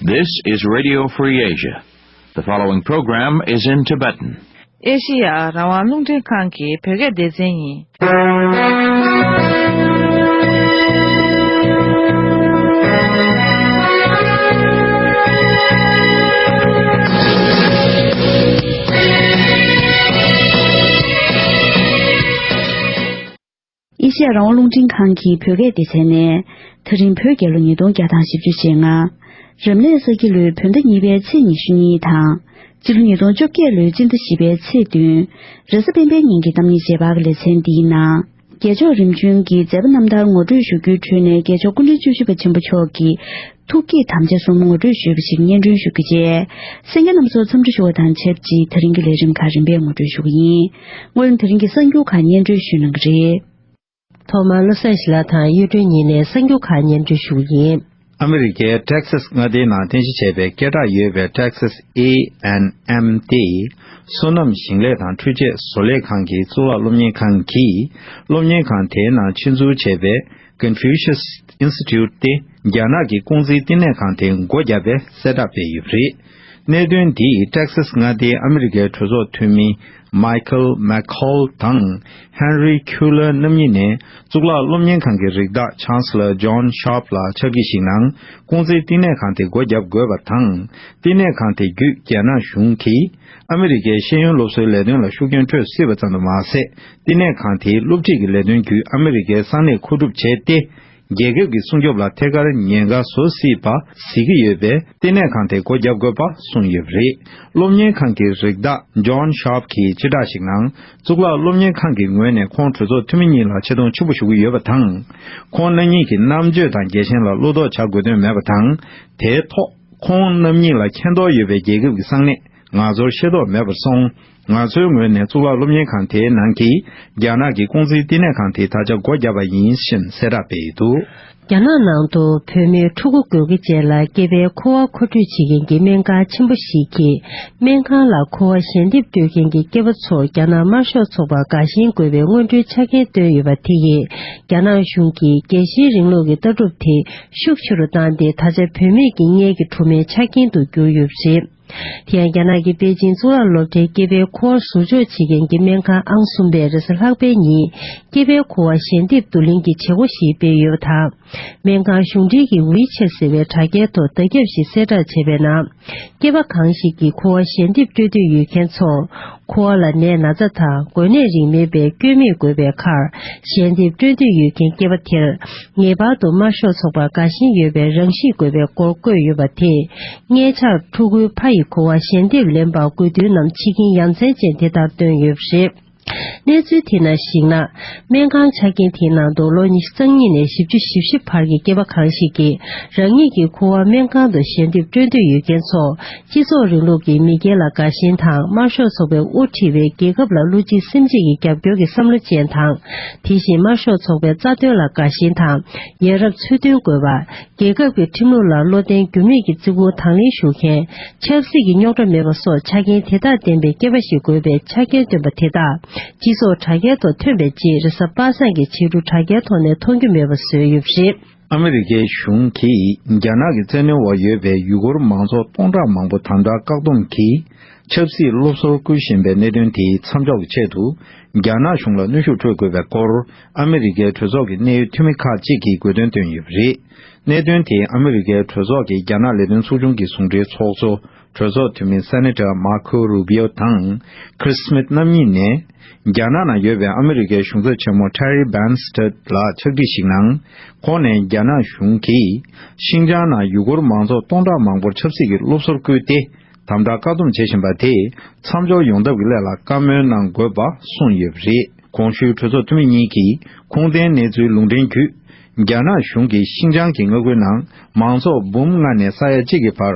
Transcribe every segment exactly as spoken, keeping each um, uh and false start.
This is Radio Free Asia. The following program is in Tibetan. ཨེ་ཤི་ཡ་རང་དབང་རླུང་འཕྲིན་ཁང་གི་བོད་སྐད་སྡེ་ཚན་ཡིན། ཨེ་ཤི་ཡ་རང་དབང་རླུང་འཕྲིན་ཁང་གི་བོད་སྐད་སྡེ་ཚན་ནས། ད་རིང་བོད་རྒྱལ་ལོ་ཉིས་སྟོང་བརྒྱ་དང་བཞི་བཅུ་ཞེ་ལྔ། རབ་གནས་ས་ཁྱི་ལོའི་བོད་ཟླ་གཉིས་པའི་ཚེས་ཉི་ཤུ་གཉིས་དང་། སྤྱི་ལོ་ཉིས་སྟོང་བཅོ་བརྒྱད་ལོའི་སྤྱི་ཟླ་བཞི་པའི་ཚེས་བདུན། རེས་གཟའ་སྤེན་པའི་ཉིན་གྱི་གཏམ་ངན་རྗེས་དཔག་གི་ལེ་ཚན་འདིའི་ནང་། རྒྱལ་མཆོག་རིམ་བྱོན་གྱི་མཛད་པ་རྣམ་ཐར་ངོ་སྤྲོད་ཞུ་རྒྱུའི་ཁྲོད་ནས། རྒྱལ་མཆོག་སྐུ་ཕྲེང་བཅུ་བཞི་པ་ཆེན་པོ་མཆོག་གི་ཐུགས་བསྐྱེད་དམ་བཅའ་གསུམ་ངོ་སྤྲོད་ཞུས་པ་ཞིག་སྙན་སྒྲོན་ཞུ་རྒྱུ་བཅས། གསན་མཁན་རྣམ་ཚོར་འཚམས་འདྲི་ཞུ་བ་དང་ཆབས་ཅིག་ད་རིང་གི་ལས་རིམ་ཁག་རིམ་པས་ངོ་སྤྲོད་ཞུ་གི་ཡིན། སྔོན་ད་རིང་གི་གསར་འགྱུར་ཁག་སྙན་སྒྲོན་ཞུ་གནང་གི་རེད། ཐོག་མར་བློ་བཟང་ཞི་ལགས་དང་གཡུ་སྒྲོན་གཉིས་ནས་གསར་འགྱུར་ཁག་སྙན་སྒྲོན་ཞུ་གི་ཡིན། ཨ་མི་རི་ཀའི་ཊེག་སཱས་མངའ་སྡེའི་ནང་རྟེན་གཞི་བྱས་པའི་སྐད་གྲགས་ཡོད་པའི་Texas A and M སྟེ། སོ་ནམ་ཞིང་ལས་དང་འཕྲུལ་ཆས་བཟོ་ལས་ཁང་གི་གཙུག་ལག་སློབ་གཉེར་ཁང་གིས། སློབ་གཉེར་ཁང་དེའི་ནང་ཆེད་འཛུགས་བྱས་པའི་Confucius Institute སྟེ། རྒྱ་ནག་གི་ཀུང་ཟིའི་བསྟི་གནས་ཁང་དེ་སྒོ་བརྒྱབ་པའི་གསལ་བསྒྲགས་སྤེལ་ཡོད་པ་རེད། གནད་དོན་འདིས་ཊེག་སཱས་མངའ་སྡེའི་ཨ་མི་རི་ཀའི་གྲོས་ཚོགས་འཐུས་མི་Michael McCaul དང་Henry Cuellar རྣམ་གཉིས་ནས། གཙུག་ལག་སློབ་གཉེར་ཁང་གི་རིགས་བདག་Chancellor John Sharp ལ་ཕྱག་བྲིས་ཤིག་ནང་། ཀུང་ཟིའི་བསྟི་གནས་ཁང་དེ་སྒོ་བརྒྱབ་དགོས་པ་དང་། བསྟི་གནས་ཁང་དེ་བརྒྱུད་རྒྱ་ནག་གཞུང་གིས་ཨ་མི་རི་ཀའི་ཤེས་ཡོན་སློབ་གསོའི་ལས་དོན་ལ་ཤུགས་རྐྱེན་སྤྲོད་སྲིད་པ་ཙམ་དུ་མ་ཟད། བསྟི་གནས་ཁང་དེའི་སློབ་ཁྲིད་ཀྱི་ལས་དོན་བརྒྱུད་ཨ་མི་རི་ཀའི་ས་གནས་མཁོ་སྒྲུབ་བྱས་ཏེ། རྒྱལ་ཁབ་ཀྱི་སྲུང་སྐྱོབ་ལ་ཐད་ཀར་ཉེན་ཁ་བཟོ་སྲིད་པ་གཟིགས་ཀྱི་ཡོད་པས། བསྟི་གནས་ཁང་དེ་སྒོ་བརྒྱབ་དགོས་པ་གསུངས་ཡོད་པ་རེད། སློབ་གཉེར་ཁང་གི་རིགས་བདག་John Sharp གིས་སྤྱི་བསྒྲགས་ཤིག་ནང་། གཙུག་ལག་སློབ་གཉེར་ཁང་གི་ངོས་ནས་ཁོང་གྲོས་ཚོགས་འཐུས་མི་གཉིས་ལ་ཆེ་མཐོང་ཆེན་པོ་ཞུ་གི་ཡོད་པ་དང་། ཁོང་རྣམ་གཉིས་ཀྱི་རྣམ་དཔྱོད་དང་རྒྱལ་ཞེན་ལ་བློ་དོགས་བྱ་དགོས་དོན་མེད་པ་དང་། དེའི་ཐོག་ཁོང་རྣམ་གཉིས་ལ་མཁྱེན་རྟོགས་ཡོད་པའི་རྒྱལ་ཁབ་ཀྱི་ས་གནས། ང་ཚོར་ཤེས་རྟོགས་མེད་པར་སོང་། ང་ཚོའི་ངོས་ནས་གཙུག་ལག་སློབ་གཉེར་ཁང་དེའི་ནང་གི་རྒྱ་ནག་གི་ཀུང་ཟིའི་བསྟི་གནས་ཁང་དེ་ད་ཆ་སྒོ་བརྒྱབ་པ་ཡིན་ཞེས་གསལ་བསྒྲགས་སྤེལ་ཡོད་འདུག། རྒྱ་ནག་ནང་དུ་བོད་མིའི་ཕྲུ་གུ་དགོས་མཁོ་ཅན་ལ་སྐྱེས་པའི་ཁུ་བ་མཁོ་སྤྲོད་བྱེད་མཁན་གྱི་སྨན་ཁང་ཆེན་པོ་ཞིག་གིས། སྨན་ཁང་ལ་ཁུ་བ་ཞལ་འདེབས་སྤྲོད་མཁན་གྱི་སྐྱེས་པ་ཚོར་རྒྱ་ནག་དམར་ཤོག་ཚོགས་པ་དགའ་ཞེན་དགོས་པའི་སྔོན་འགྲོའི་ཆ་རྐྱེན་བཏོན་ཡོད་པ་དེ་ཡིས། རྒྱ་ནག་གཞུང་གིས་རྒྱལ་སྤྱིའི་རིང་ལུགས་ཀྱི་ལྟ་གྲུབ་དེ་ཤུགས་ཆེ་རུ་བཏང་སྟེ། ད་ཆ་བུད་མེད་ཀྱི་མངལ་གྱི་ཕྲུ་མའི་ཆ་རྐྱེན་དུ་གྱུར་ཡོད་པ་རེད། དེ་ཡང་རྒྱ་ནག་གི་པེ་ཅིང་གཙུག་ལག་སློབ་གྲྭའི་སྐྱེས་པའི་ཁུ་བ་ཟུར་འཇོག་བྱེད་མཁན་གྱི་སྨན་ཁང་ཨང་གསུམ་པས་རེས་གཟའ་ལྷག་པའི་ཉིན། སྐྱེས་པའི་ཁུ་བ་ཞལ་འདེབས་བསྡུ་ལེན་གྱི་བྱེད་སྒོ་ཞིག་སྤེལ་ཡོད་པ་དང་། སྨན་ཁང་གཞུང་འབྲེལ་གྱི་ཝི་ཆེ་ཟེར་བའི་དྲ་རྒྱའི་ཐོག་བརྡ་ཁྱབ་ཞིག་གསལ་བསྒྲགས་བྱས་པའི་ནང་། སྐྱེས་པ་གང་ཞིག་གིས་ཁུ་བ་ཞལ་འདེབས་སྤྲོད་འདོད་ཡོད་མཁན་ཚོར། ཁུ་བ་ལ་ནད་ན་ཚ་དང་འགོས་ནད་རིགས་མེད་པའི་སྐྱོན་མེད་དགོས་པའི་ཁར། ཞལ་འདེབས་སྤྲོད་འདོད་ཡོད་མཁན་སྐྱེས་པ་དེར། ངེས་པར་དུ་དམར་ཤོག་ཚོགས་པར་དགའ་ཞེན་ཡོད་པའི་རང་གཤིས་དགོས་པའི་སྐོར་བཀོད་ཡོད་པ་དེས། སྔས་ཆར་ཕྲུ་གུའི་ཕ་ཡི་ཁུ་བ་ཞལ་འདེབས་ལེན་པར་དགོས་དུས་ནམ་འཆི་རྐྱེན་ཡ་མཚན་ཅན་དེ་ལྟར་བཏོན་ཡོད་པ་རེད། གནས་ཚུལ་དེ་ནང་གཞིགས་ན། སྨན་ཁང་ཆ་རྐྱེན་དེའི་ནང་དུ་ལོ་ཉི་ཤུ་རྩ་གཉིས་ནས་བཞི་བཅུ་ཞེ་བཞི་བར་གྱི་སྐྱེས་པ་གང་ཞིག་གིས། རང་ཉིད་ཀྱི་ཁུ་བ་སྨན་ཁང་དུ་ཞལ་འདེབས་སྤྲོད་འདོད་ཡོད་མཁན་ཚོ། སྤྱི་ཚོགས་རིང་ལུགས་ཀྱི་མི་སྒེར་ལ་དགའ་ཞེན་དང་། དམར་ཤོག་ཚོགས་པས་དབུ་ཁྲིད་པའི་རྒྱལ་ཁབ་ལ་བློ་གཅིག་སེམས་གཅིག་གིས་རྒྱབ་སྐྱོར་གྱི་བསམ་བློ་ཅན་དང་། དེ་བཞིན་དམར་ཤོག་ཚོགས་པའི་རྩ་དོན་ལ་དགའ་ཞེན་དང་། ཡ་རབས་ཚུལ་མཐུན་དགོས་པ། རྒྱལ་ཁབ་ཀྱི་ཁྲིམས་ལུགས་ལ་བློ་བརྟན་འགྱུར་མེད་ཀྱིས་བརྩི་བཀུར་དང་ལེན་ཞུ་མཁན། ཆབ་སྲིད་ཀྱི་རྙོག་དྲ་མེད་པ་སོགས་ཆ་རྐྱེན་དེ་དག་ལྡན་པའི་སྐྱེས་པ་ཞིག་དགོས་པའི་ཆ་རྐྱེན་བཏོན་པ་དེ་དག་སྤྱི་ཚོགས་དྲ་རྒྱའི་ཐོག་ཐོན་པའི་རྗེས། རེས་གཟའ་པ་སངས་ཀྱི་ཕྱི་དྲོ་དྲ་རྒྱའི་ཐོག་ནས་མཐོང་རྒྱུ་མེད་པ་བཟོས་ཡོད་པ་རེད། ཨ་མི་རི་ཀའི་གཞུང་གིས་རྒྱ་ནག་གི་བཙན་གནོན་འོག་ཡོད་པའི་ཡུ་གུར་མང་ཚོགས་སྟོང་ཕྲག་མང་པོ་དམ་དྲག་བཀག་སྡོམ་གྱིས་ཆབ་སྲིད་སློབ་གསོར་བསྐུལ་བཞིན་པའི་གནད་དོན་དེའི་མཚམས་འཇོག་གི་ཆེད་དུ། རྒྱ་ནག་གཞུང་ལ་གནོན་ཤུགས་སྤྲོད་དགོས་པའི་སྐོར། ཨ་མི་རི་ཀའི་གྲོས་ཚོགས་ཀྱི་གནད་ཡོད་འཐུས་མི་ཁག་ཅིག་གིས་དགོས་འདུན་བཏོན་ཡོད་པ་རེད། གནད་དོན་དེ་ཨ་མི་རི་ཀའི་གྲོས་ཚོགས་ཀྱི་རྒྱ་ནག་ལས་དོན་ཚོགས་ཆུང་གི་ཟུང་འབྲེལ་ཚོགས་གཙོ། གྲོས་ཚོགས་འཐུས་མི་Senator Marco Rubio དང་Chris Smith རྣམ་གཉིས་ནས། རྒྱ་ནག་ནང་ཡོད་པའི་ཨ་མི་རི་ཀའི་གཞུང་ཚབ་ཆེན་མོ་Terry Branstad ལ་ཕྱག་བྲིས་ཤིག་ནང་། ཁོང་ནས་རྒྱ་ནག་གཞུང་གིས། ཤིན་ཅང་ནང་ཡུ་གུར་མང་ཚོགས་སྟོང་ཕྲག་མང་པོར་ཆབ་སྲིད་ཀྱི་སློབ་གསོར་བསྐུལ་ཏེ། དམ་དྲག་བཀག་སྡོམ་བྱེད་བཞིན་པ་དེས། མཚམས་འཇོག་ཡོང་ཐབས་ཀྱི་སླད་ལ་བཀའ་མོལ་གནང་དགོས་པ་གསུངས་ཡོད་པ་རེད། གོང་ཞུས་གྲོས་ཚོགས་འཐུས་མི་གཉིས་ཀྱིས་ཁུངས་ལྡན་གནས་ཚུལ་ལུང་འདྲེན་བརྒྱུད། རྒྱ་ནག་གཞུང་གིས་ཤིན་ཅང་གི་མངའ་ཁུལ་ནང་མང་ཚོགས་འབུམ་ལྔ་ནས་ས་ཡ་གཅིག་གི་བར་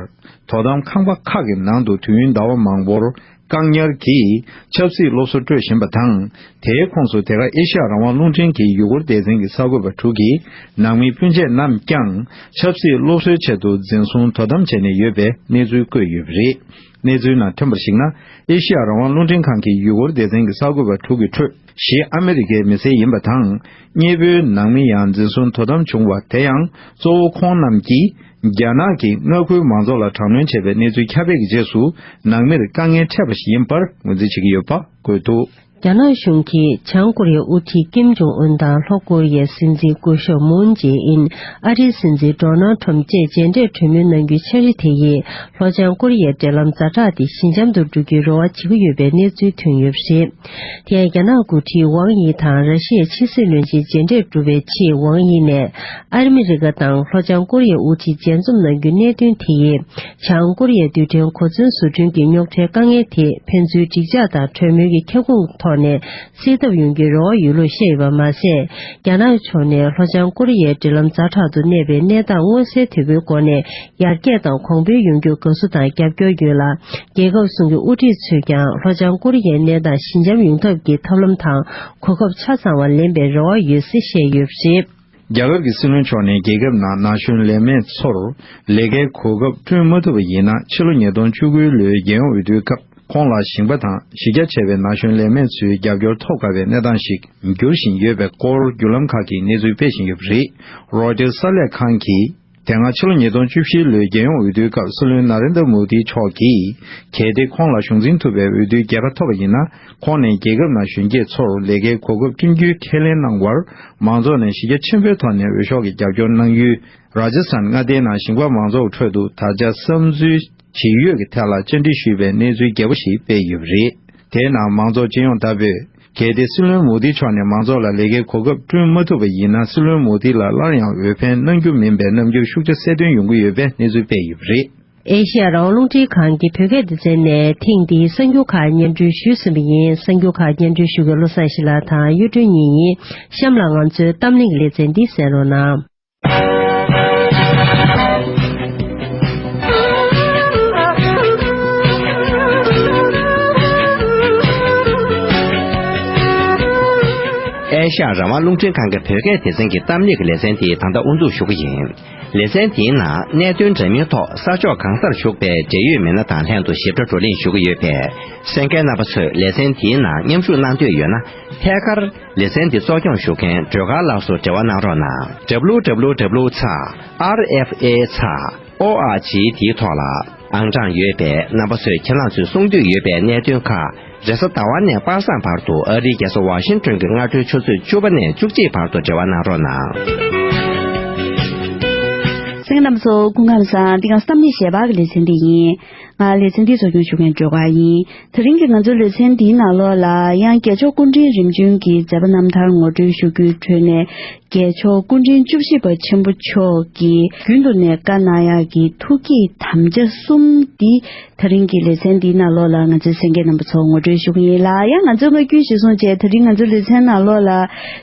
དོ་དམ་ཁང་པ་ཁག་གི་ནང་དུ་དུས་ཡུན་ཟླ་བ་མང་པོར་བཀག་ཉར་གྱིས་ཆབ་སྲིད་སློབ་གསོ་སྤྲོད་བཞིན་པ་དང་། དེའི་ཁོངས་སུ་དེ་ག་ཨེ་ཤ་ཡ་རང་དབང་རླུང་འཕྲིན་གྱི་ཡུ་གུར་སྡེ་ཚན་གྱི་གསར་འགོད་པ་དྲུག་གིས་ནང་མི་སྤུན་མཆེད་རྣམས་ཀྱང་ཆབ་སྲིད་སློབ་གསོའི་ཆེད་དུ་འཛིན་བཟུང་དོ་དམ་བྱས་ནས་ཡོད་པའི་གནས་ཚུལ་བཀོད་ཡོད་པ་རེད། གནས་ཚུལ་ནང་ཐོན་པར་གཞིགས་ན། ཨེ་ཤི་ཡ་རང་དབང་རླུང་འཕྲིན་ཁང་གིས་ཡུ་གུར་སྡེ་ཚན་གྱི་གསར་འགོད་པ་དྲུག་གི་ཁྲོད་བཞི་ཨ་མི་རི་ཀའི་མི་སེར་ཡིན་པ་དང་། གཉིས་པོའི་ནང་མི་ཡང་འཛིན་བཟུང་དོ་དམ་བྱུང་བ། དེ་ཡང་གཙོ་བོ་ཁོང་རྣམས་ཀྱིས་རྒྱ་ནག་གི་མངའ་ཁུལ་མང་ཚོགས་ལ་དྲག་གནོན་བྱས་པའི་གནས་ཚུལ་ཁྱབ་སྤེལ་གྱི་རྗེས་སུ། ནང་མིར་དཀའ་ངལ་འཕྲད་པ་ཞིག་ཡིན་པར་ངོས་འཛིན་བྱེད་ཀྱི་ཡོད་པ་བཀོད་འདུག། རྒྱ་ནག་གཞུང་གིས་བྱང་ཀོ་རི་ཡའི་དབུ་ཁྲིད་ཀིམ་ཇོང་ཨུན་དང་ལྷོ་ཀོ་རི་ཡའི་སྲིད་འཛིན་སྐུ་ཞབས་མུན་ཇེ་ཨིན། ཨ་རིའི་སྲིད་འཛིན་ཌོ་ནལ་ཁྲོམ་བཅས་མཇལ་འཕྲད་གྲོས་མོལ་གནང་རྒྱུའི་འཆར་གཞི་དེ་ཡིས་ལྷོ་བྱང་ཀོ་རི་ཡའི་འབྲེལ་ལམ་ཛ་དྲག་དེ་ཞི་འཇམ་དུ་འགྲོ་རྒྱུའི་རེ་བ་བྱེད་ཀྱི་ཡོད་པའི་གནས་ཚུལ་ཐོན་ཡོད་པ་རེད། དེ་ཡང་རྒྱ་ནག་འགོ་ཁྲིད་ཝང་དབྱི་དང་ར་ཤི་ཡའི་ཕྱི་སྲིད་བློན་ཆེན་མཇལ་འཕྲད་གྲུབ་པའི་ཆེད་ཝང་དབྱི་ནས་ཨ་མི་རི་ཀ་དང་ལྷོ་བྱང་ཀོ་རི་ཡའི་དབུ་ཁྲིད་མཇལ་འཛོམས་གནང་རྒྱུའི་གནད་དོན་དེ་ཡིས། བྱང་ཀོ་རི་ཡའི་རྡུལ་ཕྲན་གོ་མཚོན་བཟོ་སྐྲུན་གྱི་རྙོག་དྲའི་དཀའ་ངལ་དེ་ཕན་ཚུན་འགྲིག་འཇགས་དང་གྲོས་མོལ་གྱི་ཁྱབ་ཁོངས་ཐོག་ནས་སེལ་ཐབས་ཡོང་རྒྱུའི་རེ་བ་ཡོད་ལུགས་བཤད་ཡོད་པ་མ་ཟད། རྒྱ་ནག་ཕྱོགས་ནས་ལྷོ་བྱང་ཀོ་རི་ཡའི་འབྲེལ་ལམ་ཛ་དྲག་ཏུ་གནས་པའི་གནས་སྟངས་མངོན་གསལ་དོད་པོའི་སྒོ་ནས་ཡར་རྒྱས་དང་གོང་འཕེལ་ཡོང་རྒྱུར་དགའ་བསུ་དང་རྒྱབ་སྐྱོར་ཡོད་ལ། རྒྱལ་ཁབ་གསུམ་གྱི་དབུ་ཁྲིད་ཚོས་ཀྱང་ལྷོ་བྱང་ཀོ་རི་ཡའི་གནས་སྟངས་ཞི་འཇམ་ཡོང་ཐབས་ཀྱི་ཐབས་ལམ་དང་གོ་སྐབས་ཆ་ཚང་བ་ལེན་པའི་རེ་བ་ཡོད་ཅེས་བཤད་ཡོད་པ་རེད། རྒྱ་གར་གྱི་སྲིད་བློན་མཆོག་ནས་རྒྱལ་ཁབ་ནང་ན་གཞོན་ལས་མེད་ཚོར་ལས་ཀའི་གོ་སྐབས་བསྐྲུན་མ་ཐུབ་པ་ཡིན་ན། ཕྱི་ལོ་ཉིས་སྟོང་བཅུ་དགུ་ལོའི་རྒྱལ་ཡོངས་འོས་བསྡུའི་སྐབས་ཁོང་ལ་ཞིང་པ་དང་གཞི་རྒྱ་ཆེ་བའི་ན་གཞོན་ལས་མེད་ཚོའི་རྒྱབ་སྐྱོར་ཐོབ་དཀའ་བའི་གནས་སྟངས་ཤིག་འགྱུར་བཞིན་ཡོད་པའི་སྐོར་བརྒྱུད་ལམ་ཁག་གིས་གནས་ཚུལ་སྤེལ་བཞིན་ཡོད་པ་རེད། རོའི་ཊར་གསར་ལས་ཁང་གིས། དེ་སྔ་ཕྱི་ལོ་ཉིས་སྟོང་བཅུ་བཞི་ལོའི་རྒྱལ་ཡོངས་འོས་བསྡུའི་སྐབས་སྲིད་བློན་ན་རེན་དྲ་མོ་དི་མཆོག་གིས་གལ་ཏེ་ཁོང་ལ་གཞུང་འཛིན་ཐུབ་པའི་འོས་བསྡུའི་རྒྱལ་ཁ་ཐོབ་པ་ཡིན་ན། ཁོང་ནས་རྒྱལ་ཁབ་ནང་གཞོན་སྐྱེས་ཚོར་ལས་ཀའི་གོ་སྐབས་བསྐྲུན་རྒྱུའི་ཁས་ལེན་གནང་བར། མང་ཚོགས་ནས་གཞི་རྒྱ་ཆེན་པོའི་ཐོག་ནས་འོས་ཤོག་གི་རྒྱབ་སྐྱོར་གནང་ཡུལ། ར་ཇ་སི་ཐན་མངའ་སྡེའི་ནང་ཞིང་པ་མང་ཚོགས་ཁྲོད་དུ་ད་ཆ་བསམ་ཚུལ་ཇི་ཡོད་ཀྱི་ཐད་ལ་བཅར་འདྲི་ཞུས་པའི་གནས་ཚུལ་རྒྱས་པོ་ཞིག་སྤེལ་ཡོད་པ་རེད། དེའི་ནང་མང་ཚོགས་སྤྱི་ཡོངས་ལྟ་བུས། གལ་ཏེ་སྲིད་བློན་མོ་དི་མཆོག་ནས་མང་ཚོགས་ལ་ལས་ཀའི་གོ་སྐབས་བསྐྲུན་མ་ཐུབ་པ་ཡིན་ན། སྲིད་བློན་མོ་དི་ལ་སླར་ཡང་འོས་འཕེན་གནང་རྒྱུ་མིན་པའི་རྣམ་འགྱུར་ཤུགས་ཆེ་གསལ་སྟོན་ཡོང་གི་ཡོད་པའི་གནས་ཚུལ་སྤེལ་ཡོད་པ་རེད། ཨེ་ཤེ་ཡ་རང་དབང་རླུང་འཕྲིན་ཁང་གི་བོད་སྐད་སྡེ་ཚན་ནས་ཐེངས་འདིའི་གསར་འགྱུར་ཁག་སྙན་སྒྲོན་ཞུས་ཟིན་པ་ཡིན། གསར་འགྱུར་ཁག་སྙན་སྒྲོན་ཞུ་མཁན་བློ་བཟང་ཞིག་ལགས་དང་གཡུ་སྒྲོན་གཉིས་ཡིན། གཤམ་ལ་ང་ཚོའི་གཏམ་གླེང་གི་ལེ་ཚན་འདི་གསན་རོགས་གནང་། ཨེ་ཤ་ཡ་རང་དབང་རླུང་འཕྲིན་ཁང་གི་བོད་སྐད་སྡེ་ཚན་གྱི་གཏམ་གླེང་གི་ལེ་ཚན་དེ་ད་ལྟ་དབུ་འཛུགས་ཞུ་གི་ཡིན། ལེ་ཚན་དེའི་ནང་གནད་དོན་འདྲ་མིན་ཐོག་ས་ཕྱོགས་གང་སར་བཞུགས་པའི་འབྲེལ་ཡོད་མི་སྣ་དང་ལྷན་དུ་ཞིབ་ཕྲ་བགྲོ་གླེང་ཞུ་གི་ཡོད་པས། གསན་མཁན་རྣམ་པ་ཚོས་ལེ་ཚན་དེའི་ནང་མཉམ་ཞུགས་གནང་འདོད་ཡོད་ན། ཐད་ཀར་ལེ་ཚན་འདི་གཙོ་སྐྱོང་ཞུ་མཁན་སྒྲོལ་དཀར་ལགས་སུ་འབྲེལ་བ་གནང་རོགས་གནང་། W W W ཚ་R F A ཚ་O R G དེའི་ཐོག་ལ། ཨང་གྲངས་ཡོད་པས་རྣམ་པ་ཚོས་ཁྱེད་རང་ཚོས་གསུང་འདོད་ཡོད་པའི་གནད་དོན་ཁག་རེས་གཟའ་ཟླ་བ་ནས་པ་སངས་བར་དུ་ཨ་རིའི་རྒྱལ་ས་ཝ་ཤིང་ཏོན་གྱི་སྔ་དྲོའི་ཆུ་ཚོད་བཅུ་པ་ནས་བཅུ་གཅིག་བར་དུ་འབྲེལ་བ་གནང་རོགས་གནང་། གསན་མཁན་རྣམ་པ་ཚོ་སྐུ་ཁམས་བཟང་། འདི་ག་གཏམ་གླེང་ཞལ་པར་གྱི་ལེ་ཚན་འདི་ཡིན། ང་ལེ་ཚན་འདི་གཙོ་སྐྱོང་ཞུ་མཁན་སྒྲོལ་དཀར་ཡིན། དེ་རིང་གི་ང་ཚོའི་ལེ་ཚན་འདིའི་ནང་ལོགས་ལ་ཡང་རྒྱལ་མཆོག་སྐུ་ཕྲེང་རིམ་བྱོན་གྱི་མཛད་པ་རྣམ་ཐར་ངོ་སྤྲོད་ཞུ་རྒྱུའི་ཁྲོད་ནས། རྒྱལ་མཆོག་སྐུ་ཕྲེང་བཅུ་བཞི་པ་ཆེན་པོ་མཆོག་གིས་རྒྱུན་དུ་ནས་བཀའ་གནང་ཡག་གི་ཐུགས་བསྐྱེད་དམ་བཅའ་གསུམ་འདི་དེ་རིང་གི་ལེ་ཚན་འདིའི་ནང་ལོགས་ལ་ང་ཚོའི་གསན་མཁན་རྣམ་པ་ཚོར་ངོ་སྤྲོད་ཞུ་གི་ཡིན་ལ། ཡང་ང་ཚོའི་སྔ་རྒྱུན་གཞིར་བཟུང་བྱས་དེ་རིང་ང་ཚོའི་ལེ་ཚན་ནང་ལོགས་ལ་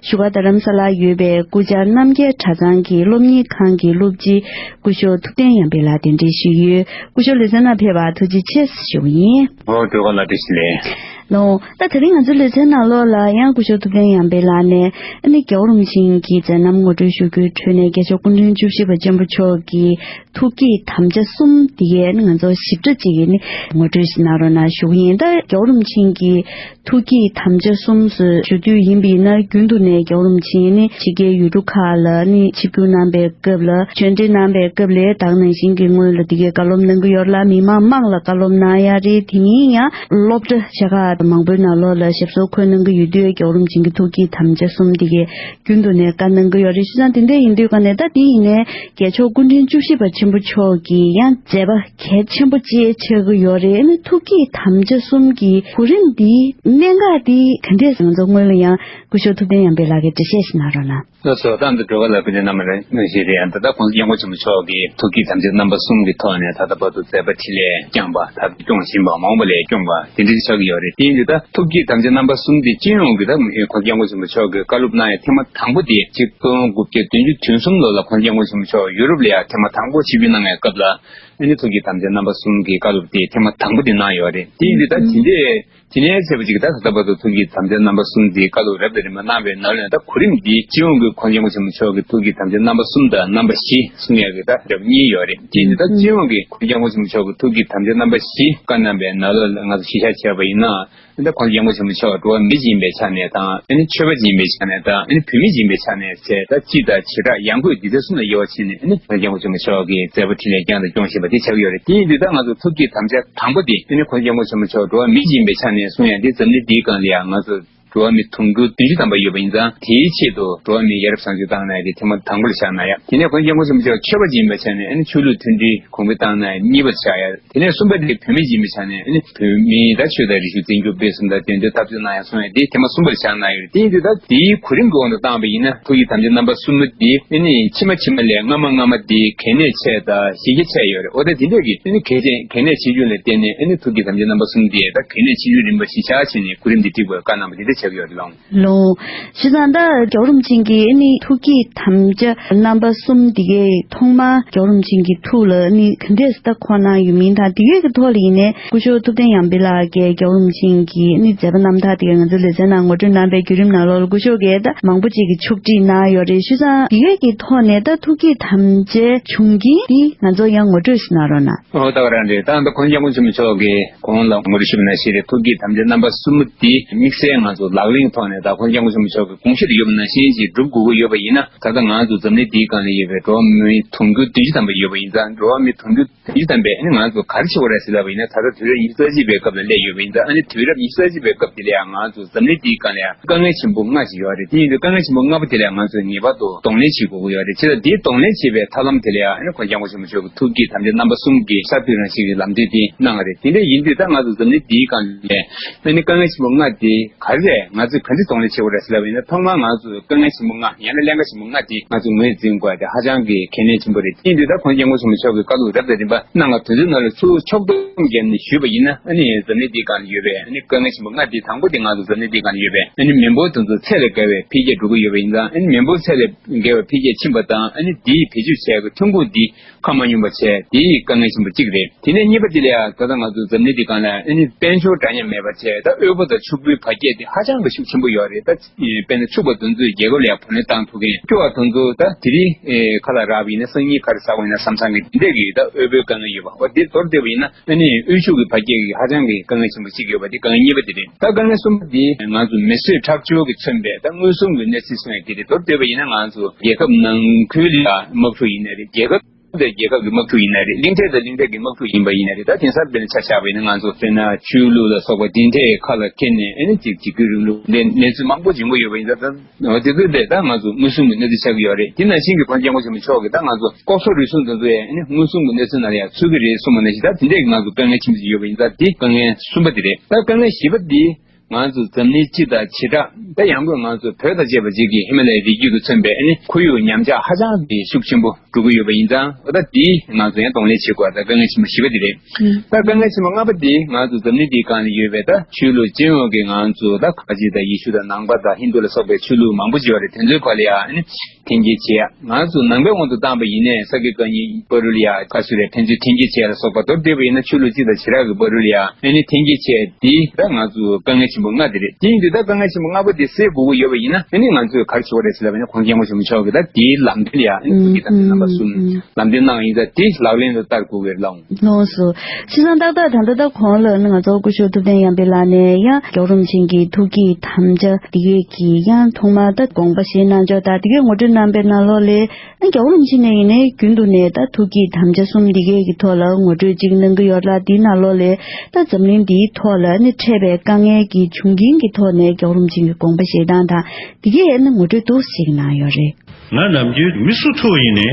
བཞུགས་སྒར་རྡ་རམ་ས་ལར་ཡོད་པའི་སྐུ་བཅར་རྣམ་རྒྱལ་གྲྭ་ཚང་གི་སློབ་གཉེར་ཁང་གི་སློབ་སྤྱི་སྐུ་ཞབས་ཐུབ་བསྟན་ཡར་འཕེལ་ལགས་གདན་འདྲེན་ཞུས་ཡོད། སྐུ་ཞབས་ལེ་ཚན་ནང་ཕེབས་པར་ཐུགས་རྗེ་ཆེ་ཞུ་གི་ཡིན། ཨོ་སྒྲོལ་དཀར་ལགས་བཀྲ་ཤིས་བདེ་ལེགས། ལགས། ད་དེ་རིང་ང་ཚོའི་ལེ་ཚན་ནང་ལོགས་ལ་ཡང་སྐུ་ཞབས་ཐུབ་བསྟན་ཡར་འཕེལ་ལགས་ནས་ཨ་ནི་རྒྱལ་བ་རིན་པོ་ཆེ་གི་མཛད་རྣམ་ངོ་སྤྲོད་ཞུ་རྒྱུའི་ཁྲོད་ནས་རྒྱལ་མཆོག་སྐུ་ཕྲེང་བཅུ་བཞི་པ་ཆེན་པོ་མཆོག་གི་ཐུགས་བསྐྱེད་དམ་བཅའ་གསུམ་དེ་གའི་ང་ཚོ་ཞིབ་ཕྲ་ཅིག་གི་ནི་ངོ་སྤྲོད་ཞིག་གནང་རོགས་གནང་ཞུ་གི་ཡིན། ད་རྒྱལ་བ་རིན་པོ་ཆེ་གི་ཐུགས་བསྐྱེད་དམ་བཅའ་གསུམ་ཞུ་རྒྱུ་ཡིན་པས་ན། རྒྱུན་དུ་ནས་རྒྱལ་བ་རིན་པོ་ཆེ་ནི་ཕྱི་རྒྱལ་ཡུལ་གྲུ་ཁག་ལ་ནི་ཆིབས་བསྒྱུར་གནང་པའི་སྐབས་ལ་ཆོས་འབྲེལ་གནང་པའི་སྐབས་ལ་ད་ག་ནང་བཞིན་གྱི་སྔོན་ལ་དེ་གའི་བཀའ་སློབ་གནང་གི་ཡོད་ལ། མི་མང་མང་ལ་བཀའ་སློབ་གནང་ཡ་རེད། དེ་མིན་ཡང་སློབ་གྲྭ་ཆེ་ཁག་མང་པོའི་ནང་ལོགས་ལ་ཞབས་སོར་འཁོད་གནང་གི་ཡོད་དུས་རྒྱལ་བ་རིན་པོ་ཆེ་གི་ཐུགས་བསྐྱེད་དམ་བཅའ་གསུམ་དེ་གའི་རྒྱུན་དུ་ནས་བཀའ་གནང་གི་ཡོད་རེད། བྱས་ཙང་དེ་འདྲ་ཡིན་དུས་ཀ་ནས་ད་དེ་ཡིན་ནའི་རྒྱལ་མཆོག་སྐུ་ཕྲེང་བཅུ་བཞི་པ་ཆེན་པོ་མཆོག་གི་ཡང་མཛད་པ་གལ་ཆེན་པོ་ཅིག་ཆགས་ཀྱི་ཡོད་རེད། ཨ་ནི་ཐུགས་བསྐྱེད་དམ་བཅའ་གསུམ་གྱི་གོ་རིམ་འདི་གནད་འགག་འདི་ག་འདྲས་ང་ཚོ་སྔོན་ལ་ཡང་སྐུ་ཞབས་ཐུབ་བསྟན་ཡར་འཕེལ་ལགས་ཀྱིས་འགྲེལ་བཤད་ཞིག་གནང་རོགས་གནང་། ལགས་སོ། ད་འདི་སྒྲོལ་དཀར་ལགས་སྐུ་ཕྲེང་རྣམ་པ་ལ་གནང་བཞིན་རེད། ཡང་ད་ལྟ་༸གོང་ས་༸སྐྱབས་མགོན་ཆེན་པོ་མཆོག་གིས་ཐུགས་བསྐྱེད་དམ་བཅའ་རྣམ་པ་གསུམ་གྱི་ཐོག་ནས་ད་ལྟ་བར་དུ་མཛད་པ་འཕྲིན་ལས་བསྐྱངས་པ་ད་སྐྱོང་བཞིན་པ་མ་འོངས་པ་ལ་ཡང་སྐྱོང་པ་དེ་འདྲ་ཆགས་ཀྱི་ཡོད་རེད། དེ་ཡིན་དུས་ད་ཐུགས་བསྐྱེད་དམ་བཅའ་རྣམ་པ་གསུམ་དེ་སྤྱི་ཡོངས་ཀྱི་ད་༸གོང་ས་༸སྐྱབས་མགོན་ཆེན་པོ་མཆོག་གིས་བཀའ་སློབ་གནང་ཡ་ཐེངས་མ་དང་པོ་དེ་ཆིག་སྟོང་དགུ་བརྒྱ་བདུན་ཅུ་དོན་གསུམ་ལོ་ལ་༸གོང་ས་༸སྐྱབས་མགོན་ཆེན་པོ་མཆོག་ཡུ་རོབ་ལ་ཡ་ཐེངས་མ་དང་པོ་ཆིབས་བསྒྱུར་གནང་ཡའི་སྐབས་ལ། ཨ་ནི་ཐུགས་བསྐྱེད་དམ་བཅའ་རྣམ་པ་གསུམ་གྱི་བཀའ་སློབ་དེ་ཐེངས་མ་དང་པོ་དེ་གནང་ཡོད་རེད། དེ་ཡིན་དུས་ད་དེ་འདྲའི་དེ་ནས་བྱས་པ་ཅིག་ད་ད་ལྟ་བར་དུ་ཐུགས་བསྐྱེད་དམ་བཅའ་རྣམ་པ་གསུམ་དེའི་བཀའ་སློབ་རབ་དང་རིམ་པ་གནང་བའི་ནང་ལ་ད་གོ་རིམ་འདི་སྤྱི་ཡོངས་ཀྱི་ཁོང་སྐྱབས་མགོན་ཆེན་པོ་མཆོག་གི་ཐུགས་བསྐྱེད་དམ་བཅའ་རྣམ་པ་གསུམ་དང་རྣམ་པ་བཞི་གསུང་ཡག་གི་ད་རབ་གཉིས་ཡོད་རེད། དེ་ཡིན་དུས་ད་སྤྱི་ཡོངས་ཀྱི་ཁོང་སྐྱབས་མགོན་ཆེན་པོ་མཆོག་གི་ཐུགས་བསྐྱེད་དམ་བཅའ་རྣམ་པ་བཞི་བཀའ་གནང་བའི་ནང་ལ་ང་ཚོ་གཞི་བཞག་བྱས་པ་ཡིན་ན། ད་ཁོང་སྐྱབས་མགོན་ཆེན་པོ་མཆོག་འགྲོ་བ་མི་ཅིག་ཡིན་པའི་ཆ་ནས་དང་། ཨ་ནི་ཆོས་པ་ཅིག་ཡིན་པའི་ཆ་ནས་དང་། ཨ་ནི་བོད་མི་ཅིག་ཡིན་པའི་ཆ་ནས་བྱས། ད་སྤྱི་དང་བྱེ་བྲག་ཡང་སྒོས་འདི་ཚོ་གསུམ་ལ་དབྱེ་བ་ཕྱེ་ནས། ཨ་ནི་ཁོང་སྐྱབས་མགོན་ཆེན་པོ་མཆོག་གི་མཛད་པ་འཕྲིན་ལས་བསྐྱངས་དང་སྐྱོང་བཞིན་པ་དེ་ཆགས་ཀྱི་ཡོད་རེད། དེ་ཡིན་དུས་ད་ང་ཚོ་ཐུགས་བསྐྱེད་དམ་བཅའ་དང་པོ་དེ། ཨ་ནི་ཁོང་སྐྱབས་མགོན་ཆེན་པོ་མཆོག་འགྲོ་བ་མི་ཅིག་ཡིན་པའི་ཆ་ནས་གསུང་ཡག་འདི་འཛམ་གླིང་འདིའི་སྒང་ལ་ཡང་ང་ཚོ་འགྲོ་བ་མི་དུང་ཕྱུར་བདུན་ཅུ་ཐམ་པ་ཡོད་པ་ཡིན་ཙང་། དེའི་ཆེད་དུ་འགྲོ་བ་མིའི་ཡ་རབས་བཟང་སྤྱོད་བཏང་གནང་ཡག་དེ་ཐེངས་མ་དང་པོ་ལ་བཞག་གནང་ཡག་དེ་ནས་ཁོང་སྐྱབས་མགོན་ཆེན་པོ་མཆོག་ཆོས་པ་ཅིག་ཡིན་པའི་ཆ་ནས། ཨ་ནི་ཆོས་ལུགས་མཐུན་སྒྲིལ་གོང་འཕེལ་བཏང་གནང་ཡག་གཉིས་པ་ལ་བཞག་ཡག་དེ་ནས་གསུམ་པ་དེ་བོད་མི་ཡིན་པའི་ཆ་ནས། ཨ་ནི་བོད་མིའི་ད་ཆོས་དང་རིག་གཞུང་བཙན་སྐྱོང་སྤེལ་གསུམ་དང་དོན་དུ་འཐབ་རྩོད་གནང་ཡག་གསུང་ཡག་དེ་ཐེངས་མ་གསུམ་པར་བཞག་གནང་ཡོད་རེད། དེ་ཡིན་དུས་ད་དེའི་གོ་རིམ་གྱི་དབང་དུ་བཏང་བ་ཡིན་ན། ཐུགས་ཀྱི་དམ་བཅའ་རྣམ་པ་གསུམ་པོ་དེ་ཨ་ནི་ཕྱི་མ་ཕྱི་མ་ལས་སྔ་མ་སྔ་མ་དེ་གལ་གནད་ཆེ་དང་གཞི་རྒྱ་ཆེ་ཡོད་རེད། འོ་ད་དེ་འདྲས་ཀྱི་ཨ་ནི་གལ་ཆེ་གལ་གནད་ཆེ་ཆུང་ལ་བརྟེན་ནས། ཨ་ནི་ཐུགས་ཀྱི་དམ་བཅའ་རྣམ་པ་གསུམ་དེ་ད་གལ་གནད་ཆེ་ཆུང་རིམ་པ་གཞི་བཞག་བྱས་ནས་གོ་རིམ་དེ་བསྒྲིགས་པའི་བཀའ་གནང་བ་དེ་འདྲ་ཆགས་ཀྱི་ཡོད་རེད་ལགས། ལོ། བྱས་ཙང་ད་རྒྱལ་བ་རིན་པོ་ཆེ་གིས་ཨ་ནི་ཐུགས་ཀྱི་དམ་བཅའ་རྣམ་པ་གསུམ་འདི་གའི་ཐོག་མར་རྒྱལ་བ་རིན་པོ་ཆེ་གི་ཐུགས་ལ་ཨ་ནི་ག་འདྲས་ད་འཁོར་གནང་ཡོད་མིན་དང་། འདི་གའི་གི་ཐོག་ལ་ཡིན་ནའི་སྐུ་ཞབས་ཐུབ་བསྟན་ཡར་འཕེལ་ལགས་ཀྱིས་རྒྱལ་བ་རིན་པོ་ཆེ་གི་ཨ་ནི་མཛད་པ་རྣམ་ཐར་དེ་གའི་ང་ཚོའི་ལེ་ཚན་ནང་ངོ་སྤྲོད་གནང་པའི་བརྒྱུད་རིམ་ནང་ལོགས་ལ་སྐུ་ཞབས་ཀྱིས་ད་མང་པོ་ཅིག་གི་ཕྱོགས་སྒྲིག་གནང་ཡོད་རེད། བྱས་ཙང་འདི་གའི་གི་ཐོག་ནས་ད་ཐུགས་ཀྱི་དམ་བཅའི་བྱུང་རྐྱེན་འདི་ང་ཚོ་ཡང་ངོ་སྤྲོད་ཞིག་གནང་རོགས་གནང་། ཨོ་ད་ག་རང་རེད། ད་ད་ཁོང་སྐྱབས་མགོན་ཆེན་པོ་མཆོག་གིས་གོང་ལ་ངོ་སྤྲོད་ཞུས་པ་ནང་བཞིན་རེད། ཐུགས་ཀྱི་དམ་བཅའ་རྣམ་པ་གསུམ་པོ་འདི་དམིགས་བསལ་ང་ཚོ་ལག་ལེན་ཐོག་ནས་ད་ཁོང་སྐྱབས་མགོན་ཆེན་པོ་མཆོག་གི་དགོངས་གཞི་དེ་ཡོད་པ་ནང་བཞིན་ཅིག་སྒྲུབ་དགོས་ཀྱི་ཡོད་པ་ཡིན་ན། ད་ལྟ་ང་ཚོ་འཛམ་གླིང་འདིའི་སྒང་ལ་ཡོད་པའི་འགྲོ་བ་མི་དུང་ཕྱུར་བདུན་ཅུ་ཐམ་པ་ཡོད་པ་ཡིན་ཙང་། འགྲོ་བ་མི་དུང་ཕྱུར་བདུན་ཅུ་ཐམ་པས་ཨ་ནི་ང་ཚོ་ག་རེ་བྱེད་དགོས་རེད་ཟེར་ལབ་པ་ཡིན་ན། ད་ལྟ་དུས་རབས་ཉི་ཤུ་རྩ་གཅིག་པའི་སྐབས་ལ་སླེབས་ཡོད་པ་ཡིན་ཙང་། ཨ་ནི་དུས་རབས་ཉི་ཤུ་རྩ་གཅིག་པའི་སྐབས་དེ་ལ་ཡང་ང་ཚོ་འཛམ་གླིང་འདིའི་སྒང་ལ་ཡང་དཀའ་ངལ་ཆེན་པོ་ལྔ་ཞིག་ཡོད་རེད། དེ་ཡིན་དུས་དཀའ་ངལ་ཆེན་པོ་ལྔ་པོ་དེ་ལ་ཡང་ང་ཚོས་ངེས་པར་དུ་གདོང་ལེན་བྱེད་དགོས་ཀྱི་ཡོད་རེད། བྱས་ཙང་དེའི་གདོང་ལེན་བྱེད་པའི་ཐབས་ལམ་དེ་ལ་ཡང་ཨ་ནི་ཁོང་སྐྱབས་མགོན་ཆེན་པོ་མཆོག་གི་ཐུགས་ཀྱི་དམ་བཅའ་རྣམ་པ་གསུམ་གྱི་གསར་གཏོད་རང་བཞིན་གྱི་ལམ་སྟོན་དེ་གནང་བ་རེད། དེ་འདྲ་ཡིན་དུས་ད་ང་ཚོ་འཛམ་གླིང་འདིའི་སྒང་ལ་ཨ་ནི་དཀའ་ངལ་ཆེན་པོ་ལྔ་དེ་ག་རེ་རེད། ང་ཚོས་ག་འདྲ་གདོང་ལེན་བྱེད་དགོས་རེད་ཟེར་ལབ་པ་ཡིན་ན། ཐོག་མར་ང་ཚོས་དཀའ་ངལ་ཆེན་པོ་ལྔ་ཡང་ན་ཀླན་ཀ་ཆེན་པོ་ལྔ་དེ་ང་ཚོས་ངོས་འཛིན་དགོས་ཡ་དེ་ཧ་ཅང་གི་གལ་གནད་ཆེན་པོ་རེད། དེ་ཡིན་དུས་ད་ཁོང་སྐྱབས་མགོན་ཆེན་པོ་མཆོག་གི་བཀའ་སློབ་རབ་དང་རིམ་པ་གནང་བ་དེ་ཚོའི་ནང་ལ་ཚུར་ཕྱོགས་བསྡོམས་བརྒྱབ་ནས་ཞུས་པ་ཡིན་ན། ཨ་ནི་འཛམ་གླིང་འདིའི་སྒང་ལ་ཡོད་པའི་ཨ་ནི་དཀའ་ངལ་ཆེན་པོ་ལྔ་དེ་དང་པོ་དེ་ང་ཚོ་འཛམ་གླིང་འདིའི་སྒང་ལ་ཡོད་པའི་ཨ་ནི་མི་འབོར་དེ་ཚོ་ཚད་ལས་བརྒལ་བའི་འཕེལ་རྒྱས་འགྲོ་གི་ཡོད་པ་ཡིན་ཙང་། ཨ་ནི་མི་འབོར་ཚད་ལས་བརྒལ་བའི་འཕེལ་རྒྱས་ཕྱིན་པ་དང་། ཨ་ནི་དེའི་བེད་སྤྱོད་བྱེད་ཡག་གི་ཐོན་ཁུངས་འདི་ཁ་མ་སྙོམས་པ་བྱས། དེའི་དཀའ་ངལ་ཆེན་པོ་གཅིག་རེད། དེ་ནས་གཉིས་པ་དེ་ལ་ཡང་ད་ལྟ་ང་ཚོ་འཛམ་གླིང་འདིའི་སྒང་ལ་ཨ་ནི་དཔལ་འབྱོར་འདྲ་མཉམ་མེད་པ་བྱས། ད་དབུལ་པོ་དང་ཕྱུག་པོའི་བར་ཁྱད་དེ་ཧ་ཅང་གི་ཤུགས་ཆེན་པོ་ཡོད་རེད། ད་དཔེར་ན་ཕྱུག་པ་དེ་ཚོས་རྒྱལ་ཁབ་ལ་ཡང་བུ་ལོན་བཏང་ཐུབ་མཁན། སྐྱོ་བ་དེ་ཚོ་ད་དེ་རིང་ཨེ་ཁ་ལག་རག་པ་ཡིན་ན་སང་ཉིན་ག་རེ་ཟ་དགོས་ཡིན་ན་བསམ་བསམ་གྱི་དེ་འདྲས་ཀྱི་ད་དབུལ་པོའི་དཀའ་ངལ་ཡོད་པ། འོ་དེ་མདོར་བསྡུས་པ་ཡིན་ན་ཨ་ནི་དབུལ་ཕྱུག་གི་བར་ཁྱད་ཀྱི་ཧ་ཅང་གི་དཀའ་ངལ་ཆེན་པོ་གཅིག་ཡོད་པ་དེ་དཀའ་ངལ་གཉིས་པ་དེ་རེད། ད་དཀའ་ངལ་གསུམ་པ་དེ་ང་ཚོ་མིས་བཟོས་ཁྲག་སྦྱོར་གྱིས་མཚོན་པའི་ད་མངོན་སུམ་གྱི་གནོད་འཚེ་སོང་ཡ་དེ་རེད། མདོར་བསྡུས་པ་ཡིན་ན་ང་ཚོ་རྒྱལ་ཁབ་ནང་ཁུལ་ལ་དམག་འཁྲུག་ཡིན་ན་རེད། རྒྱལ་ཁབ་དང་རྒྱལ་ཁབ་ཀྱི་དམག་འཁྲུག་ཡིན་ན་རེད། གླིང་ཕྲན་དང་གླིང་ཕྲན་གྱི་དམག་འཁྲུག་ཡིན་པ་ཡིན་ན་རེད། ད་དེང་སང་དཔེར་ན་ཆ་བཞག་པ་ཡིན་ན་ང་ཚོ་དཔེར་ན་ཆོས་ལུགས་ལ་སོགས་པ་དེ་འདྲའི་ཁ་ལ་འཁྱེར་ནས་ཨ་ནི་ཅིག་འཇིགས་སྐུལ་རིང་ལུགས་ལས་གནས་ཚུལ་མང་པོ་བྱུང་གི་ཡོད་པ་ཡིན་ཙང་། ད་དེ་ཚོའི་ཐད་ད་ང་ཚོ་མངོན་སུམ་གྱི་གནས་ཚུལ་ཆགས་ཀྱི་ཡོད་རེད། དེ་ནང་བཞིན་གྱི་ཁོང་སྐྱབས་མགོན་ཆེན་པོ་མཆོག་གིས་ད་ང་ཚོ་ལྐོག་ཟ་རུལ་སུངས་དེ་ཚོ་ཡང་ཨ་ནི་མངོན་སུམ་གྱི་གནས་ཚུལ་ནང་ལ་ཡང་ཚུད་ཀྱི་རེད་གསུངས་པ་ནང་བཞིན། ད་དེ་འདྲའི་ང་ཚོ་དཀའ་ངལ་ཆེན་པོ་ཅིག་ཡོད་པ་ཡིན་ཙང་དེ་དཀའ་ངལ་གསུམ་པ་དེ་རེད། ད་དཀའ་ངལ་བཞི་པ་དེ། ང་ཚོ་འཛམ་གླིང་སྤྱི་དང་བྱེ་བྲག་ད་ཡང་སྒོས་ང་ཚོ་བོད་དང་བཅས་པ་ཅིག་གི་ཧི་མ་ལ་ཡའི་རི་རྒྱུད་ཀྱིས་མཚོན་པའི་ཨ་ནི་ཁོར་ཡུག་ཉམས་ཆག་ཧ་ཅང་གི་ཤུགས་ཆེན་པོ་འགྲོ་གི་ཡོད་པ་ཡིན་ཙང་། ད་དེ་ང་ཚོ་ཡང་གདོང་ལེན་བྱེད་དགོས་པ་དང་དཀའ་ངལ་ཆེན་པོ་བཞི་པ་དེ་རེད། ད་དཀའ་ངལ་ཆེན་པོ་ལྔ་པ་དེ་ང་ཚོ་འཛམ་གླིང་འདིའི་སྒང་ལ་ཡོད་པའི་ད་ཆོས་ལུགས་སྤྱི་ཡོངས་ཀྱི་ང་ཚོ་ད་ཁ་ཆེ་དང་ཡེ་ཤུ་དང་ནང་པ་དང་ཧིན་དུ་ལ་སོགས་པའི་ཆོས་ལུགས་མང་པོ་ཅིག་ཡོད་རེད། དེ་ཚོའི་བར་ལ་ཡང་ཨ་ནི་འཐེན་འཁྱེར་བྱེད་ཡ། ང་ཚོ་ནང་པའི་དབང་དུ་བཏང་པ་ཡིན་ནའི་ས་དགེ་བཀའ་རྙིང་བར་དུ་ལ་ཡ་ཁ་སུ་རེ་ཕན་ཚུན་འཐེན་འཁྱེར་བྱེད་ཡ་ལ་སོགས་པ། མདོར་བསྡུས་པ་ཡིན་ན་ཆོས་ལུགས་སྤྱི་དང་བྱེ་བྲག་གི་བར་དུ་ལ་ཡ་ཨ་ནི་འཐེན་འཁྱེར་བྱེད་ཡ་འདི་ད་ང་ཚོ་དཀའ་ངལ་ཆེན་པོ་ལྔ་དེ་རེད། དེ་ཡིན་དུས་ད་དཀའ་ངལ་ཆེན་པོ་ལྔ་པོ་དེ་སེལ་དགོས་ཀྱི་ཡོད་པ་ཡིན་ན་ཨ་ནི་ང་ཚོས་ག་རེ་བྱེད་དགོས་རེད་ཟེར་ལབ་པ་ཡིན་ན། ཁོང་སྐྱབས་མགོན་ཆེན་པོ་མཆོག་གིས་ད་དེའི་ལམ་སྟོན་ལ་ཡ་ཨ་ནི་ཐུགས་ཀྱི་དམ་བཅའ་རྣམ་པ་གསུམ་ལམ་སྟོན་གནང་བ་ཡིན་ཙང་དེ་ལག་ལེན་དུ་བསྟར་དགོས་ཀྱི་རེད་ལགས། ལགས་སོ། བྱས་ཙང་ཏག་ཏག་ད་ལྟ་ད་གོང་ལ་ང་ཚོ་སྐུ་ཞབས་ཐུབ་བསྟན་ཡར་འཕེལ་ལགས་ནས་ཡང་རྒྱལ་བ་རིན་པོ་ཆེ་གི་ཐུགས་ཀྱི་དམ་བཅའ་འདི་གས་ཀྱི་ཡང་ཐོག་མར་ད་དགོངས་པ་བཞེས་གནང་ཕྱོགས་དང་འདི་གས་ངོ་སྤྲོད་གནང་པའི་ནང་ལོགས་ལས། ཨ་རྒྱལ་བ་རིན་པོ་ཆེ་ནས་ཡིན་ནའི་རྒྱུན་དུ་ནས་ད་ཐུགས་ཀྱི་དམ་བཅའ་གསུམ་འདི་གས་ཀྱི་ཐོག་ལ་ངོ་སྤྲོད་ཅིག་གནང་གི་ཡོད་ལ། འདིའི་ནང་ལོགས་ལས་ད་འཛམ་གླིང་འདིའི་ཐོག་ལ་ནི་འཕྲད་པའི་དཀའ་ངལ་གྱི་བྱུང་རྐྱེན་གྱི་ཐོག་ནས་རྒྱལ་བ་རིན་པོ་ཆེ་གི་དགོངས་པ་བཞེས་སྟངས་དང་འདི་གས་ནི་ངོ་སྤྲོད་ཏོག་ཙམ་ཅིག་གནང་ཡོད་རེད། ང་ནམ་རྒྱུན་མི་སུ་ཐུག་པ་ཡིན་ནའི་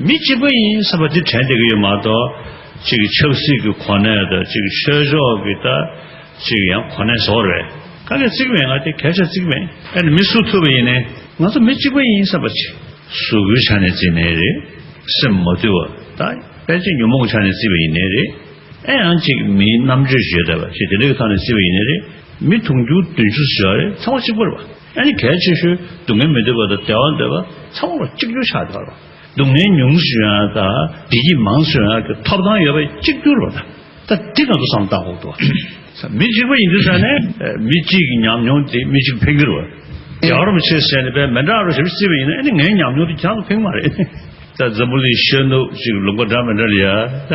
མི་གཅིག་པ་ཡིན་བསམ་པ་དེ་དྲན་བསྡད་ཀྱི་ཡོད་མ་གཏོགས། གཅིག་གི་ཆབ་སྲིད་ཀྱི་གོ་གནས་དང་། གཅིག་གི་ཆོས་ཕྱོགས་ཀྱི་ད་གཅིག་ཡང་གོ་གནས་བཟོ་རེད། ག་གེ་བརྩི་གི་མེད། ང་དེ་གལ་ཆེ་བརྩི་གི་མེད། ཨ་ནི་མི་སུ་ཐུག་པ་ཡིན་ནའི་ང་ཚོ་མི་གཅིག་པ་ཡིན་བསམ་པ་ཅིག་གཟུགས་པོའི་ཆ་ནས་བརྩིས་ནའི་རེད། སེམས་མ་དུལ་བ་དང་། དཔེ་ཆ་ཉོན་མོངས་ཆ་ནས་བརྩིས་པ་ཡིན་ནའི་རེད། ཨེ་ཡང་གཅིག་མིའི་རྣམ་དཔྱོད་བརྗོད་བསྡད་པ་ཅིག་དེ་འདྲ་གི་ཐོག་ནས་བརྩིས་པ་ཡིན་ནའི་རེད། མི་དུང་ཕྱུར་བདུན་ཅུ་ཞིག་ཡོད་རེད། ཚང་མ་གཅིག་པ་རེད་པ། ཨ་ནི་གལ་ཆེ་ཤོས་སྡུག་བསྔལ་མི་འདོད་པ་དང་བདེ་བ་འདོད་པ་ཚང་མ་གཅིག་གྱུར་ཆགས་བསྡད་པ་རེད་པ། སྡུག་བསྔལ་ཉུང་སུ་ཡོང་ཡ་དང་བདེ་སྐྱིད་མང་སུ་ཡོང་ཡ་གི་ཐོབ་ཐང་ཡོད་པ་གཅིག་གྱུར་རོ། ད་ད་འདི་ང་ཚོ་བསམ་བཏང་དགོས་འདུག་མི་གཅིག་པ་ཡིན་དུས་ཙང་ནས་མི་གཅིག་གི་ཉམས་མྱོང་དེ་མི་གཅིག་ཕན་གྱི་རེད་བ། རྒྱལ་བ་རིན་པོ་ཆེ་ཟེར་ནས་པས་མི་འདྲ་རུ་ཞིབ་བརྩིས་པ་ཡིན་ན་ཨ་ནི་ངའི་ཉམས་མྱོང་དེ་ཁྱང་དུ་ཕན་གྱི་མ་རེད། ད་འཛམ་བུ་གླིང་ཤར་ནུབ་ཅིག་ལུང་པ་འདྲ་མི་འདྲ་ལ་ཡ་ད་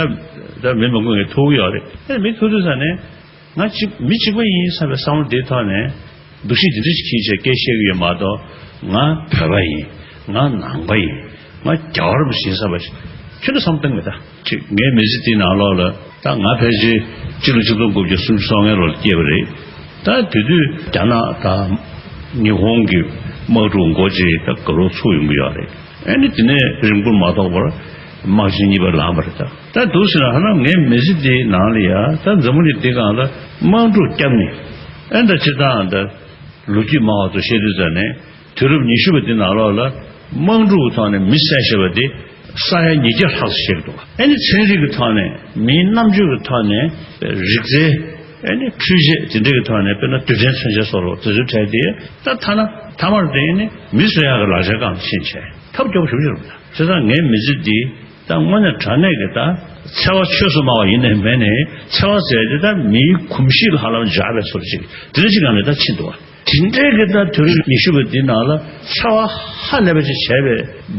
ད་མི་མང་པོ་ངས་ཐུག་གི་ཡོད་རེད། ཨ་ནི་མི་ཐུག་དུས་ཙང་ནས། ང་གཅིག་མི་གཅིག་པ་ཡིན་བསམ་པའི་བསམ་བློ་འདིའི་ཐོག་ནས་འདུ་ཤེས་འདི་འདྲ་ཞིག་འཁྱེར་བྱས་སྐད་བཤད་ཀྱི་ཡོད་མ་གཏོགས། ང་བོད་པ་ཡིན། ང་ནང་པ་ཡིན། ང་རྒྱལ་བ་རིན་པོ་ཆེ་ཡིན་བསམ་པ་ཞིག་ཁྱོན་ནས་བསམ་བཏང་མེད་ད། ཅིག་ངའི་མི་ཚེ་འདིའི་ནང་ལོགས་ལ་ད་ང་ཕལ་ཆེར་སྤྱི་ལོ་ཆིག་སྟོང་དགུ་བརྒྱ་སུམ་ཅུ་སོ་ལྔའི་ལོ་ལ་སྐྱེས་པ་རེད། ད་དེ་དུས་རྒྱ་ནག་དང་ཉི་ཧོང་གི་དམག་འཁྲུག་འགོ་བྱས་ད་དགའ་རབ་ཚུགས་ཡོང་གི་ཡོད་རེད། ཨ་ནི་དེ་ནས་རིང་པོར་མ་ཐོགས་པར་དམག་ཆེན་གཉིས་པ་ལངས་པ་རེད་ད། ད་འདུག་ཟེར་ན་ཧ་ལམ་ངའི་མི་ཚེ་འདིའི་ནང་ལ་ཡ་ད་འཛམ་བུ་གླིང་འདི་སྒང་ལ་དམག་འཁྲུག་བརྒྱབ་ནས། ཨ་ད་སྤྱིར་བཏང་ད་ལོ་རྒྱུས་སྨྲ་བ་ཚོ་བཤད་དུས་ཙང་ནས་དུས་རབས་ཉི་ཤུ་པ་འདི་ནང་ལོགས་ལ་དམག་འཁྲུག་གི་ཐོག་ནས་མི་བསད་ཤེས་པ་དེ་ས་ཡ་ཉིས་བརྒྱ་ལྷག་ཙམ་བཤད་ཀྱི་འདུག་ཨ་ནི་ཚན་རིག་གི་ཐོག་ནས་མིའི་རྣམ་དཔྱོད་ཀྱི་ཐོག་ནས་རིག་རྩལ། ཨ་ནི་འཕྲུལ་ཆས་དེ་འདྲ་གི་ཐོག་ནས་དཔེར་ན་རྡུལ་ཕྲན་མཚོན་ཆ་སོགས་རོགས་དེ་ཚོའི་གྲས་དེ་ད་ཐ་ན་ཐ་མར་དེ་ནི་མི་གསོད་ཡག་གི་ལག་ཆ་སྒང་ཕྱིན་བྱས་ཐབས་སྐྱོ་པོ་ཞེ་པོ་ཅིག་རེད། བྱས་ཙང་ངའི་མི་ཚེ་འདི་ད་དངོས་གནས་དྲང་གནས་ཀྱི་ད་འཚེ་བ་ཆོས་སུ་སྨྲ་བ་ཡིན་ནའི་མིན་ནའི་འཚེ་བ་ཟེར་དེ་ད་མིའི་གོམས་གཤིས་ལ་ཧ་ལམ་འཇགས་པའི་ཚོར་ཅིག་དེ་འདྲ་ཅིག་ངང་ནས་ད་ཕྱིན་འདུག་བ། དེ་འདྲའི་གི་ད་དུས་རབས་ཉི་ཤུ་པ་འདི་ནང་ལ་འཚེ་བ་ཧ་ལས་པ་ཅིག་བྱས་པའི་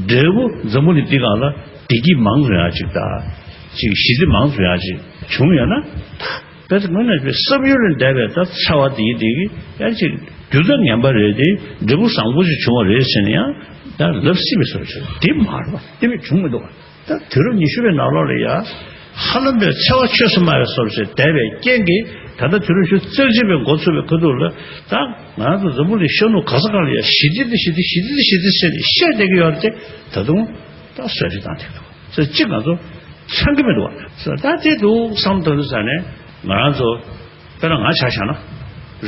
འབྲས་བུ་འཛམ་བུ་གླིང་འདི་སྒང་ལ་བདེ་སྐྱིད་མང་དུ་ཡོང་ཡག་ཅིག་ད་ཅིག་ཞི་བདེ་མང་དུ་ཡོང་ཡག་ཅིག་བྱུང་ཡོད་ན་ད། བས་དངོས་གནས་པའི་བསམ་ཡུལ་ལས་འདས་པའི་ད་འཚེ་བ་འདིའི་འདི་གི་ཡང་ཅིག་རྒྱུ་མཚན་ངན་པ་རེད་དེ་འབྲས་བུ་བཟང་པོ་ཞིག་བྱུང་བ་རེད་ཟེར་ནས་ཡང་ད་ལབ་སྲིད་པའི་བཟོ་འདྲ་ཅིག་འདི་མ་རེད་པ། དེ་མིན་བྱུང་མི་འདུག་པ། ད་དུས་རབས་ཉི་ཤུ་པའི་ནང་ལོགས་ལ་ཡ་ཧ་ལམ་པའི་འཚེ་བ་ཆོས་སུ་སྨྲ་བའི་བཟོ་འདྲ་ཅིག་འདས་པའི་རྐྱེན་གྱིས་ད་ལྟ་དུས་རབས་ཉི་ཤུ་རྩ་གཅིག་པའི་འགོ་ཚུགས་པའི་ཁ་ཐུག་ལ་ད་ང་རང་ཚོ་འཛམ་བུ་གླིང་ཤར་ནུབ་ག་ས་ག་ལ་ཡ་ཞི་བདེ་འདི་ཞི་བདེ་ཞི་བདེ་འདི་ཞི་བདེ་ཟེར་ནས་བཤད་བསྡད་ཀྱི་ཡོད་རེད་དེ། ད་དུང་ད་གསོད་རེས་བཏང་བསྡད་འདུག་ཟེར་གཅིག་ང་ཚོ་མཚོན་གྱི་མི་འདུག་བ། ཟེར་ད་དེ་འདུག་བསམ་དོན་དུ་ཟ་ནས་ང་རང་ཚོ་དཔེར་ན་ང་ཆ་བཞག་ན་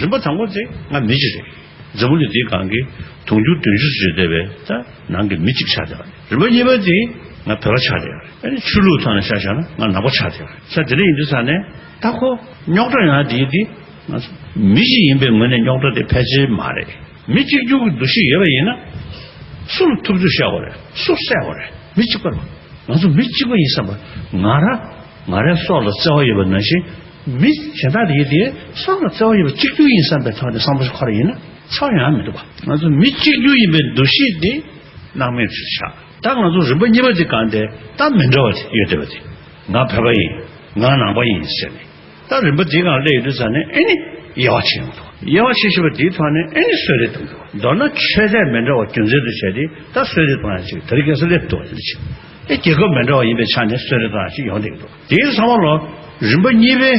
རིམ་པ་དང་པོ་དེ་ང་མི་གཅིག་རེད། འཛམ་བུ་གླིང་འདིའི་སྒང་གི་དུང་ཕྱུར་བདུན་ཅུ་ཙམ་བསྡད་པའི་ད་ནང་གི་མི་གཅིག་ཆགས་བསྡད་པ་རེད། རིམ་པ་གཉིས་པ་དེ་ང་བོད་པ་ཆགས་བསྡད་པ་རེད། ཨ་ནི་ཆོས་ལུགས་ཐོག་ནས་ཆ་བཞག་ན་ང་ནག་པོ་ཆགས་བསྡད་པ་རེད། ཟེར་དེ་འདྲ་ཡིན་དུས་ཟ་ནས་ད་ཁོ་རྙོག་དྲ་ཡོང་ཡ་དེ་དེ་ང་ཚོ་མི་གཅིག་ཡིན་པའི་ངོས་ནས་རྙོག་དྲ་དེ་ཕལ་ཆེར་མ་རེད། མི་གཅིག་གྱུར་གྱི་འདུ་ཤེས་ཡོད་པ་ཡིན་ན། སུ་ལ་ཐུབ་ཚོད་བཤད་དགོས་རེད། སུ་བསད་དགོས་རེད། མི་གཅིག་པ་རེད། ང་ཚོ་མི་གཅིག་པ་ཡིན་བསམ་པ། ང་རང་ང་རའི་སྲོག་ལ་བརྩེ་བ་ཡོད་པ་ནང་བཞིན། མི་གཞན་དག་དེ་ཡིན་དེ་སྲོག་ལ་བརྩེ་བ་ཡོད་པ་གཅིག་གྱུར་ཡིན་བསམ་པའི་ཐོག་ནས་བསམ་བློ་ཞིག་འཁོར་ཡིན་ན་འཚེ་བ་ཡོང་ཡ་མི་འདུག་པ། ང་ཚོ་མི་གཅིག་གྱུར་ཡིན་པའི་འདུ་ཤེས་དེ་སྣང་མེད་དུ་ཆགས། ད་ང་ཚོ་རིམ་པ་གཉིས་པ་དེ་གང་དེ་ད་མི་འདྲ་བ་དེ་ཡོད་བསྡད་པ་དེ། ང་བོད་པ་ཡིན། ང་ནང་པ་ཡིན་ཟེར་ནས། ད་རིམ་པ་འདིའི་སྒང་སླེབས་ཡོང་དུས་ཙ་ནས་ཨེ་ནི་དབྱེ་བ་ཕྱེ་ཡོང་འདུག་དབྱེ་བ་ཕྱེ་ཤེས་པ་འདིའི་ཐོག་ནས་ཨེ་ནི་གསོད་རེས་གཏོང་འདུག་མདོར་ན་ཆོས་དད་མི་འདྲ་བ་རྒྱུ་མཚན་དུ་བྱས་ཏེ་ད་གསོད་རེས་གཏོང་ཡ་ཅིག་དེ་རིང་ཁ་སང་སླེབས་འདུག་བ། དེ་ཅིག་ཨེ་རྒྱལ་ཁབ་མི་འདྲ་བ་ཡིན་པའི་ཆ་ནས་གསོད་རེས་གཏོང་ཡ་ཅིག་ཡོང་བསྡད་ཀྱི་འདུག་དེའི་ཚང་མ་ལོ་རིམ་པ་གཉིས་པའི་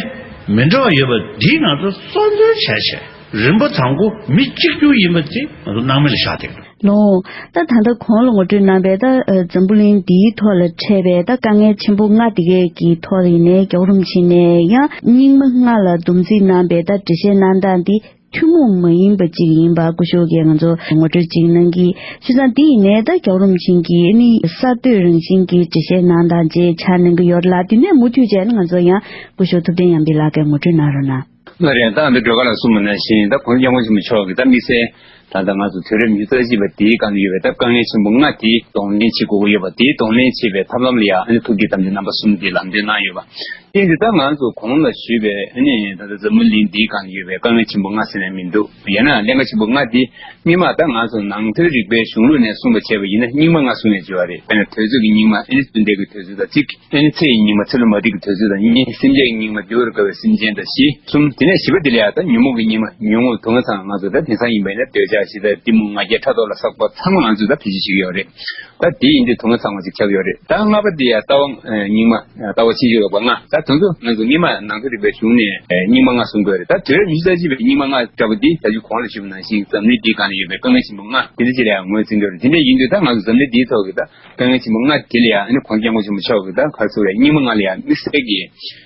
མི་འདྲ་བ་ཡོད་པ་འདིས་ང་ཚོ་གཙོ་འདོན་བྱས་བྱས་རིམ་པ་དང་པོ་མི་གཅིག་གྱུར་ཡིན་པ་དེ་ང་ཚོ་སྣང་མེད་ལ་བཞག་བསྡད་ཀྱི་འདུག་ལོ། ད་ད་ལྟ་གོང་ལ་ངོ་སྤྲོད་གནང་པའི་ད་འཛམ་བུ་གླིང་འདིའི་ཐོག་ལ་འཕྲད་པའི་ད་དཀའ་ངལ་ཆེན་པོ་ལྔ་དེ་གའི་གི་ཐོག་ལ་ཡིན་ནའི་རྒྱལ་བ་རིན་པོ་ཆེ་ནས་ཡང་རྙིང་མ་ལྔ་ལ་སྡོམ་རྩིས་གནང་པའི་ད་འགྲེལ་བཤད་གནང་སྟངས་འདི་ཐུན་མོང་མ་ཡིན་པ་ཅིག་ཡིན་པ་སྐུ་ཞབས་ཀྱིས་ང་ཚོ་ངོ་སྤྲོད་ཅིག་གནང་གི། བྱས་ཙང་འདི་ཡིན་ནའི་ད་རྒྱལ་བ་རིན་པོ་ཆེ་གིས་ཨ་ནི་གསར་གཏོད་རང་བཞིན་གྱི་འགྲེལ་བཤད་གནང་སྟངས་ཅིག་ཆགས་གནང་གི་ཡོད་ལ། དེ་ནས་མུ་མཐུད་བྱས་ན་ང་ཚོ་ཡང་སྐུ་ཞབས་ཐུབ་བསྟན་ཉམས་པའི་ལགས་ཀྱིས་ངོ་སྤྲོད་གནང་རོགས་གནང་། ལགས་རེད། ད་འདི་སྒྲོལ་དཀར་ལགས་གསུངས་པ་ནང་བཞིན་ད་གོང་སྐྱབས་མགོན་ཆེན་པོ་མཆོག་གིས་ད་དམིགས་བསལ་ད་ལྟ་ང་ཚོ་དུས་རབས་ཉི་ཤུ་རྩ་གཅིག་པ་དེའི་སྒང་ཡོད་པའི་ད་དཀའ་ངལ་ཆེན་པོ་ལྔ་དེ་གདོང་ལེན་བྱེད་དགོས་ཀྱི་ཡོད་པ། དེའི་གདོང་ལེན་བྱེད་པའི་ཐབས་ལམ་ལ་ཡང་ཨ་ནི་ཐུགས་བསྐྱེད་དམ་བཅའ་རྣམ་པ་གསུམ་དེ་ལམ་སྟོན་གནང་ཡོད་པ། དེ་ཡིན་དུས་ད་ང་ཚོ་གོང་ལ་ཞུས་པའི་ཨ་ནི་ད་ལྟ་འཛམ་བུ་གླིང་འདིའི་སྒང་ཡོད་པའི་དཀའ་ངལ་ཆེན་པོ་ལྔ་ཟེར་ནས་མི་འདུག་ཡང་ན་ཀླན་ཀ་ཆེན་པོ་ལྔ་དེ་སྔོན་མ་ད་ང་ཚོ་ནང་ཐོན་རིག་པའི་གཞུང་ལུགས་ནས་གསུངས་པ་བྱས་པ་ཡིན་ན་རྙིང་མ་ལྔ་གསུངས་ནས་བརྗོད་པ་རེད། དཔེར་ན་དུས་ཚོད་ཀྱི་རྙིང་མ་ཨ་ནི་རྟེན་འབྲེལ་གྱི་དུས་ཚོད་དང་གཅིག་ཨ་ནི་ཚེ་ཡི་རྙིང་མ་ཚེ་ལུ་མ་ཐུག་གི་དུས་ཚོད་དང་གཉིས། སེམས་ཅན་གྱི་རྙིང་མ་འདུལ་བར་དཀའ་བའི་སེམས་ཅན་དང་བཞི། གསུམ། དེ་ནས་བཞི་པ་དེ་ལ་ཡང་ད་ཉོན་མོངས་ཀྱི་རྙིང་མ། ཉོན་མོངས་དུག་ལྔ་ཚང་ང་ཚོ་ད་དེང་སང་ཡིན་པ་ཡིན་ན་འདོད་ཆགས་ཞེ་སྡང་གཏི་མུག་ང་རྒྱལ་ཕྲག་དོག་ལ་སོགས་པ་ཚང་མ་ང་ཚོས་ད་བེད་སྤྱོད་བྱེད་ཀྱི་ཡོད་རེད། ད་དེ་ཡིན་དུས་དུག་ལྔ་ཚང་བ་ཅིག་ཆགས་ཀྱི་ཡོད་རེད། ད་ལྔ་པ་དེ་ཡང་ལྟ་བ་རྙིང་མ། ལྟ་བ་ཕྱིན་ཅི་ལོག་པ་ལྔ། ད་དེ་ཚོ་ང་ཚོ་སྔོན་མ་ནང་ཐོན་རིག་པའི་གཞུང་ནས་རྙིང་མ་ལྔ་གསུང་གི་ཡོད་རེད། ད་དུས་རབས་ཉི་ཤུ་རྩ་གཅིག་པའི་རྙིང་མ་ལྔ་འདྲ་པོ་འདི་ད་ཅི་གོང་ལ་ཞུས་པ་ནང་བཞིན་འཛམ་གླིང་འདིའི་སྒང་ལ་ཡོད་པའི་དཀའ་ངལ་ཆེན་པོ་ལྔ་དེ་འདྲ་ཅིག་ལ་ཡང་ངོས་འཛིན་གྱི་ཡོད་རེད། དེ་འདྲ་ཡིན་དུས་ད་ང་ཚོ་འཛམ་གླིང་འདིའི་ཐོག་གི་ད་དཀའ་ངལ་ཆེན་པོ་ལྔ་དེ་ལ་ཡང་ཨ་ནི་གོང་སྐྱབས་མགོན་ཆེན་པོ་མཆོག་གིས་ད་ག་རེ་ཟེར་རེད། རྙིང་མ་ལྔ་ལ་ཡང་དམིགས་བསལ་གྱི་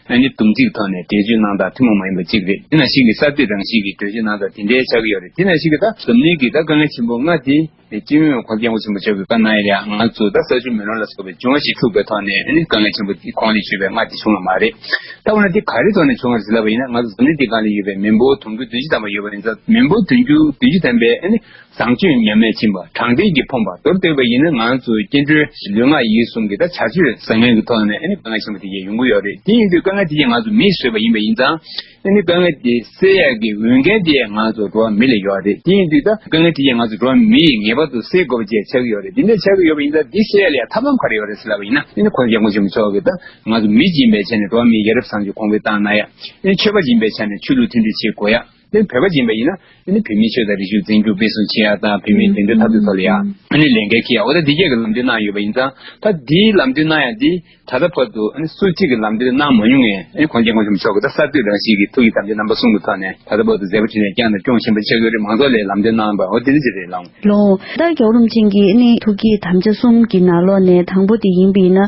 ཨ་ནི་སྡོམ་རྩིས་ཀྱི་ཐོག་ནས་འགྲེལ་བརྗོད་གནང་སྟངས་ཐུན་མོང་མ་ཡིན་པ་གཅིག་རེད། དེ་ནང་བཞིན་གྱི་གསར་གཏོད་རང་བཞིན་གྱི་འགྲེལ་བརྗོད་གནང་སྟངས་དེ་འདྲའི་ཆགས་ཀྱི་ཡོད་རེད། དེ་ནང་བཞིན་གྱི་ད་འཛམ་གླིང་གི་ད་དཀའ་ངལ་ཆེན་པོ་ལྔ་དེ་ སྤྱི་ཡོངས་གོང་ས་སྐྱབས་མགོན་ཆེན་པོ་མཆོག་གིས་བཀའ་གནང་ཡ་ལ་ང་ཚོ་ད་ས་ཆུ་མེ་རླུང་ལ་སོགས་པའི་འབྱུང་བ་བཞི་འཁྲུགས་པའི་ཐོག་ནས་ཨ་ནི་དཀའ་ངལ་ཆེན་པོ་དེ་ཁོང་ལ་ཞུས་པའི་སྔ་དེ་བྱུང་བ་མ་རེད། ད་འོ་ན་དེ་ག་རེ་ཐོག་ནས་བྱུང་བ་རེད་ཟེར་ལབ་པ་ཡིན་ན། ང་ཚོ་འཛམ་གླིང་འདི་སྒང་ལ་ཡོད་པའི་མི་འབོར་དུང་ཕྱུར་བདུན་ཅུ་ཐམ་པ་ཡོད་པ་ཡིན་ཙང་། མི་འབོར་དུང་ཕྱུར་བདུན་ཅུ་ཐམ་པས་ཨ་ནི་བཟང་སྤྱོད་ཉམས་དམས་ཕྱིན་པ། དྲང་བདེན་གྱིས་ཕོངས་པ། མདོར་བསྡུས་པ་ཡིན་ན་ང་ཚོ་སྐྱེ་འགྲོའི་ལུས་ངག་ཡིད་གསུམ་གྱི་ད་བྱ་སྤྱོད་བཟང་ངན་གྱི་ཐོག་ནས་ཨ་ནི་དཀའ་ངལ་ཆེན་པོ་དེ་གས་ཡོང་གི་ཡོད་རེད། དེ་ཡིན་དུས་དཀའ་ངལ་དེ་གས་ང་ཚོ་མིས་བཟོས་པ་ཡིན་པ་ཡིན་ཙང་། ཨ་ནི་དཀའ་ངལ་དེ་སེལ་ཡག་གི་འོས་འགན་དེ་ང་ཚོ་འགྲོ་བ་མི་ལ་ཡོད་རེད། དེ་ཡིན་དུས་ད་དཀའ་ངལ་དེ་གས་ང་ཚོ་འགྲོ་བ་མི་ཡིས་ངེས་པར་དུ་སེལ་དགོས་པ་བཅས་ཆགས་ཀྱི་ཡོད་རེད། དེ་འདྲ་ཆགས་ཀྱི་ཡོད་པ་ཡིན་ཙང་། འདི་སེལ་ཡག་ལ་ཡང་ཐབས་ལམ་ག་རེ་ཡོད་རེད་ཟེར་ལབ་པ་ཡིན་ན། ཨ་ནི་གོང་ས་སྐྱབས་མགོན་ཆེན་པོ་མཆོག་གིས་ད་ང་ཚོ་མི་གཅིག་ཡིན་པའི་ཆ་ནས་འགྲོ་བ་མིའི་ཡ་རབས་བཟང་སྤྱོད་གོང་འཕེལ་བཏང་གནང་ཡ། ཨ་ནི་ཆོས་པ་གཅིག་ཡིན་པའི་ཆ་ནས་ཆོས་ལུགས་མཐུན་སྒྲིལ་བྱེད་དགོས་ཡ། ཨ་ནི་བོད་པ་གཅིག་ཡིན་པ་ཡིན་ན་ཨ་ནི་བོད་མིའི་ཆོས་དང་རིག་གཞུང་འཛིན་སྐྱོང་སྤེལ་གསུམ་བྱེད་ཡ་དང་། བོད་མིའི་བདེན་དོན་འཐབ་རྩོད་ཐོག་ལ་ཡ་ཨ་ནི་ལས་འགན་འཁྱེར་ཡ། འོ་ད་འདི་གས་ཀྱི་ལམ་སྟོན་གནང་ཡོད་པ་ཡིན་ཙང་། ད་འདིའི་ལམ་སྟོན་གནང་ཡ་འདི་ད་ལྟ་བར་དུ་ཨ་ནི་སུ་གཅིག་གིས་ལམ་སྟོན་གནང་མ་མྱོང་ངས། ཨ་ནི་གོང་ས་སྐྱབས་མགོན་ཆེན་པོ་མཆོག་གིས་ད་གསར་གཏོད་རང་བཞིན་གྱི་ཐུགས་ཀྱི་དམ་བཅའ་རྣམ་པ་གསུམ་གྱི་ཐོག་ནས་ད་ལྟ་བར་དུ་མཛད་པ་འཕྲིན་ལས་བསྐྱངས་དང་སྐྱོང་བཞིན་པ་ཆགས་ཡོད་རེད། མང་ཚོགས་ལ་ལམ་སྟོན་གནང་བ་འོ་དེ་འདྲ་ཅིག་རེད་ལགས། ལགས། ད་རྒྱལ་བ་རིན་པོ་ཆེ་གིས་ཨ་ནི་ཐུགས་ཀྱི་དམ་བཅའ་གསུམ་གྱི་ནང་ལོགས་ནས་དང་པོ་དེ་ཡིན་པ་ཡིན་ན།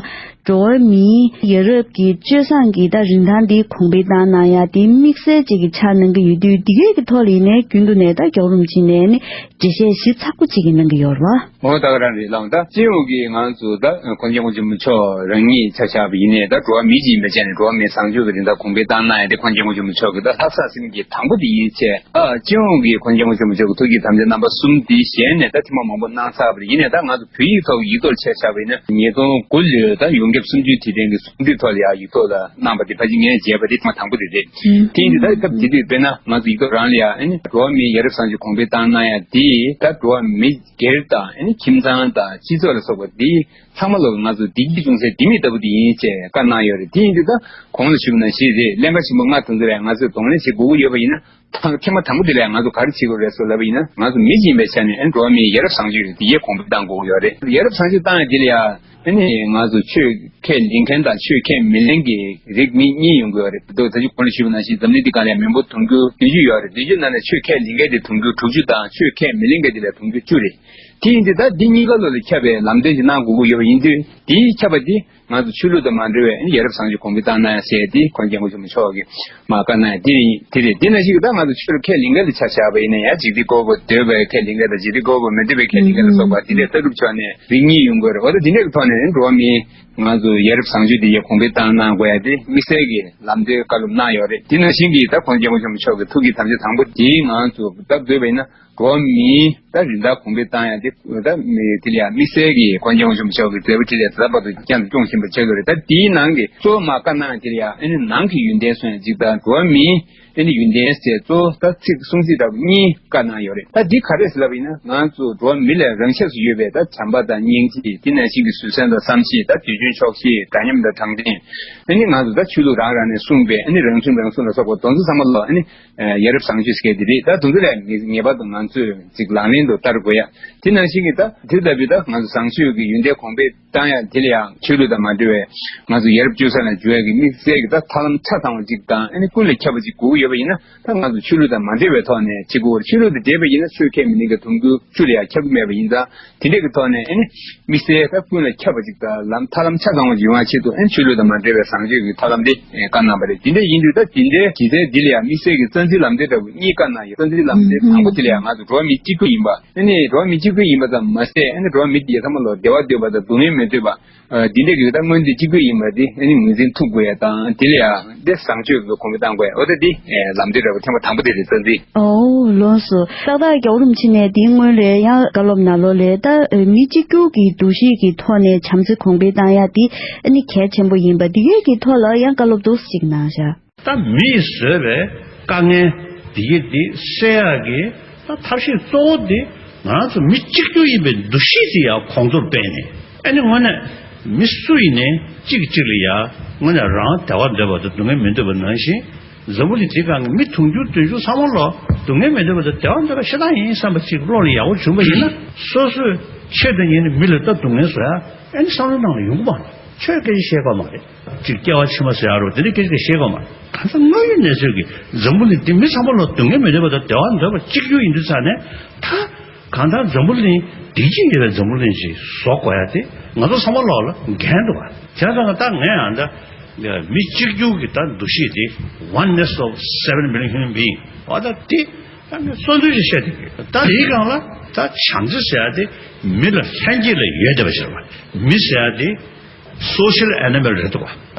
འགྲོ་བ་མིའི་ཡ་རབས་ཀྱི་སྤྱོད་བཟང་གི་ད་རིན་ཐང་འདི་གོང་འཕེལ་བཏང་གནང་ཡ་དེ་དམིགས་བསལ་ཅིག་གི་ཆ་གནང་གི་ཡོད་དུས། འདི་གས་ཀྱི་ཐོག་ལ་ཡིན་ནའི་རྒྱུན་དུ་ནས་ད་རྒྱལ་བ་རིན་པོ་ཆེ་ནས་ཨ་ནི་འགྲེལ་བཤད་ཞིབ་ཚགས་པོ་ཅིག་གི་གནང་གི་ཡོད་རེད་བ། འོ་ད་ག་རང་རེད་ལགས། ད་སྤྱི་ཡོངས་ཀྱི་ང་ཚོ་ད་གོང་ས་སྐྱབས་མགོན་ཆེན་པོ་མཆོག་རང་ཉིད་ཆ་བཞག་པ་ཡིན་ནའི། ད་འགྲོ་བ་མི་གཅིག་ཡིན་པའི་ཆ་ནས་འགྲོ་བ་མིའི་བཟང་སྤྱོད་ཀྱི་རིན་ཐང་གོང་འཕེལ་བཏང་གནང་ཡ་དེ་གོང་ས་སྐྱབས་མགོན་ཆེན་པོ་མཆོག་གི་ད་ལྷག་བསམ་ཟིན་གྱི་དང་པོ་དེ་ཡིན་བྱས། ཨ་སྤྱི་ཡོངས་ཀྱི་གོང་ས་སྐྱབས་མགོན་ཆེན་པོ་མཆོག་གི་ཐུགས་ཀྱི་དམ་བཅའ་རྣམ་པ་གསུམ་དེའི་ཞལ་ནས་ད་ཐེངས་མ་མང་པོ་གནང་ཚར་བ་རེད། ཡིན་ནའི་ད་ང་ཚོ་བོད་ཡིག་ཐོག་ཡིག་ཐོག་ལ་ཆ་བཞག་པ་ཡིན་ན། ཉིས་སྟོང་དགུ་ལོའི་ད་ཡོངས་ཁྱབ་གསུམ་བཅུའི་དུས་དྲན་གྱི་གསུང་ཚིག་ཐོག་ལ་ཡང་ཡིག་ཐོག་ལ་གནང་བ་དེ་ཕལ་ཆེར་ངས་མཇལ་བ་དེ་ཐེངས་མ་དང་པོ་དེ་རེད། དེ་ཡིན་དུས་ད་སྐབས་དེ་དུས་དཔེར་ན་ང་ཚོ་ཡིག་ཐོག་རང་ལ་ཡང་ཨ་ནི་འགྲོ་བ་མིའི་ཡ་རབས་བཟང་སྤྱོད་གོང་འཕེལ་བཏང་གནང་ཡ་དེ་ད་འགྲོ་བ་མི་སྒེར་དང་ཨ་ནི་ཁྱིམ་ཚང་དང་སྤྱི་ཚོགས་ལ་སོགས་པ་དེ་ཚང་མ་ལོག་ང་ཚོ་བདེ་སྐྱིད་འབྱུང་སའི་ལྡེ་མིག་ལྟ་བུ་དེ་ཡིན་ཅེས་བཀའ་གནང་ཡོད་རེད། དེ་ཡིན་དུས་ད་གོང་ལ་ཞུས་པ་ནང་བཞིན་རེད། ཀླན་ཀ་ཆེན་པོ་ལྔ་དེ་ཚོ་ལ་ང་ཚོས་གདོང་ལེན་བྱེད་དགོས་ཀྱི་ཡོད་པ་ཡིན་ན། ཐེངས་མ་དང་པོ་དེ་ལ་ང་ཚོ་ག་རེ་བྱེད་དགོས་རེད་ཟེར་ལབ་པ་ཡིན་ན། ང་ཚོ་མི་གཅིག་ཡིན་པའི་ཆ་ནས་ཨ་ནི་འགྲོ་བ་མིའི་ཡ་རབས་བཟང་སྤྱོད་རེད། དེ་ཡས་གོང་འཕེལ་གཏང་དགོས་ཀྱི་ཡོད་རེད། ཡ་རབས་བཟང་སྤྱོད་བཏང་ཡ་དེ་ལ་ཡ་ཨ་ནི་ང་ཚོ་ཆོས་ཁས་ལེན་མཁན་དང་ཆོས་ཁས་མི་ལེན་གྱི་རིགས་མི་གཉིས་ཡོང་གི་ཡོད་རེད། ད་ད་ཅི་གོང་ལ་ཞུས་པ་ནང་བཞིན་འཛམ་གླིང་འདི་སྒང་ལ་ཡ་མི་འབོར་དུང་ཕྱུར་བདུན་ཅུ་ཡོད་རེད། བདུན་ཅུ་ནང་ནས་ཆོས་ཁས་ལེན་མཁན་དེ་དུང་ཕྱུར་དྲུག་ཅུ་དང་ཆོས་ཁས་མི་ལེན་མཁན་དེ་ལ་དུང་ཕྱུར་བཅུ་རེད། དེ་ཡིན་དུས་ད་འདི་གཉིས་ཀ་ལོག་ལ་ཁྱབ་པའི་ལམ་སྟོན་ཞིག་གནང་དགོས་ཀྱི་ཡོད་པ་ཡིན་དུས། དེའི་ཁྱབ་པ་དེ་ང་ཚོ་ཆོས་ལུགས་དང་མ་འབྲེལ་བའི་ཡ་རབས་བཟང་སྤྱོད་གོང་འཕེལ་བཏང་གནང་ཡ་ཟེར་ཡ་དེ་གོང་ས་སྐྱབས་མགོན་ཆེན་པོ་མཆོག་གིས་མར་བཀའ་གནང་ཡ་དེ་རེད། དེ་རེད། དེ་ནང་བཞིན་གྱི་ད་ང་ཚོ་ཆོས་ལ་ཁས་ལེན་མཁན་ལ་ཆ་བཞག་པ་ཡིན་ན་ཡང་། འཇིག་རྟེན་བཀོད་པ་འདོད་པའི་ཁས་ལེན་མཁན་དང་། འཇིག་རྟེན་བཀོད་པ་མི་འདོད་པའི་ཁས་ལེན་མཁན་ལ་སོགས་པ་དེ་འདྲའི་ལྟ་གྲུབ་ཕྱོགས་ནས་རིགས་གཉིས་ཡོང་གི་ཡོད་རེད། འོ་ད་དེ་འདྲའི་ཐོག་ནས་འགྲོ་བ་མིའི་ང་ཚོ་ཡ་རབས་བཟང་སྤྱོད་དེ་ཡ་གོང་འཕེལ་བཏང་གནང་དགོས་ཡ་དེ་དམིགས་བསལ་གྱི་ལམ་སྟོན་བཀའ་སློབ་གནང་ཡོད་རེད། དེ་ནང་བཞིན་གྱི་ད་གོང་ས་སྐྱབས་མགོན་ཆེན་པོ་མཆོག་གི་ཐུགས་ཀྱི་དམ་བཅའ་དང་པོ་དེའི་ང་ཚོ་ད་བསྡུས་པ་ཡིན་ན། འགྲོ་བ་མིའི་ད་རིན་ཐང་གོང་འཕེལ་བཏང་ཡ་དེ་ད་མི་དེ་ལ་ཡང་དམིགས་བསལ་གྱི་གོང་ས་སྐྱབས་མགོན་ཆེན་པོ་མཆོག་གི་མཛད་པ་དེ་ལ་ད་ལྟ་བར་དུ་བསྐྱངས་དང་སྐྱོང་བཞིན་པ་ཆགས་ཡོད་རེད། ད་དེའི་ནང་གི་གཙོ་བོ་མར་བཀའ་གནང་ཡ་དེ་ལ་ཡང་ཨ་ནི་ནང་གི་ཡོན་ཏན་སོང་ཡ་གཅིག་དང་། འགྲོ་བ་མིའི་ཨ་ནི་ཡོན་ཏན་ཟེར་གཙོ་བོ་ད་ཚིག་གསུང་ཚིག་འདྲ་པོ་གཉིས་བཀའ་གནང་ཡོད་རེད། ད་འདི་ག་རེ་ཟེར་ལབ་པ་ཡིན་ན། ང་ཚོ་འགྲོ་བ་མི་ལ་རང་ཆས་སུ་ཡོད་པའི་ད་བྱམས་པ་དང་སྙིང་རྗེ། དེ་ནང་བཞིན་གྱི་བཟོད་བསྲན་དང་བསམ་ཤེས། ད་དུས་རྒྱུན་ཆོག་ཤེས། འདྲ་མཉམ་དང་དྲང་བདེན། ཨ་ནི་ང་ཚོ་ད་ཆོས་ལུགས་རང་རང་ནས་གསུངས་པའི་ཨ་ནི་རང་ཚུགས་རང་སྲུང་ལ་སོགས་པ་དེ་ཚོ་ཚང་མ་ལོག་ཨ་ནི་ཡ་རབས་བཟང་སྤྱོད་ཟེར་མཁན་དེ་རེད། ད་དེ་ཚོ་ལ་ངེས་ངེས་པར་དུ་ང་ཚོས་ཅིག་ལག་ལེན་དུ་བསྟར་དགོས་ཡ། དེ་ནང་བཞིན་གྱི་ད་དེ་ལྟ་བུའི་ད་ང་ཚོ་བཟང་སྤྱོད་ཀྱི་ཡོན་ཏན་གོང་འཕེལ་བཏང་ཡ་དེ་ལ་ཡང་ཆོས་ལུགས་དང་མ་འབྲེལ་བའི་ང་ཚོ་ཡ་རབས་སྤྱོད་བཟང་ལ་འགྱུར་ཡ་གི་དམིགས་བསལ་གྱི་ད་ཐབས་ལམ་ཆ་ཚང་བ་ཅིག་དང་། ཨ་ནི་ཀུན་ལ་ཁྱབ་པ་ཅིག་དགོས་ཀྱི་ཡོད་པ་ཡིན་ན། ད་ང་ཚོ་ཆོས་ལུགས་དང་མ་འབྲེལ་བའི་ཐོག་ནས་བྱེད་དགོས་པ་རེད། ཆོས་ལུགས་དང་འབྲེལ་བ་ཡིན་ན་ཆོས་ཁས་མི་ལེན་མཁན་དུང་ཕྱུར་བཅུ་ལ་ཡང་ཁྱབ་ཀྱི་མེད་པ་ཡིན་ཙང་། དེ་འདྲ་གི་ཐོག་ནས་ཨ་ནི་དམིགས་བསལ་ད་ཀུན་ལ་ཁྱབ་པ་ཅིག་དང་། ལམ་ཐབས་ལམ་ཆ་ཚང་བ་ཅིག་ཡོང་བའི་ཆེད་དུ་ཨ་ནི་ཆོས་ལུགས་དང་མ་འབྲེལ་བའི་བཟང་སྤྱོད་ཀྱི་ཐབས་ལམ་དེ་བཀའ་གནང་བ་རེད། དེ་འདྲ་ཡིན་དུས་ད་དེ་འདྲའི་གཞི་རྩའི་འདི་ལ་ཡང་དམིགས་བསལ་གྱི་རྩ་འཛིན་ལམ་སྟོན་འདྲ་པོ་གཉིས་བཀའ་གནང་ཡོད། རྩ་འཛིན་ལམ་སྟོན་དང་པོ་དེ་ལ་ཡང་ང་ཚོ་འགྲོ་བ་མི་གཅིག་གྱུར་ཡིན་པ། ཨ་ནི་འགྲོ་བ་མི་གཅིག་གྱུར་ཡིན་པ་ཙམ་མ་ཟད། ཨ་ནི་འགྲོ་བ་མི་དེ་ཚང་མ་ལོག་བདེ་བ་འདོད་པ་དང་སྡུག་བསྔལ་མི་འདོད་པ། ཨ་འདི་འདྲ་གི་ད་མངོན་འདོད་གཅིག་པུ་ཡིན་པ་འདི་ཨ་ནི་ངོས་འཛིན་ཐུབ་དགོས་ཡ་དང་། དེ་ལ་ཡང་འདི་བཟང་སྤྱོད་ཀྱི་གོང་འཕེལ་གཏང་དགོས་ཡ། འོ་ད་འདི་ཨེ་ལམ་སྟོན་འདྲ་པོ་ཐེངས་མ་དང་པོ་དེ་རེད། རྩ་འཛིན། ཨོ་ལགས་སོ། ཏག་ཏག་རྒྱལ་བ་རིན་པོ་ཆེ་ནས་འདིའི་སྔོན་ལ་ཡང་བཀའ་སློབ་ནང་ལོགས་ལ་ད་མི་གཅིག་གྱུར་གྱི་འདུ་ཤེས་ཀྱི་ཐོག་ནས་བྱམས་བརྩེ་གོང་འཕེལ་གཏང་ཡ་འདི་ཨ་ནི་གལ་ཆེན་པོ་ཡིན་པ། འདི་གའི་གི་ཐོག་ལ་ཡང་བཀའ་སློབ་འདུག་སེ་ཅིག་གནང་བཞག་ད་མིས་བཟོས་པའི་དཀའ་ངལ་འདི་གི་འདི་སེལ་ཡག་གི་ད་ཐབས་ཤེས་གཙོ་བོ་འདི་ང་རང་ཚོ་མི་གཅིག་གྱུར་ཡིན་པའི་འདུ་ཤེས་དེ་ཡང་གོང་མཐོར་སྤེལ་ནས། ཨ་ནི་དངོས་གནས་མི་སུ་ཡིན་ནའི་གཅིག་གིས་གཅིག་ལ་ཡང་དངོས་གནས་རང་བདེ་བ་འདོད་པ་དང་སྡུག་བསྔལ་མི་འདོད་པ་ནང་བཞིན། འཛམ་བུ་གླིང་འདིའི་སྒང་གི་མི་དུང་ཕྱུར་བདུན་ཅུ་ཚང་མ་ལོག་སྡུག་བསྔལ་མི་འདོད་པ་དང་བདེ་བ་འདོད་པ་ཤ་སྟག་ཡིན་བསམ་པ་ཅིག་བློ་ལ་ཡག་པོ་བྱུང་བ་ཡིན་ན། སོ་སོའི་ཆེད་དུ་ཡིན་ནའི་མི་ལ་ད་སྡུག་བསྔལ་བཟོ་ཡ་ཨ་ནི་བསམ་བློའི་ནང་ལ་ཡོང་གི་མ་རེད། ཆོས་སྐད་ཆ་བཤད་དགོས་མ་རེད། ཅིག་སྐྱེ་བ་ཕྱི་མ་ཟེར་ཡ་རོ། དེ་འདྲའི་སྐད་ཆ་བཤད་དགོས་མ་རེད། གང་ལྟར་དངོས་ཡོད་གནས་ཚུལ་གྱི་འཛམ་བུ་གླིང་འདི་མི་ཚང་མ་ལོག་སྡུག་བསྔལ་མི་འདོད་པ་དང་བདེ་བ་འདོད་པ་གཅིག་གྱུར་ཡིན་དུས་ཙང་ནས། ད་གང་ལྟར་འཛམ་བུ་གླིང་བདེ་སྐྱིད་ཡོད་པའི་འཛམ་བུ་གླིང་ཞིག་བཟོ་དགོས་ཡ་དེ་ང་ཚོ་ཚང་མ་ལོག་ལ་འགན་འདུག་བ། བྱས་ཙང་ད་ངས་ཡང་ད་མི་གཅིག་གྱུར་གྱི་ད་འདུ་ཤེས་དེ། Oneness of seven billion human being། འོ་ད་དེ། ད་ནི་གཙོ་འདོན་ཞིག་བཤད་དེ་གི་ད་དེའི་སྒང་ལ་ད་བྱམས་བརྩེ་ཟེར་ཡ་དེ་མི་ལ་ལྷན་སྐྱེས་ལ་ཡོད་བསྡད་པ་ཞིག་རེད་བ། མི་ཟེར་ཡ་དེ་སོ་ཤལ་ཨེ་ནི་མལ་རེད་འདུག་བ།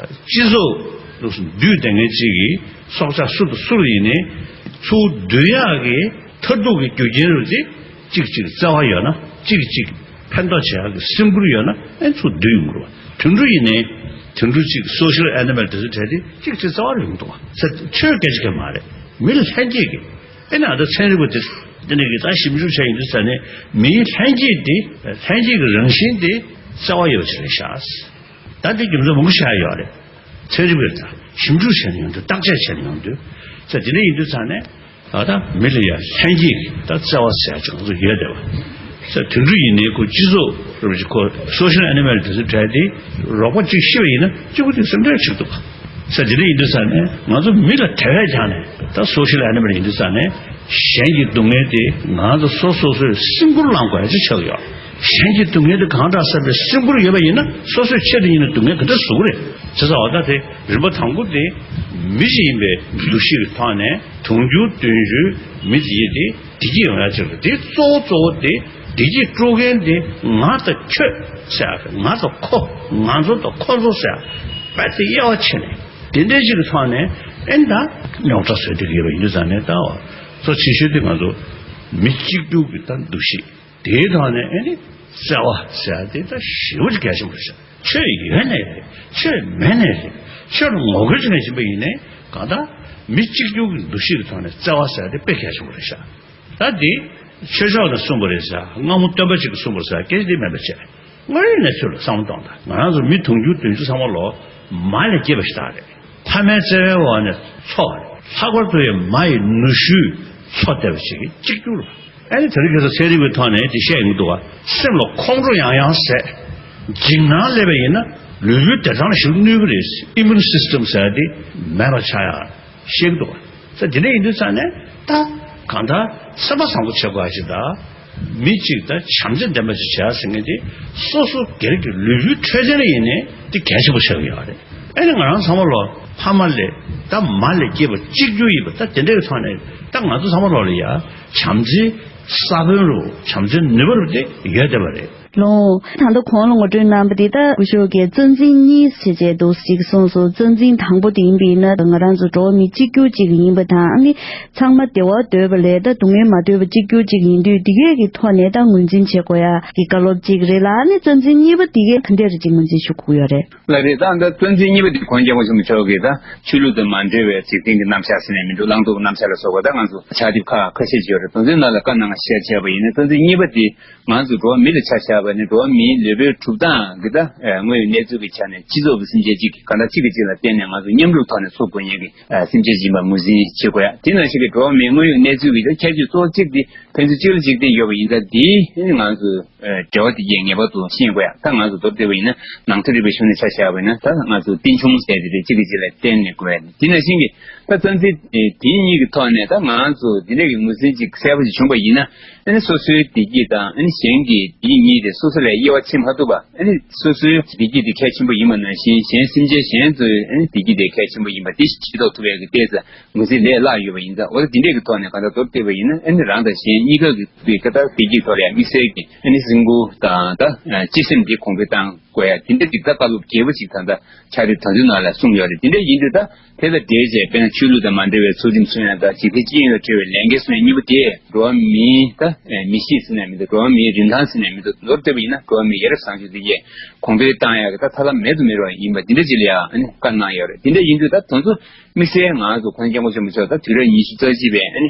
སྤྱི་ཚོགས་ལུགས་སུ་འདུས་བསྡད་མཁན་གཅིག་གིས་སྲོག་ཆགས་སུ་དང་སུ་ལ་ཡིན་ནའི་ཚུར་འདུས་ཡག་གི་མཐར་ཐུག་གི་རྒྱུ་རྐྱེན་རུ་དེ་གཅིག་གཅིག་བརྩེ་བ་ཡོད་ན་གཅིག་གཅིག་ཕན་ཐོགས་བྱེད་ཡག་གི་སེམས་ཁུར་ཡོད་ན་ཨེ་ཚུར་འདུས་ཡོང་གི་རེད་བ། དུད་འགྲོ་ཡིན་ནའི་དུད་འགྲོ་གཅིག་སོ་ཤལ་ཨེ་ནི་མལ་དེ་ཚོ་གྲས་དེ་གཅིག་གཅིག་བརྩེ་བ་རུ་ཡོང་གི་འདུག་བ། ས་ཆོས་སྐད་ཆ་གང་མ་རེད། མི་ལ་ལྷན་སྐྱེས་ཀྱི་ཨེ་ན་ད་ཚན་རིག་པ་དེ་དེ་ནས་གི་ད་ཞིབ་འཇུག་བྱས་ཡིན་དུས་ཙ་ནས་མིའི་ལྷན་སྐྱེས་དེ་ལྷན་སྐྱེས་ཀྱི་རང་བཞིན་དེ་བརྩེ་བ་ཡོད་ཅིག་རེད་ཤག་ད་དེ་རྒྱུ་མཚན་མང་པོ་ཞིག་ཡོད་རེད། ཚན་རིག་པས་ད་ཞིབ་འཇུག་བྱས་ནས་ཡོང་དུས་བརྟག་དཔྱད་བྱས་ནས་ཡོང་དུས་ཙ་དེ་འདྲ་ཡིན་དུས་ཙ་ནས་ད་ད་མི་ལ་ཡང་ལྷན་སྐྱེས་ཀྱི་ད་བརྩེ་བ་ཟེར་ཡ་ཅིག་ང་ཚོ་ཡོད་བསྡད་པ། ཙ་དུད་འགྲོ་ཡིན་ནའི་ཁོ་སྤྱི་ཚོགས་རོ་ཅིག་ཁོ་སོ་ཤལ་ཨེ་ནི་མལ་དེ་ཚོ་གྲས་དེ་རོགས་པ་གཅིག་ཤི་བ་ཡིན་ན་གཅིག་པུ་དེ་སེམས་ཁྲལ་བྱེད་ཐུབ་པ། ས་དེ་འདྲ་ཡིན་དུས་ཙང་ནས་ང་ཚོ་མི་ལ་དེ་བས་ཀྱང་ནས་ད་སོ་ཤལ་ཨེ་ནི་མལ་ཡིན་དུས་ཙང་ནས་གཞན་གྱི་སྡུག་བསྔལ་དེ་ང་ཚོ་སོ་སོ་སོས་སེམས་ཁུར་བླངས་དགོས་ཡ་ཅིག་ཆགས་ཡོད། གཞན་གྱི་སྡུག་བསྔལ་དེ་གང་དྲག་བསམ་པའི་སེམས་ཁུར་ཡོད་པ་ཡིན་ན་སོ་སོས་ཆེད་དུ་ཡིན་ན་སྡུག་བསྔལ་ག་འདྲ་བཟོ་གི་རེད། བྱས་ཙང་བ་ད་དེ་རིམ་པ་དང་པོ་དེ་མི་ཞིག་ཡིན་པའི་འདུ་ཤེས་ཀྱི་ཐོག་ནས་དུང་ཕྱུར་བདུན་ཅུ་མི་དེ་ཡིན་ཏེ། བདེ་སྐྱིད་ཡོང་ཡ་ཆེད་དུ་དེ་གཙོ་བོ་གཙོ་བོ་དེ་བདེ་སྐྱིད་སྤྲོད་མཁན་དེ་ང་དང་ཁྱོད་ཟེར་ཡ་ང་དང་ཁོ་ང་ཚོ་དང་ཁོ་ཚོ་ཟེར་ཡ་དཔེ་དེ་དབྱེ་བ་ཕྱེ་ནས་དེ་འདྲའི་ཞིག་གི་ཐོག་ནས་ཨེ་ད་རྙོག་དྲ་བཟོས་བསྡད་ཀྱི་ཡོད་པ་ཡིན་དུས་ཙང་ནས་ད་བ་གཙོ་ཆེ་ཤོས་དེ་ང་ཚོ་མི་གཅིག་གྱུར་གྱི་ད་འདུ་ཤེས་དེའི་ཐོག་ནས་ཨེ་ནི་བརྩེ་བ་ཟེར་ཡ་དེ་ད་ཞེ་པོ་ཅིག་གལ་ཆེན་པོ་རེད་ཤག་ཆོས་ཡོད་ནས་རེད། ཆོས་མེད་ནས་རེད། ཆོས་ལ་ངོ་རྒོལ་བྱེད་མཁན་ཡིན་པ་ཡིན་ནའི་གང་ལྟར་མི་གཅིག་གྱུར་གྱི་འདུ་ཤེས་ཀྱི་ཐོག་ནས་བརྩེ་བ་ཟེར་ཡ་དེ་དཔེ་གལ་ཆེན་པོ་རེད་ཤག་ད་འདི་ཆོས་ཕྱོགས་ནས་གསུངས་པ་རེད་ཟེར། སྔ་མོ་སྟོན་པ་གཅིག་གིས་གསུངས་པ་རེད་ཟེར་སྐད་ཆ་འདི་མེད་པ་བྱས། དངོས་ཡོད་གནས་ཚུལ་ལ་བསམ་བློ་གཏོང་དང་། ང་རང་ཚོ་མི་དུང་ཕྱུར་བདུན་ཅུ་ཚང་མ་ལོ་མ་ལས་སྐྱེས་པ་ཞིག་རེད། ཕ་མའི་བརྩེ་བའི་འོག་ནས་འཚོ་བ་རེད། ལྷག་པར་དུ་ཡང་མ་ཡི་ནུ་ཞོའི་འཚོ་བསྡད་པ་ཞིག་གིས་གཅིག་གྱུར། ཨ་ནི་དེ་རིང་ཁ་སང་ཚན་རིག་པའི་ཐོག་ནས་དེ་བཤད་ཡོང་གི་འདུག་བ། སེམས་ལ་ཁོང་ཁྲོ་ཡང་ཡང་ཟད། འཇིགས་སྣང་སླེབས་པ་ཡིན་ན་ལུས་པོའི་བདེ་ཐང་ལ་ཞེ་པོ་གནོད་ཀྱི་རེད། Immune system ཟེར་ཡ་དེ་མེད་པ་ཆགས་ཡ། ཤེས་ཀྱི་འདུག་བ། ས་དེ་འདྲ་ཡིན་དུས་ཙང་ནས་ད་གང་ལྟར་སེམས་པ་བཟང་པོ་བྱེད་དགོས་ཡ་ཅིག་དང་། མི་གཅིག་ད་བྱམས་བརྩེ་ལྡན་པ་ཅིག་བྱེད་ཡ་ཟེར་མཁན་དེ་སོ་སོ་སྒེར་གྱི་ལུས་པོའི་འཕྲོད་བསྟེན་ལ་ཡིན་ནའི་དེ་གལ་ཆེན་པོ་ཆགས་ཀྱི་ཡོད་རེད། ཨ་ནི་ང་རང་ཚང་མ་ལོ་ཕ་མ་ལས་ད་མ་ལས་སྐྱེས་པ་གཅིག་གྱུར་ཡིན་པ་ད་དེ་འདྲ་གི་ཐོག་ནས་ད་ང་ཚོ་ཚང་མ་ལོ་ལ་ཡ་བྱམས་བརྩེའི་ས་བོན་རུ་བྱམས་བརྩེའི་ནུས་པ་རུ་དེ་ཡོད་བསྡད་པ་རེད། ལོ། ད་ལྟ་གོང་ལ་ངོ་སྤྲོད་གནང་བ་འདི་ལྟར་སྐུ་ཞབས་ཀྱིས་རྩ་འཛིན་གཉིས་བྱས་རྗེས་འདུག་ཅིག་གསུངས་སོང་། རྩ་འཛིན་དང་པོ་དེ་ཡིན་པ་ཡིན་ན་ང་རང་ཚོ་འགྲོ་བ་མི་གཅིག་གྱུར་ཅིག་ཡིན་པ་དང་ཨ་ནི་ཚང་མ་བདེ་བ་འདོད་པ་ལས་ད་སྡུག་བསྔལ་མ་འདོད་པ་གཅིག་གྱུར་ཅིག་ཡིན་དུས་འདི་གས་ཀྱི་ཐོག་ནས་ད་ངོས་འཛིན་བྱེད་དགོས་ཡ་གི་བཀའ་སློབ་ཅིག་རེད་ལ། ཨ་ནི་རྩ་འཛིན་གཉིས་པ་འདི་གས་ག་འདྲ་རེ་ཅིག་ངོས་འཛིན་ཞུ་དགོས་ཡོད་རེད། ལགས་རེད། ད་ད་རྩ་འཛིན་གཉིས་པ་འདི་གོང་རྒྱལ་བ་ཆེན་པོ་མཆོག་གིས་ད་ཆོས་ལུགས་དང་མ་འབྲེལ་བའི་འཇིག་རྟེན་གྱི་རྣམ་གཞག་ཟེར་ནས་མི་འདུག་བླང་དོར་གྱི་རྣམ་གཞག་ལ་སོགས་པ་ད་ང་ཚོ་ཕྱག་དེབ་ཁག་ཁ་ཤས་ཅིག་ཡོད་རེད། དོན་ཚན་ནང་ལ་བཀའ་གནང་བ་ཤེས་བྱས་པ་ཡིན་ན་རྩ་འཛིན་གཉིས་པ་འདི། ང་ཚོ་འགྲོ་བ་མི་ལ་ཆ་བཞག་པ་ནི་འགྲོ་བ་མིའི་ལུས་པོའི་གྲུབ་སྟངས་ཀྱི་ད་དངོས་ཡོད་གནས་ཚུལ་གྱི་ཆ་ནས་སྤྱི་ཚོགས་ཀྱི་སེམས་ཅན་གཅིག་གིས་གང་ལྟར་གཅིག་གིས་གཅིག་ལ་བརྟེན་ནས་ང་ཚོ་མཉམ་རུབ་ཐོག་ནས་འཚོ་དགོས་ངེས་ཀྱི་སེམས་ཅན་ཞིག་ཡིན་པ་ངོས་འཛིན་བྱེད་དགོས་ཡ། དེ་ནང་བཞིན་གྱི་འགྲོ་བ་མིའི་དངོས་ཡོད་གནས་ཚུལ་གྱི་ཁྱད་ཆོས་གཙོ་བོ་གཅིག་དེ་ཕན་ཚུན་གཅིག་ལ་གཅིག་བརྟེན་ཡོད་པ་ཡིན་ཙང་དེ་ནི་ང་ཚོ་འབྲེལ་བ་དེ་གས་ངེས་པར་དུ་ཤེས་དགོས་ཡ། ད་ང་ཚོ་མདོར་བསྡུས་པ་ཡིན་ན་ནང་ཆོས་རིག་པའི་གཞུང་ནས་ཆ་བཞག་པ་ཡིན་ན་ད་ང་ཚོ་རྟེན་འབྱུང་ཟེར་དེ་རེད། གཅིག་གིས་གཅིག་ལ་བརྟེན་ནས་དགོས་ཡ། དེ་ནང་བཞིན་གྱི་ད་རྩ་འཛིན་དེ་གཉིས་ཀྱི་ཐོག་ནས་ད་ང་ཚོ་དེ་འདྲ་གི་ངོས་འཛིན་ཅིག་གསལ་པོ་ཞིག་བྱུང་བ་ཡིན་ན། ཨ་ནི་སོ་སོའི་བདེ་སྐྱིད་དང་ཨ་ནི་གཞན་གྱི་བདེ་སྐྱིད་གཉིས་དེ་སོ་སོ་ལས་དབྱེ་བ་ཕྱེ་མ་ཐུབ་པ། ཨ་ནི་སོ་སོའི་བདེ་སྐྱིད་དེ་གལ་ཆེན་པོ་ཡིན་པ་ནང་བཞིན་གཞན་སེམས་ཅན་གཞན་ཚོའི་ཨ་ནི་བདེ་སྐྱིད་དེ་གལ་ཆེན་པོ་ཡིན་པ་དེ་ཤེས་རྟོགས་ཐུབ་ཡག་གི་ལྟས་ས་ངོས་འཛིན་ལས་སླ་ཡོད་པ་ཡིན་ཙང་། འོ་ད་དེ་འདྲས་ཀྱི་ཐོག་ནས་གང་ལྟར་མདོར་བསྡུས་པ་ཡིན་ན་ཨ་ནི་རང་དང་གཞན་གཉིས་ཀ་གི་བདེ་སྐྱིད་ཐོག་ལ་ཡང་དམིགས་བསལ་གྱི་ཨ་ནི་སེམས་ཁུར་དང་ད་སྤྱི་སེམས་དེ་གོང་འཕེལ་བཏང་དགོས་ཡ། དེ་འདྲས་ཀྱི་ད་བཀའ་སློབ་རྒྱས་པོ་ཞིག་ད་ལྟ་ཕྱག་དེབ་དང་ཚུལ་ནང་ལ་གསུངས་ཡོད་རེད། དེ་འདྲ་ཡིན་དུས་ད་དེ་ལ་འབྲེལ་བྱས་དཔེར་ན་ཆོས་ལུགས་དང་མ་འབྲེལ་བའི་ཚུལ་ཁྲིམས་སྲུང་ཡ་དང་འཇིག་རྟེན་སྤྱི་ཡོངས་ལ་འབྲེལ་བའི་ལས་འགན་སྲུང་ཡ་གཉིས་པོ་དེ་འགྲོ་བ་མིའི་ད་མི་གཤིས་ཟེར་ནས་མི་འདུག་འགྲོ་བ་མིའི་རིན་ཐང་ཟེར་ནས་མི་འདུག་མདོར་བསྡུས་པ་ཡིན་ན་འགྲོ་བ་མིའི་ཡ་རབས་བཟང་སྤྱོད་དེ་གས་གོང་འཕེལ་བཏང་ཡ་གི་ད་ཐབས་ལམ་མེད་དུ་མེད་པ་ཡིན་པ་འདི་འདྲ་ཅིག་ལ་ཡང་ཨ་ནི་བཀའ་གནང་ཡོད་རེད། དེ་འདྲ་ཡིན་དུས་ད་དེ་ཚོ་དམིགས་བསལ་ང་ཚོ་གོང་ས་སྐྱབས་མགོན་ཆེན་པོ་མཆོག་ད་དུས་རབས་ཉི་ཤུ་རྩ་གཅིག་པའི་ཨ་ནི་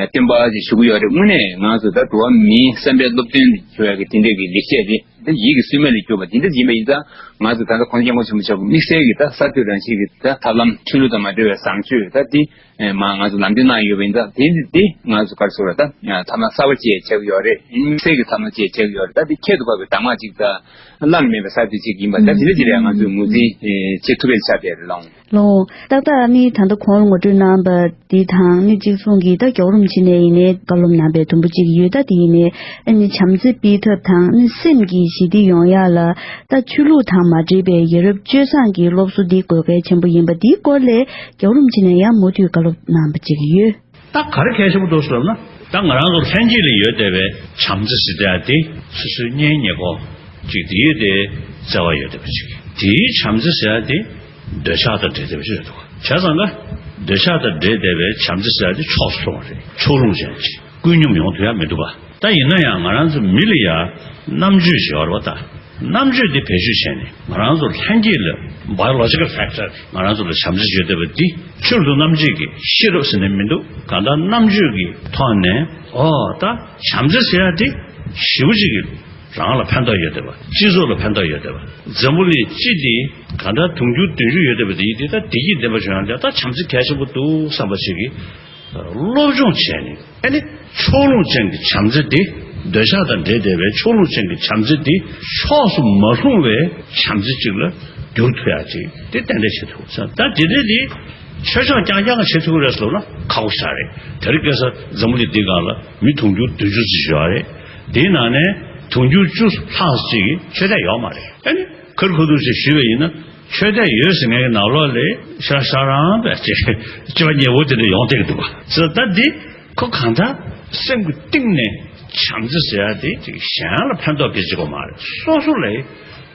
སྟོན་པ་ཅིག་ཞུ་གི་ཡོད་རེད། དངོས་གནས་ང་ཚོ་ད་འགྲོ་བ་མིའི་བསམ་པའི་སློབ་སྟོན་ཞུ་ཡ་གི་དེ་འདྲ་གི་ལེགས་བཤད་དེ། འདི་ཡིད་ཀྱི་སུན་མ་ལ་སྐྱོར་བ་འདི་འདྲ་ཡིན་པ་ཡིན་ཙང་། ང་ཚོ་ད་ལྟ་གོང་ས་སྐྱབས་མགོན་ཆེན་པོ་མཆོག་གི་དམིགས་བསལ་གྱི་ད་གསར་གཏོད་རང་བཞིན་གྱི་ད་ཐབས་ལམ་ཆོས་ལུགས་དང་མ་འབྲེལ་བའི་བཟང་སྤྱོད་ད་འདི་མ་ང་ཚོ་ལམ་སྟོན་གནང་ཡོད་པ་ཡིན་ཙང་། དེ་འདི་འདི་ང་ཚོ་ག་རེ་ཟེར་བ་ད་ཐབས་ལམ་གསར་པ་ཅིག་ཆགས་ཀྱི་ཡོད་རེད། དམིགས་བསལ་གྱི་ཐབས་ལམ་ཅིག་ཆགས་ཀྱི་ཡོད་རེད། ད་འདི་ཁྱད་དུ་འཕགས་པའི་གདམས་ངག་ཅིག་ད་བླ་ན་མེད་པའི་གསར་གཏོད་ཅིག་ཡིན་པ་ད་དེ་འདྲ་ཅིག་ལ་ང་ཚོས་ངོས་འཛིན་བྱེད་ཐུབ་པའི་ཆ་དེ་རེད་ལགས། ལོ། ཏག་ཏག་ནི་ད་ལྟ་གོང་ལ་ངོ་སྤྲོད་གནང་བ་འདི་དང་ནི་གཅིག་མཚུངས་ཀྱིས་ད་རྒྱལ་བ་རིན་པོ་ཆེ་ནས་ཡིན་ནའི་བཀའ་སློབ་གནང་པའི་དུམ་བུ་གཅིག་ཡོད། ད་དེ་ཡིན་ནའི་ཨ་ནི་བྱམས་བརྩེ་སྤེལ་ཐབས་དང་ནི་སེམས་ཀྱི་ཞི་བདེ་ཡོང་ཡག་ལ་ད་ཆོས་ལུགས་དང་མ་འབྲེལ་བའི་ཡ་རབས་སྤྱོད་བཟང་གི་སློབ་གསོ་འདི་དགོས་གལ་ཆེན་པོ་ཡིན་པ་འདིའི་སྐོར་ལས་རྒྱལ་བ་རིན་པོ་ཆེ་ནས་ཡང་མུ་མཐུད་བཀའ་སློབ་གནང་བ་གཅིག་ཡོད། ད་ག་རེ་གལ་ཆེན་པོ་འདུག་ཟེར་ན། ད་ང་རང་ཚོ་ལྷན་སྐྱེས་ལ་ཡོད་བསྡད་པའི་བྱམས་བརྩེ་ཟེར་ཡ་དེ་སོ་སོའི་གཉེན་ཉེ་འཁོར་ཅིག་དེའི་དེ་བརྩེ་བ་ཡོད་བསྡད་པ་ཅིག་དེའི་བྱམས་བརྩེ་ཟེར་ཡ་དེ་འདོད་ཆགས་དང་འདྲེས་བསྡད་པ་ཅིག་རེད་འདུག་བྱས་ཙང་ཀ་འདོད་ཆགས་དང་འདྲེས་བསྡད་པའི་བྱམས་བརྩེ་ཟེར་ཡ་དེ་ཕྱོགས་སུ་ལྷུང་བ་རེད། ཕྱོགས་ལྷུང་ཅན་ཅིག་ཀུན་སྙོམས་ཡོང་ཐུབ་ཡ་མི་འདུག་པ། ད་ཡིན་ན་ཡང་ང་རང་ཚོ་མི་ལ་ཡ་རྣམ་དཔྱོད་ཅིག་ཡོད་རེད་པ། ད་རྣམ་དཔྱོད་འདི་བེད་སྤྱོད་བྱས་ནས་ང་རང་ཚོ་ལྷན་སྐྱེས་ལ་biological factor ང་རང་ཚོ་ལ་བྱམས་བརྩེ་ཡོད་བསྡད་པ་འདི་ཆོས་ལུགས་རྣམ་འབྱེད་ཀྱི་ཤེས་རབ་ཟེར་ནས་མི་འདུག་གང་ལྟར་རྣམ་དཔྱོད་ཀྱི་ཐོག་ནས། ཨོ་ད་བྱམས་བརྩེ་ཟེར་ཡ་དེ་ཞེ་པོ་ཅིག་གིས་རང་ལ་ཕན་ཐོགས་ཡོད་བསྡད་པ། སྤྱི་ཚོགས་ལ་ཕན་ཐོགས་ཡོད་བསྡད་པ། འཛམ་བུ་གླིང་སྤྱི་འདི་གང་ལྟར་དུང་ཕྱུར་བདུན་ཅུ་ཡོད་བསྡད་པ་དེ་ཡིན་དུས། ད་བདེ་སྐྱིད་ལྡན་པ་བྱུང་ཡ་དེ་ད་བྱམས་བརྩེ་གལ་ཆེན་པོ་འདུག་བསམ་པ་ཞིག་གིས་སློབ་སྦྱོང་བྱས་ནས། ཨ་ནི་ཕྱོགས་ལྷུང་ཅན་གྱི་བྱམས་བརྩེ་དེ། འདོད་ཆགས་དང་འདྲེས་བསྡད་པའི་ཕྱོགས་ལྷུང་ཅན་གྱི་བྱམས་བརྩེ་དེ་ཕྱོགས་སུ་མ་ལྷུང་བའི་བྱམས་བརྩེ་ཅིག་ལ་འགྱུར་ཐུབ་ཡ་ཅིག་དེ་ཏན་ཏན་བྱེད་ཐུབ་ས། ད་དེ་འདྲ་དེ་ཆོས་ཕྱོགས་རྐྱང་རྐྱང་བྱེད་ཐུབ་ཀྱི་རེད་ཟེར་ན་ཁག་པོ་ཞིག་རེད། དེ་རིང་ཁ་སང་འཛམ་བུ་གླིང་འདི་སྒང་ལ་མི་དུང་ཕྱུར་བདུན་ཅུ་ཙམ་ཞིག་ཡོད་རེད། དེའི་ནང་ནས་དུང་ཕྱུར་བཅུ་ལྷག་ཅིག་གིས་ཆོས་དད་ཡོད་མ་རེད། ཨ་ནི་ཁ་རི་ཁ་ཐུག་ཅིག་ཞུས་པ་ཡིན་ན། ཆོས་དད་ཡོད་ཟེར་མཁན་གྱི་ནང་ལོགས་ལ་ཤ་ཤ་རང་པས་ཅིག་སྤྱི་པ་ཉེ་བོ་དེ་འདྲ་ཡོང་བསྡད་ཀྱི་འདུག་པ། ཟེར་ད་འདི་ཁོ་གང་ལྟར་སེམས་ཀྱི་གཏིང་ནས་བྱམས་བརྩེ་ཟེར་ཡ་དེ་ཅིག་གཞན་ལ་ཕན་ཐོགས་སྐྱེ་བྱེད་དགོས་མ་རེད། སོ་སོ་ལ་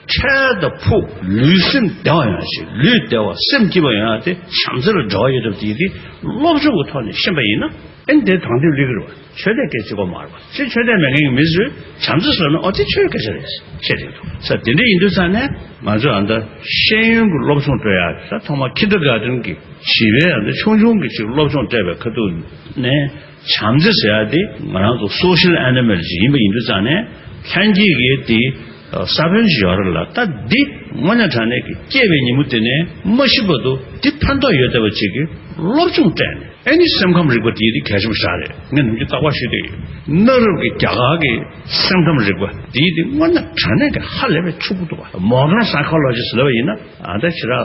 འཕྲལ་དང་ཕུགས་ལུས་སེམས་བདེ་བ་ཡོང་ཡ་ཞིག་ལུས་བདེ་བ་སེམས་སྐྱིད་པ་ཡོང་ཡ་དེ་བྱམས་བརྩེ་ལ་འབྲེལ་བ་ཡོད་སྟབས། དེ་དེ་སློབ་སྦྱོང་གི་ཐོག་ནས་ཤེས་པ་ཡིན་ན། ཨེ་འདི་དང་དེ་ལུས་ཀྱི་རེད་པ། ཆོས་དད་སྐད་ཆ་གོ་མ་རེད་པ། ཅི་ཆོས་དད་མེད་མཁན་གྱི་མི་ཚོས་བྱམས་བརྩེ་ཟེར་ན། ཨོ་དེ་ཆོས་སྐད་ཆ་རེད་བཤད་དེ་འདུག་ས། དེ་འདྲ་ཡིན་དུས་ཙང་ནས་ང་ཚོས་ཨ་ད་ཤེས་ཡོན་གྱི་སློབ་སྦྱོང་སྤྲོད་ཡ་ད་ཐོག་མ་ཁིན་ཌར་གྷར་ཌེན་གྱི་བྱིས་པའི་ཨ་ད་ཆུང་ཆུང་གི་ཅིག་སློབ་སྦྱོང་སྤྲད་པའི་ཁ་ཐུག་ནས་བྱམས་བརྩེ་ཟེར་ཡ་དེ་ང་རང་ཚོ་social animal་ཅིག་ཡིན་པ་ཡིན་དུས་ཙང་ནས། ལྷན་སྐྱེས་ཀྱི་དེ་ས་བོན་ཅིག་ཡོད་རེད་ལ། ད་འདི་དངོས་གནས་དྲང་གནས་ཀྱི་སྐྱེས་པའི་ཉིན་མོ་དེ་ནས་མ་ཤི་བར་དུ་འདི་ཕན་ཐོགས་ཡོད་བསྡད་པ་ཅིག་གི་སློབ་སྦྱོང་སྤྲད་ནས། ཨེ་ནི་སེམས་ཁམས་རིག་པ་དེ་དེ་གལ་ཆེན་པོ་ཞིག་རེད། ངས་ནམ་རྒྱུན་རྟག་པར་ཞུས་བསྡད་ཡོད། གནའ་རབས་ཀྱི་རྒྱ་གར་གྱི་སེམས་ཁམས་རིག་པ་དེ་དེ་དངོས་གནས་དྲང་གནས་ཀྱི་ཧ་ལས་པའི་ཕྱུག་པོ་འདུག་པ། Modern psychology་ཟེར་ལབ་པ་ཡིན་ན་ཨ་ད་ཞེ་དྲག་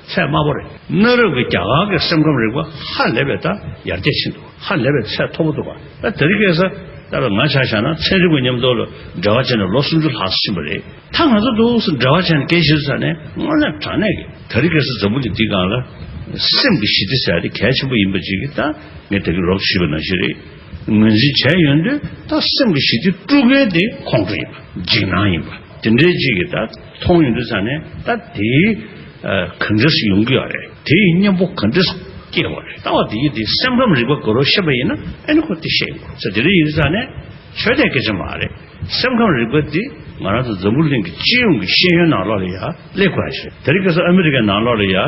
ཚད་དམའ་པོ་རེད། གནའ་རབས་ཀྱི་རྒྱ་གར་གྱི་སེམས་ཁམས་རིག་པ་ཧ་ལས་པའི་ད་ཡར་རྒྱས་ཕྱིན་འདུག་ཧ་ལས་པའི་ཚད་མཐོ་པོ་འདུག་པ། ད་དེ་རིང་ཁ་སང་ད་ང་ཆ་བཞག་ན་ཚན་རིག་པ་མཉམ་དུ་ལ་འབྲེལ་བ་བྱས་ནས་ལོ་སུམ་ཅུ་ལྷག་ཙམ་ཕྱིན་པ་རེད། ད་ང་ཚོ་འདུག་སེ་འབྲེལ་བ་བྱས་ནས་སྐད་ཆ་བཤད་ས་ནས་དངོས་གནས་དྲང་གནས་ཀྱི་དེ་རིང་ཁ་སང་འཛམ་བུ་གླིང་འདི་སྒང་ལ་སེམས་ཀྱི་ཞི་བདེ་ཟེར་ཡ་དེ་གལ་ཆེན་པོ་ཡིན་པ་ཅིག་གི་ད་ངས་ད་གིན་རོབ་ཞུས་པ་ནང་བཞིན་རེད། ངོས་འཛིན་བྱས་ཡོང་དུས་ད་སེམས་ཀྱི་ཞི་བདེ་དཀྲུག་མཁན་དེ་ཁོང་ཁྲོ་ཡིན་པ། འཇིགས་སྣང་ཡིན་པ། དེ་འདྲའི་ཅིག་གི་ད་མཐོང་ཡོང་དུས་ཙང་ནས་ད་དེའི་ག་འདྲ་ཞིག་ཡོང་གི་ཡོད་རེད། དེའི་གཉེན་པོ་ག་འདྲ་སྐྱེ་བ་རེད། ལྟ་བ་དེ་ཡིན་དེ་སེམས་ཁམས་རིག་པ་ག་རེ་ཤེས་པ་ཡིན་ན་ཨེ་ནི་ཁོ་དེ་ཤེས་ཡོང་གི་རེད། དེ་འདྲ་ཡིན་དུས་ཙང་ནས་ཆོས་དད་སྐད་ཆ་མ་རེད། སེམས་ཁམས་རིག་པ་འདི་ང་རང་ཚོ་འཛམ་བུ་གླིང་གི་སྤྱི་ཡོངས་ཀྱི་ཤེས་ཡོན་ནང་ལོགས་ལ་ཡང་སླེབས་དགོས་ཡ་ཞིག་རེད། དེ་རིང་ཁ་སང་ཨ་མི་རི་ཀའི་ནང་ལོགས་ལ་ཡང་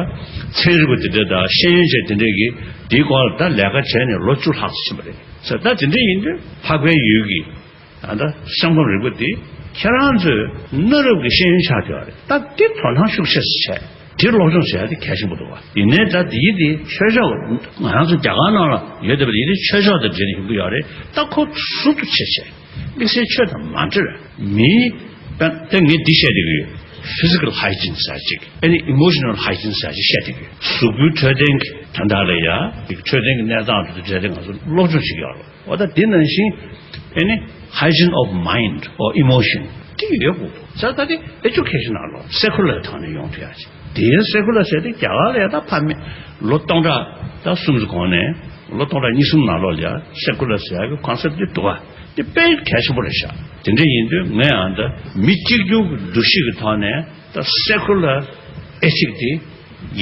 ཚན་རིག་པ་དེ་འདྲས་དང་ཤེས་ཡོན་ཅན་དེ་འདྲས་ཀྱིས་དེའི་སྐོར་ལ་ད་ལས་ཀ་བྱས་ནས་ལོ་བཅུ་ལྷག་ཙམ་ཕྱིན་པ་རེད་ཟེར། ད་དེ་འདྲས་ཡིན་དུས་འཕགས་པའི་ཡུལ་གྱི་ད་ལྟ་སེམས་ཁམས་རིག་པ་འདི་ཁྱེད་རང་ཚོའི་གནའ་རབས་ཀྱི་ཤེས་ཡོན་ཆགས་བསྡད་པ་རེད། ད་འདི་དོ་སྣང་ཤུགས་ཆེ་ཙམ་བྱས། དེ་སློབ་སྦྱོང་བྱེད་ཡ་དེ་གལ་ཆེན་པོ་འདུག་པ། ཡིན་ནའི་ད་དེའི་དེ་ཆོས་ཕྱོགས་ང་རང་ཚོ་རྒྱ་གར་ནང་ལ་ཡོད་བསྡད་པ་དེ་ཡིན་དེ་ཆོས་ཕྱོགས་དང་འབྲེལ་ནས་ཡོང་གི་ཡོད་རེད། ད་ཁོ་ཟུར་དུ་ཕྱེ་བྱས། དམིགས་བསལ་ཆོས་དང་མ་འབྲེལ་བའི་མིའི་ད་ལྟ་ངས་འདི་བཤད་བསྡད་ཀྱི་ཡོད། Physical hygiene་ཟེར་ཅིག་ཨ་ནི་emotional hygiene་ཟེར་ཅིག་བཤད་བསྡད་ཀྱི་ཡོད། གཟུགས་པོའི་འཕྲོད་བསྟེན་གྱི་དོན་དག་ལ་ཡ་འཕྲོད་བསྟེན་གྱི་གནས་སྟངས་དེ་འབྲེལ་ཏེ་ང་ཚོ་སློབ་སྦྱོང་བྱེད་ཀྱི་ཡོད་རེད། འོ་ད་དེ་ནང་བཞིན་ཨ་ནི་hygiene of mind or emotion་དེ་ཡོད་དགོས་འདུག་ས་ད་དེ་education་ནང་ལོགས་secular་ཐོག་ནས་ཡོང་ཐུབ་ཡ་ཅིག་དེའི་secular་ཟེར་དེ་རྒྱ་གར་ལ་ཡ་ད་ཕ་མེས་ལོ་སྟོང་ཕྲག་ད་གསུམ་ཙམ་གོང་ནས་ལོ་སྟོང་ཕྲག་གཉིས་གསུམ་ནང་ལོགས་ལ་ཡ་secular་ཟེར་ཡ་གི་concept་དེ་འདུག་ག་དེ་དཔེ་གལ་ཆེན་པོ་རེད་ཤག་དེ་འདྲ་ཡིན་དུས་ངས་ཡང་ད་མི་གཅིག་གྱུར་གྱི་འདུ་ཤེས་ཀྱི་ཐོག་ནས་ད་secular ethic་དེ་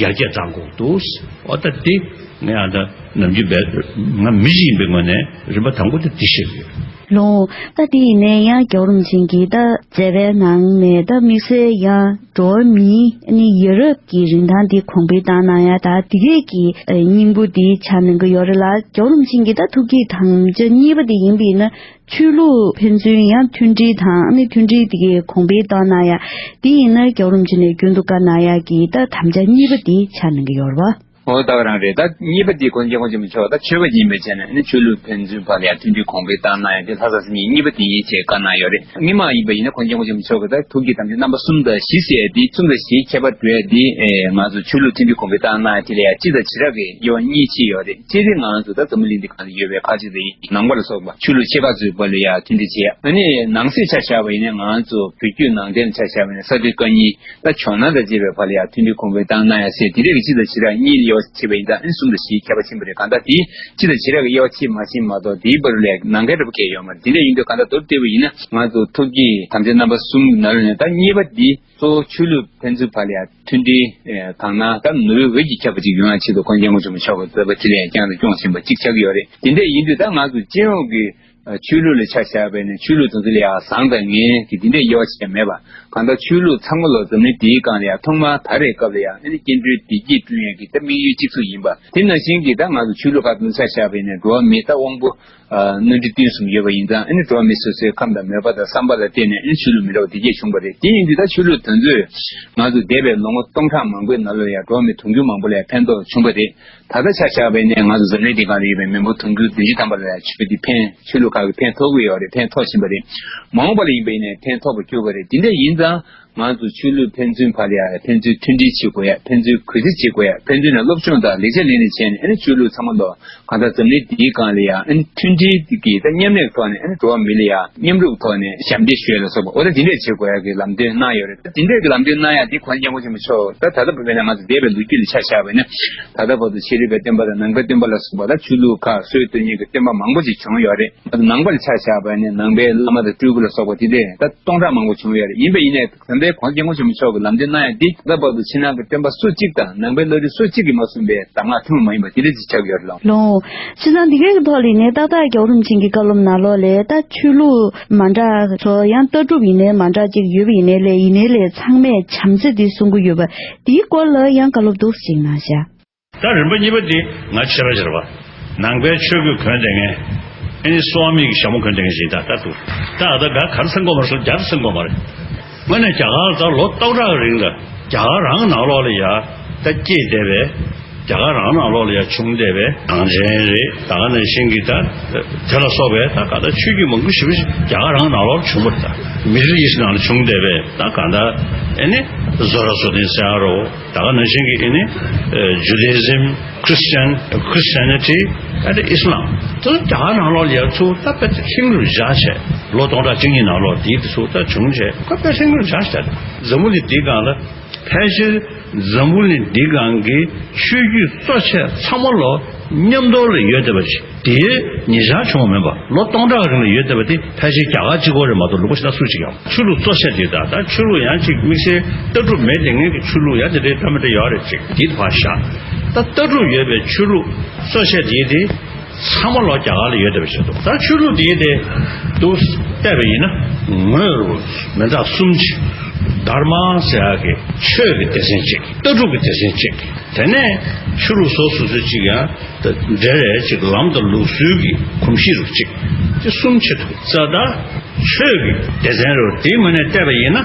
ཡར་རྒྱས་གཏང་དགོས་འདུག་འོ་ད་དེ་ངས་ཡང་ད་ནམ་རྒྱུན་བས་ང་མི་ཞིག་ཡིན་པའི་ངོས་ནས་རིམ་པ་དང་པོ་དེ་འདི་བཤད་ཀྱི་ཡོད། ལོ། ད་དེ་ཡིན་ནའི་ཡང་རྒྱལ་བ་རིན་པོ་ཆེ་གིས་ད་མཛད་པའི་ནང་ནས་ད་དམིགས་བསལ་ཡང་འགྲོ་བ་མིའི་ནི་ཡ་རབས་ཀྱི་རིན་ཐང་དེ་གོང་འཕེལ་བཏང་གནང་ཡ་ད་དེ་གས་ཀྱི་སྙིང་པོ་དེ་ཆགས་གནང་གི་ཡོད་རེད་ལ། རྒྱལ་བ་རིན་པོ་ཆེ་གིས་ད་ཐུགས་བསྐྱེད་དམ་བཅའ་གཉིས་པ་དེ་ཡིན་པ་ཡིན་ན། ཆོས་ལུགས་ཕན་ཚུན་ཡང་མཐུན་སྒྲིལ་དང་ནི་མཐུན་སྒྲིལ་དེ་གའི་གོང་འཕེལ་གཏོང་གནང་ཡ། དེ་ཡིན་ན་རྒྱལ་བ་རིན་པོ་ཆེ་ནས་རྒྱུན་དུ་བཀའ་གནང་ཡ་གི་ད་དམ་བཅའ་གཉིས་པ་དེ་ཆགས་གནང་གི་ཡོད་རེད་བ། འོ་ད་ག་རང་རེད། ད་གཉིས་པ་དེ་དགོན་སྐྱོང་ཆེན་མོ་མཆོག་ད་ཆོས་པ་ཡིན་པའི་ཆ་ནས་ནི་ཆོས་ལུགས་ཕན་ཚུན་བར་ལ་ཡང་མཐུན་སྒྲིལ་གོང་འཕེལ་བཏང་གནང་ཡ་དེ་ལྷ་ས་སེམས་ཉིད་གཉིས་པ་དེ་ཡིན་ཞེས་བཀའ་གནང་ཡོད་རེད། སྔོན་མ་ཡིན་པ་ཡིན་ན་དགོན་སྐྱོང་ཆེན་མོ་མཆོག་གི་ད་ཐུགས་བསྐྱེད་དམ་བཅའ་རྣམ་པ་གསུམ་དང་བཞི་ཟེར་ཡ་དེ་གསུམ་དང་བཞིའི་ཁྱད་པར་འགྲོ་ཡ་དེ་ང་ཚོ་ཆོས་ལུགས་མཐུན་སྒྲིལ་གོང་འཕེལ་བཏང་གནང་ཡ་དེ་ལ་ཡང་སྤྱི་དང་བྱེ་བྲག་གི་དབྱེ་བ་གཉིས་ཕྱེ་ཡོད་རེད། སྤྱི་དེ་ང་ཚོ་ད་འཛམ་བུ་གླིང་འདི་གང་ཡོད་པའི་ཁ་ཆེ་དེ་ཡིན། ནང་པ་ལ་སོགས་པ་ཆོས་ལུགས་ཆེ་ཁག་ཚོའི་བར་ལ་ཡ་མཐུན་སྒྲིལ་བྱེད་ཡ། ཨ་ནི་ནང་གསེས་ཆ་བཞག་པ་ཡིན་ན་ང་ཚོ་བོད་བརྒྱུད་ནང་བསྟན་ཆ་བཞག་པ་ཡིན་ན་ས་བཅུ་བཀའ་རྙིང་ད་ཇོ་ནང་དང་བཅས་པའི་བར་ལ་ཡ་མཐུན་སྒྲིལ་གོང་འཕེལ་བཏང་གནང་ཡ་ཟེར་དེ་འདྲས་ཀྱི་སྤྱི་དང་བྱེ་བྲག་གཉིས་ལ་ཡོད། བྱས་པ་ཡིན་ཙང་ཨ་ནི་གསུམ་དང་བཞི་ཁྱད་པར་ཕྱིན་པ་རེད། གང་ལྟར་དེའི་སྤྱི་དང་བྱེ་བྲག་གི་དབྱེ་བ་ཕྱེ་མ་ཕྱིན་མ་གཏོགས་དེའི་བར་ལ་ནང་འགལ་འདྲ་པོ་གང་ཡང་ཡོད་མ་རེད། དེ་འདྲ་ཡིན་དུས་གང་ལྟར་མདོར་བསྡུས་པ་ཡིན་ན་ང་ཚོ་ཐུགས་བསྐྱེད་དམ་བཅའ་རྣམ་པ་གསུམ་གྱི་ནང་ལ་ནས་ད་གཉིས་པ་འདི་གཙོ་བོ་ཆོས་ལུགས་ཕན་ཚུན་བར་ལ་ཡང་མཐུན་སྒྲིལ་དང་ན་ད་ནུབ་འོད་ཀྱི་ཁྱབ་པ་ཅིག་ཡོང་ཡ་ཆེད་དུ་ཁོང་སྐྱབས་མགོན་ཆེན་པོ་མཆོག་གི་མཛད་པ་ཆེ་ལས་བསྐྱངས་དང་སྐྱོང་བཞིན་པ་གཅིག་ཆགས་ཀྱི་ཡོད་རེད། དེ་འདྲ་ཡིན་དུས་ད་ང་ཚོ་སྤྱི་ཡོངས་ཀྱི་ཆོས་ལུགས་ལ་ཆ་བཞག་པ་ཡིན་ན་ཆོས་ལུགས་དེ་ཚོ་ལ་ཡང་བཟང་དང་ངན་གྱི་དེ་འདྲའི་དབྱེ་བ་ཞིག་ཀྱང་མེད་པ། གང་ལྟར་ཆོས་ལུགས་ཚང་མ་ལོ་འཛམ་གླིང་འདིའི་སྒང་ལ་ཡང་ཐོག་མར་ད་རེས་སྐབས་ལ་ཡང་ཨ་ནི་སྐྱེ་འགྲོའི་བདེ་སྐྱིད་བསྐྲུན་ཡས་ཀྱི་ད་དམིགས་ཡུལ་གཅིག་མཚུངས་ཡིན་པ། དེ་ནང་བཞིན་གྱི་ད་ང་ཚོ་ཆོས་ལུགས་ཁག་ཏུ་ཆ་བཞག་པ་ཡིན་ན་འགྲོ་བ་མི་ད་དབང་པོ་ཨ་རྣམ་འདྲེན་སྟོང་གསུམ་ཡོད་པ་ཡིན་ཙང་ཨ་ནི་འགྲོ་བ་མི་སོ་སོའི་ཁམས་དང་མོས་པ་དང་བསམ་པ་ལ་བརྟེན་ནས་ཨ་ནི་ཆོས་ལུགས་མི་འདྲ་བ་དེ་གས་བྱུང་བ་རེད། དེ་ཡིན་དུས་ད་ཆོས་ལུགས་དེ་ཚོས་ང་ཚོ་འདས་པའི་ལོ་ངོ་སྟོང་ཕྲག་མང་པོའི་ནང་ལ་ཡང་འགྲོ་བ་མི་དུང་ཕྱུར་མང་པོ་ལ་ཡང་ཕན་ཐོགས་བྱུང་བ་རེད། ད་ལྟ་ཆ་བཞག་པ་ཡིན་ན་ང་ཚོ་འཛམ་གླིང་འདི་སྒང་ལ་ཡོད་པའི་མི་འབོར་དུང་ཕྱུར་བདུན་ཅུ་ཐམ་པ་ལ་ཡང་ཆོས་འདི་ཕན་ཆོས་ལུགས་ཁག་གི་ཕན་ཐོགས་ཀྱི་ཡོད་རེད། ཕན་ཐོགས་བཞིན་པ་རེད། མ་འོངས་པ་ལ་ཡིན་པ་ཡིན་ནའི་ཕན་ཐོགས་པ་འགྱུར་བ་རེད། དེ་འདྲ་ཡིན་ཙང་ང་ཚོ་ཆོས་ལུགས་ཕན་ཚུན་བར་ལ་ཡང་ཕན་ཚུན་མཐུན་སྒྲིལ་བྱེད་དགོས་ཡ། ཕན་ཚུན་གུས་བརྩི་བྱེད་དགོས་ཡ། ཕན་ཚུན་ནས་སློབ་སྦྱོང་དང་ལེགས་ཆ་ལེན་ནས་བྱས་ནས་ཨ་ནི་ཆོས་ལུགས་ཚང་མ་ལོ་གང་ལྟར་འཛམ་གླིང་འདིའི་སྒང་ལ་ཡང་ཨ་ནི་མཐུན་སྒྲིལ་གྱི་ད་མཉམ་ལས་ཀྱི་ཐོག་ནས་ཨ་ནི་འགྲོ་བ་མི་ལ་ཡང་མཉམ་རུབ་ཐོག་ནས་ཞབས་འདེགས་ཞུ་ཡ་ལ་སོགས་པ་འོ་ད་དེ་འདྲས་བྱེད་དགོས་ཡ་གི་ལམ་སྟོན་གནང་ཡོད་རེད། ད་དེ་འདྲས་ཀྱི་ལམ་སྟོན་གནང་ཡ་དེ་གོང་ས་སྐྱབས་མགོན་ཆེན་པོ་མཆོག་ད་ད་ལྟ་བར་དཔེར་ན་ང་ཚོ་འདས་པའི་ལོ་རྒྱུས་ལ་ཆ་བཞག་པ་ཡིན་ན་ད་ལྟ་བར་དུ་ཤེས་རིག་པའི་སྟོན་པ་དང་ནང་པའི་སྟོན་པ་ལ་སོགས་པ་ད་ཆོས་ལུགས་ཁག་སྲོལ་གཏོད་མཁན་གྱི་སྟོན་པ་མང་པོ་ཞིག་བྱུང་ཡོད་རེད། ང་ཚོ་ནང་པ་ལ་ཆ་བཞག་པ་ཡིན་ན་ནང་པའི་བླ་མ་དང་སྤྲུལ་སྐུ་ལ་སོགས་པ་དེ་འདྲས་ད་སྟོང་ཕྲག་མང་པོ་བྱུང་ཡོད་རེད། ཡིན་པ་ཡིན་ནའི། དམ་པའི་གོང་ས་སྐྱབས་མགོན་ཆེན་པོ་མཆོག་གི་ལམ་སྟོན་གནང་ཡ་འདི་ད་ལྟ་བར་དུ་ཕྱི་ནང་གི་སྟོན་པ་སུ་གཅིག་དང་ནང་པའི་བླ་རིགས་སུ་གཅིག་གིས་མ་གསུངས་པའི་གདམས་ངག་ཐུན་མོང་མ་ཡིན་པ་དེ་འདྲ་ཅིག་ཆགས་ཡོད་རེད་ལགས། ལགས། བྱས་ཙང་འདི་གའི་ཐོག་ལ་ཡིན་ནའི་ཏག་ཏག་རྒྱལ་བ་རིན་པོ་ཆེ་གི་བཀའ་སློབ་ནང་ལོགས་ལ་ད་ཆོས་ལུགས་མ་འདྲ་ཚོ་ཡང་ལྟ་གྲུབ་ཡིན་ནའི་མ་འདྲ་ཅིག་ཡོད་པ་ཡིན་ནའི་ལས་ཡིན་ནའི་ལས་ཚང་མས་བྱམས་བརྩེ་འདི་གསུང་གི་ཡོད་པ་འདིའི་སྐོར་ལ་ཡང་བཀའ་སློབ་འདུག་ཅིག་གནང་ཤག་ད་རིམ་པ་གཉིས་པ་དེ་ང་ཆོས་པ་ཆེ་བ། ནང་པའི་ཆོས་ཀྱི་གོན་བསྡད་མཁན། ཨེ་ནི་སོ་མི་གི་ཞྭ་མོ་གོན་བསྡད་མཁན་ཞིག་ད་ལྟ་འདུག་ད་ཨ་ད་ག་གར་སེམས་ཁོང་མ་རེད་སོང་རྒྱ་རུ་སེམས་ཁོང་མ་རེད། དངོས་གནས་རྒྱ་གར་ད་ལོ་སྟོང་ཕྲག་གི་རིང་ལ་རྒྱ་གར་རང་གི་ནང་ལོགས་ལ་ཡ་ད་སྐྱེས་བསྡད་པའི་རྒྱ་གར་རང་ནང་ལོགས་ལ་ཡ་བྱུང་བསྡད་པའི་གངས་ཅན་རེད། ད་ག་ནང་བཞིན་གྱི་ད་དེ་ལ་སོགས་པའི་ད་ག་ད་ཆོས་བརྒྱུད་མང་པོ་ཞེ་པོ་ཞིག་རྒྱ་གར་རང་ནང་ལོགས་ལ་བྱུང་བ་རེད། ད་མི་ཌལ་ཨིསཊ་ནང་ལ་བྱུང་བསྡད་པའི་ད་ག་ད་ཨེ་ནི་བཟོ་ར་བཟོ་ལྡན་ཟེར་ཡ་རོ། ད་ག་ནང་བཞིན་གྱི་ཨེ་ནི་ཇུ་ཌི་ཨི་ཛིམ། ཁྲི་སི་ཅན། ཁྲི་སི་ཅན་ནི་ཊི། ཨེ་ནི་ཨི་སི་ལམ། དེ་ཚོ་རྒྱ་གར་ནང་ལོགས་ལ་ཡ་ཚུར་ད་དཔེ་ཧྲིལ་པོར་བཞག་བྱས་ལོ་སྟོང་ཕྲག་གཅིག་གཉིས་ནང་ལོགས་དེའི་དེ་ཚོ་ད་བྱུང་བྱས་ཁོ་དཔེ་ཧྲིལ་པོར་བཞག་བྱས་འཛམ་བུ་གླིང་འདིའི་སྒང་ལ་ཕལ་ཆེར་འཛམ་བུ་གླིང་འདིའི་སྒང་གི་ཆོས་བརྒྱུད་གཙོ་ཆེ་ཚང་མ་ལོ་མཉམ་དུ་ལ་ཡོད་བསྡད་པ་ཅིག་དེའི་ཉེ་ཆར་བྱུང་བ་མིན་པ་ལོ་སྟོང་ཕྲག་རིང་ལ་ཡོད་བསྡད་པ་དེ་ཕལ་ཆེར་རྒྱ་གར་གཅིག་པོ་རེད་མ་གཏོགས་ལུང་པ་ཕྱི་ནང་སུ་གཅིག་ཡང་ཆོས་ལུགས་གཙོ་ཆེ་དེ་དང་ད་ཆོས་ལུགས་ཡང་གཅིག་དམིགས་བསལ་ལྟ་གྲུབ་མེད་དེ་ངེད་ཀྱི་ཆོས་ལུགས་ཡང་དེ་འདྲའི་ལྟ་མི་འདྲ་ཡོད་རེད་ཅིག་དེ་ཕར་བཞག་ད་ལྟ་གྲུབ་ཡོད་པའི་ཆོས་ལུགས་གཙོ་ཆེ་དེ་དེ་ཚང་མ་ལོ་རྒྱ་གར་ལ་ཡོད་བསྡད་པ་ཞིག་འདུག་ད་ཆོས་ལུགས་དེ་དེ་འདུག་བལྟས་པ་ཡིན་ན་ངོས་རུ་མི་འདྲ་གསུམ་ཅིག་དྷརྨ་ཟེར་ཡག་གི་ཆོས་ཀྱི་སྡེ་ཚན་གཅིག་ལྟ་གྲུབ་ཀྱི་སྡེ་ཚན་གཅིག་དེ་ནས་ཆོས་ལུགས་སོ་སོ་སོ་གཅིག་ཡང་འབྲེལ་བའི་གཅིག་ལམ་དང་ལུགས་སྲོལ་གྱི་གོམས་གཤིས་རུ་གཅིག་དེ་གསུམ་ཆེད་དུ་རྩ་བ་ཆོས་ཀྱི་སྡེ་ཚན་རུ་དེའི་ངོས་ནས་བལྟས་པ་ཡིན་ན་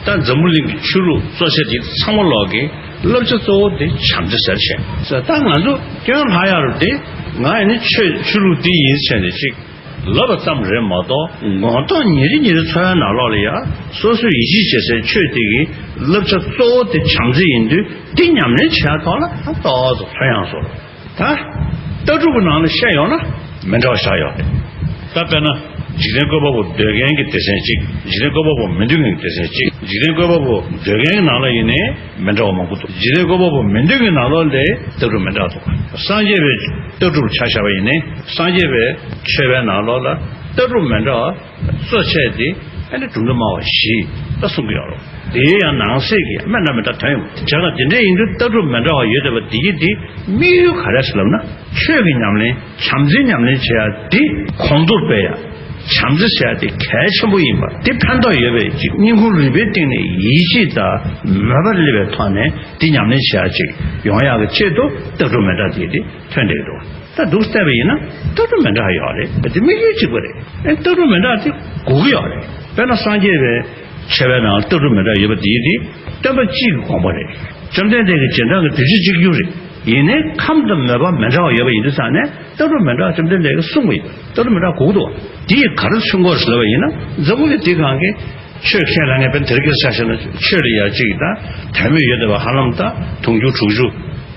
ད་འཛམ་བུ་གླིང་གི་ཆོས་ལུགས་གཙོ་ཆེ་དེ་ཚང་མ་ལོག་གི་བསླབ་བྱ་གཙོ་བོ་དེ་བྱམས་བརྩེ་ཟེར་བྱས་ད་ང་ཚོ་སྐྱོན་ལྷག་ཡག་རུ་དེ་ང་ཡིན་ན་ཆོས་ཆོས་ལུགས་འདི་ཡིན་བྱས་ནས་གཅིག་ལབ་པ་ཙམ་རེད་མ་གཏོགས་ངོ་ཐོག་ཉིན་རེ་ཉིན་རེ་འཚོ་བའི་ནང་ལོགས་ལ་ཡ་སོ་སོའི་ཡིད་ཆེས་བྱེད་སའི་ཆོས་དེ་གི་བསླབ་བྱ་གཙོ་བོ་དེ་བྱམས་བརྩེ་ཡིན་དུས་དེ་ཉམས་ལེན་བྱེད་ཡ་ཐོག་ལ་ད་ཏོག་ཙམ་ལྷོད་ཡངས་སོང་། ད་ལྟ་གྲུབ་ཀྱི་ནང་ལ་བཤད་ཡོང་ན་མི་འདྲ་བ་བཞག་ཡོད་རེད། ད་དཔེར་ན་འཇིག་རྟེན་བཀོད་པ་པོ་འདོད་མཁན་གྱི་སྡེ་ཚན་གཅིག་འཇིག་རྟེན་བཀོད་པ་པོ་མི་འདོད་མཁན་གྱི་སྡེ་ཚན་གཅིག་འཇིག་རྟེན་བཀོད་པ་པོ་འདོད་མཁན་གྱི་ནང་ལ་ཡིན་ནའི་མི་འདྲ་བ་མང་པོ་འདུག་འཇིག་རྟེན་བཀོད་པ་པོ་མི་འདོད་མཁན་ནང་ལོགས་ལ་ལྟ་གྲུབ་མི་འདྲ་འདུག་སངས་རྒྱས་པའི་ལྟ་གྲུབ་ཆ་བཞག་པ་ཡིན་ནའི་སངས་རྒྱས་པའི་ཆོས་པའི་ནང་ལོགས་ལ་ལྟ་གྲུབ་མི་འདྲ་བ་གཙོ་ཆེ་དེ་ཨ་ནི་གྲུབ་འབྲས་སྨྲ་བ་བཞི་ད་གསུང་གི་ཡོད་རེད། དེའི་ཡང་ནང་གསེས་ཀྱི་དམན་དང་མི་འདྲ་དོན་ཡོད་མ་རེད། བྱས་ཙང་དེ་འདྲ་ཡིན་དུས་ལྟ་གྲུབ་མི་འདྲ་བ་ཡོད་བསྡད་པ་དེ་ཡིན་དེ་དམིགས་ཡུལ་ག་རེ་ཟེར་ལབ་ན་ཆོས་ཀྱི་ཉམས་ལེན་བྱམས་བརྩེའི་ཉམས་ལེན་བྱེད་ཡ་དེ་གོང་མཐོར་སྤེལ་ཡ། བྱམས་བརྩེ་ཟེར་ཡ་དེ་གལ་ཆེན་པོ་ཡིན་པ་དེ་ཕན་ཐོགས་ཡོད་པའི་ཅིག་སྙིང་ཁུང་རུས་པའི་གཏིང་ནས་ཡིད་ཆེས་དང་མོས་པ་སླེབས་པའི་ཐོག་ནས་དེ་ཉམས་ལེན་བྱེད་ཡ་ཅིག་ཡོང་ཡག་གི་ཆེད་དུ་ལྟ་གྲུབ་མི་འདྲ་དེ་དེ་ཐོན་བསྡད་ཀྱི་འདུག་ད་འདུག་བལྟས་པ་ཡིན་ན་ལྟ་གྲུབ་མི་འདྲ་ཡོད་རེད། དེ་དམིགས་ཡུལ་གཅིག་པ་རེད། ཨེ་ལྟ་གྲུབ་མི་འདྲ་དེ་དགོས་ཀྱི་ཡོད་རེད། དཔེར་ན་སངས་རྒྱས་པའི་ཆོས་པའི་ནང་ལ་ལྟ་གྲུབ་མི་འདྲ་ཡོད་པ་དེ་དེ་སྟོན་པ་གཅིག་གི་དགོངས་པ་རེད། བཅོམ་ལྡན་འདས་ཀྱི་རྗེས་འབྲང་གི་གདུལ་བྱ་གཅིག་གྱུར་རེད། ཡིན་ནའི་ཁམས་དང་མོས་པ་མི་འདྲ་བ་ཡོད་པ་ཡིན་དུས་ཙང་ནས་ལྟ་གྲུབ་མི་འདྲ་བ་བཅོམ་ལྡན་འདས་ཀྱིས་གསུངས་པ་ཡིན། ལྟ་གྲུབ་མི་འདྲ་དགོས་ཀྱི་འདུག་དེ་ཡི་ག་རེ་མཚོན་གྱི་ཡོད་རེད་ཟེར་བ་ཡིན་ན་འཛམ་བུ་གླིང་འདིའི་སྒང་གི་ཆོས་ཁས་ལེན་མཁན་དཔེར་ན་དེ་རིང་ཁ་སང་ཆ་བཞག་ན་ཆོས་ལ་ཡ་གཅིག་དང་དད་མོས་ཡོད་བསྡད་པ་ཧ་ལམ་ད་དུང་ཕྱུར་དྲུག་ཅུ་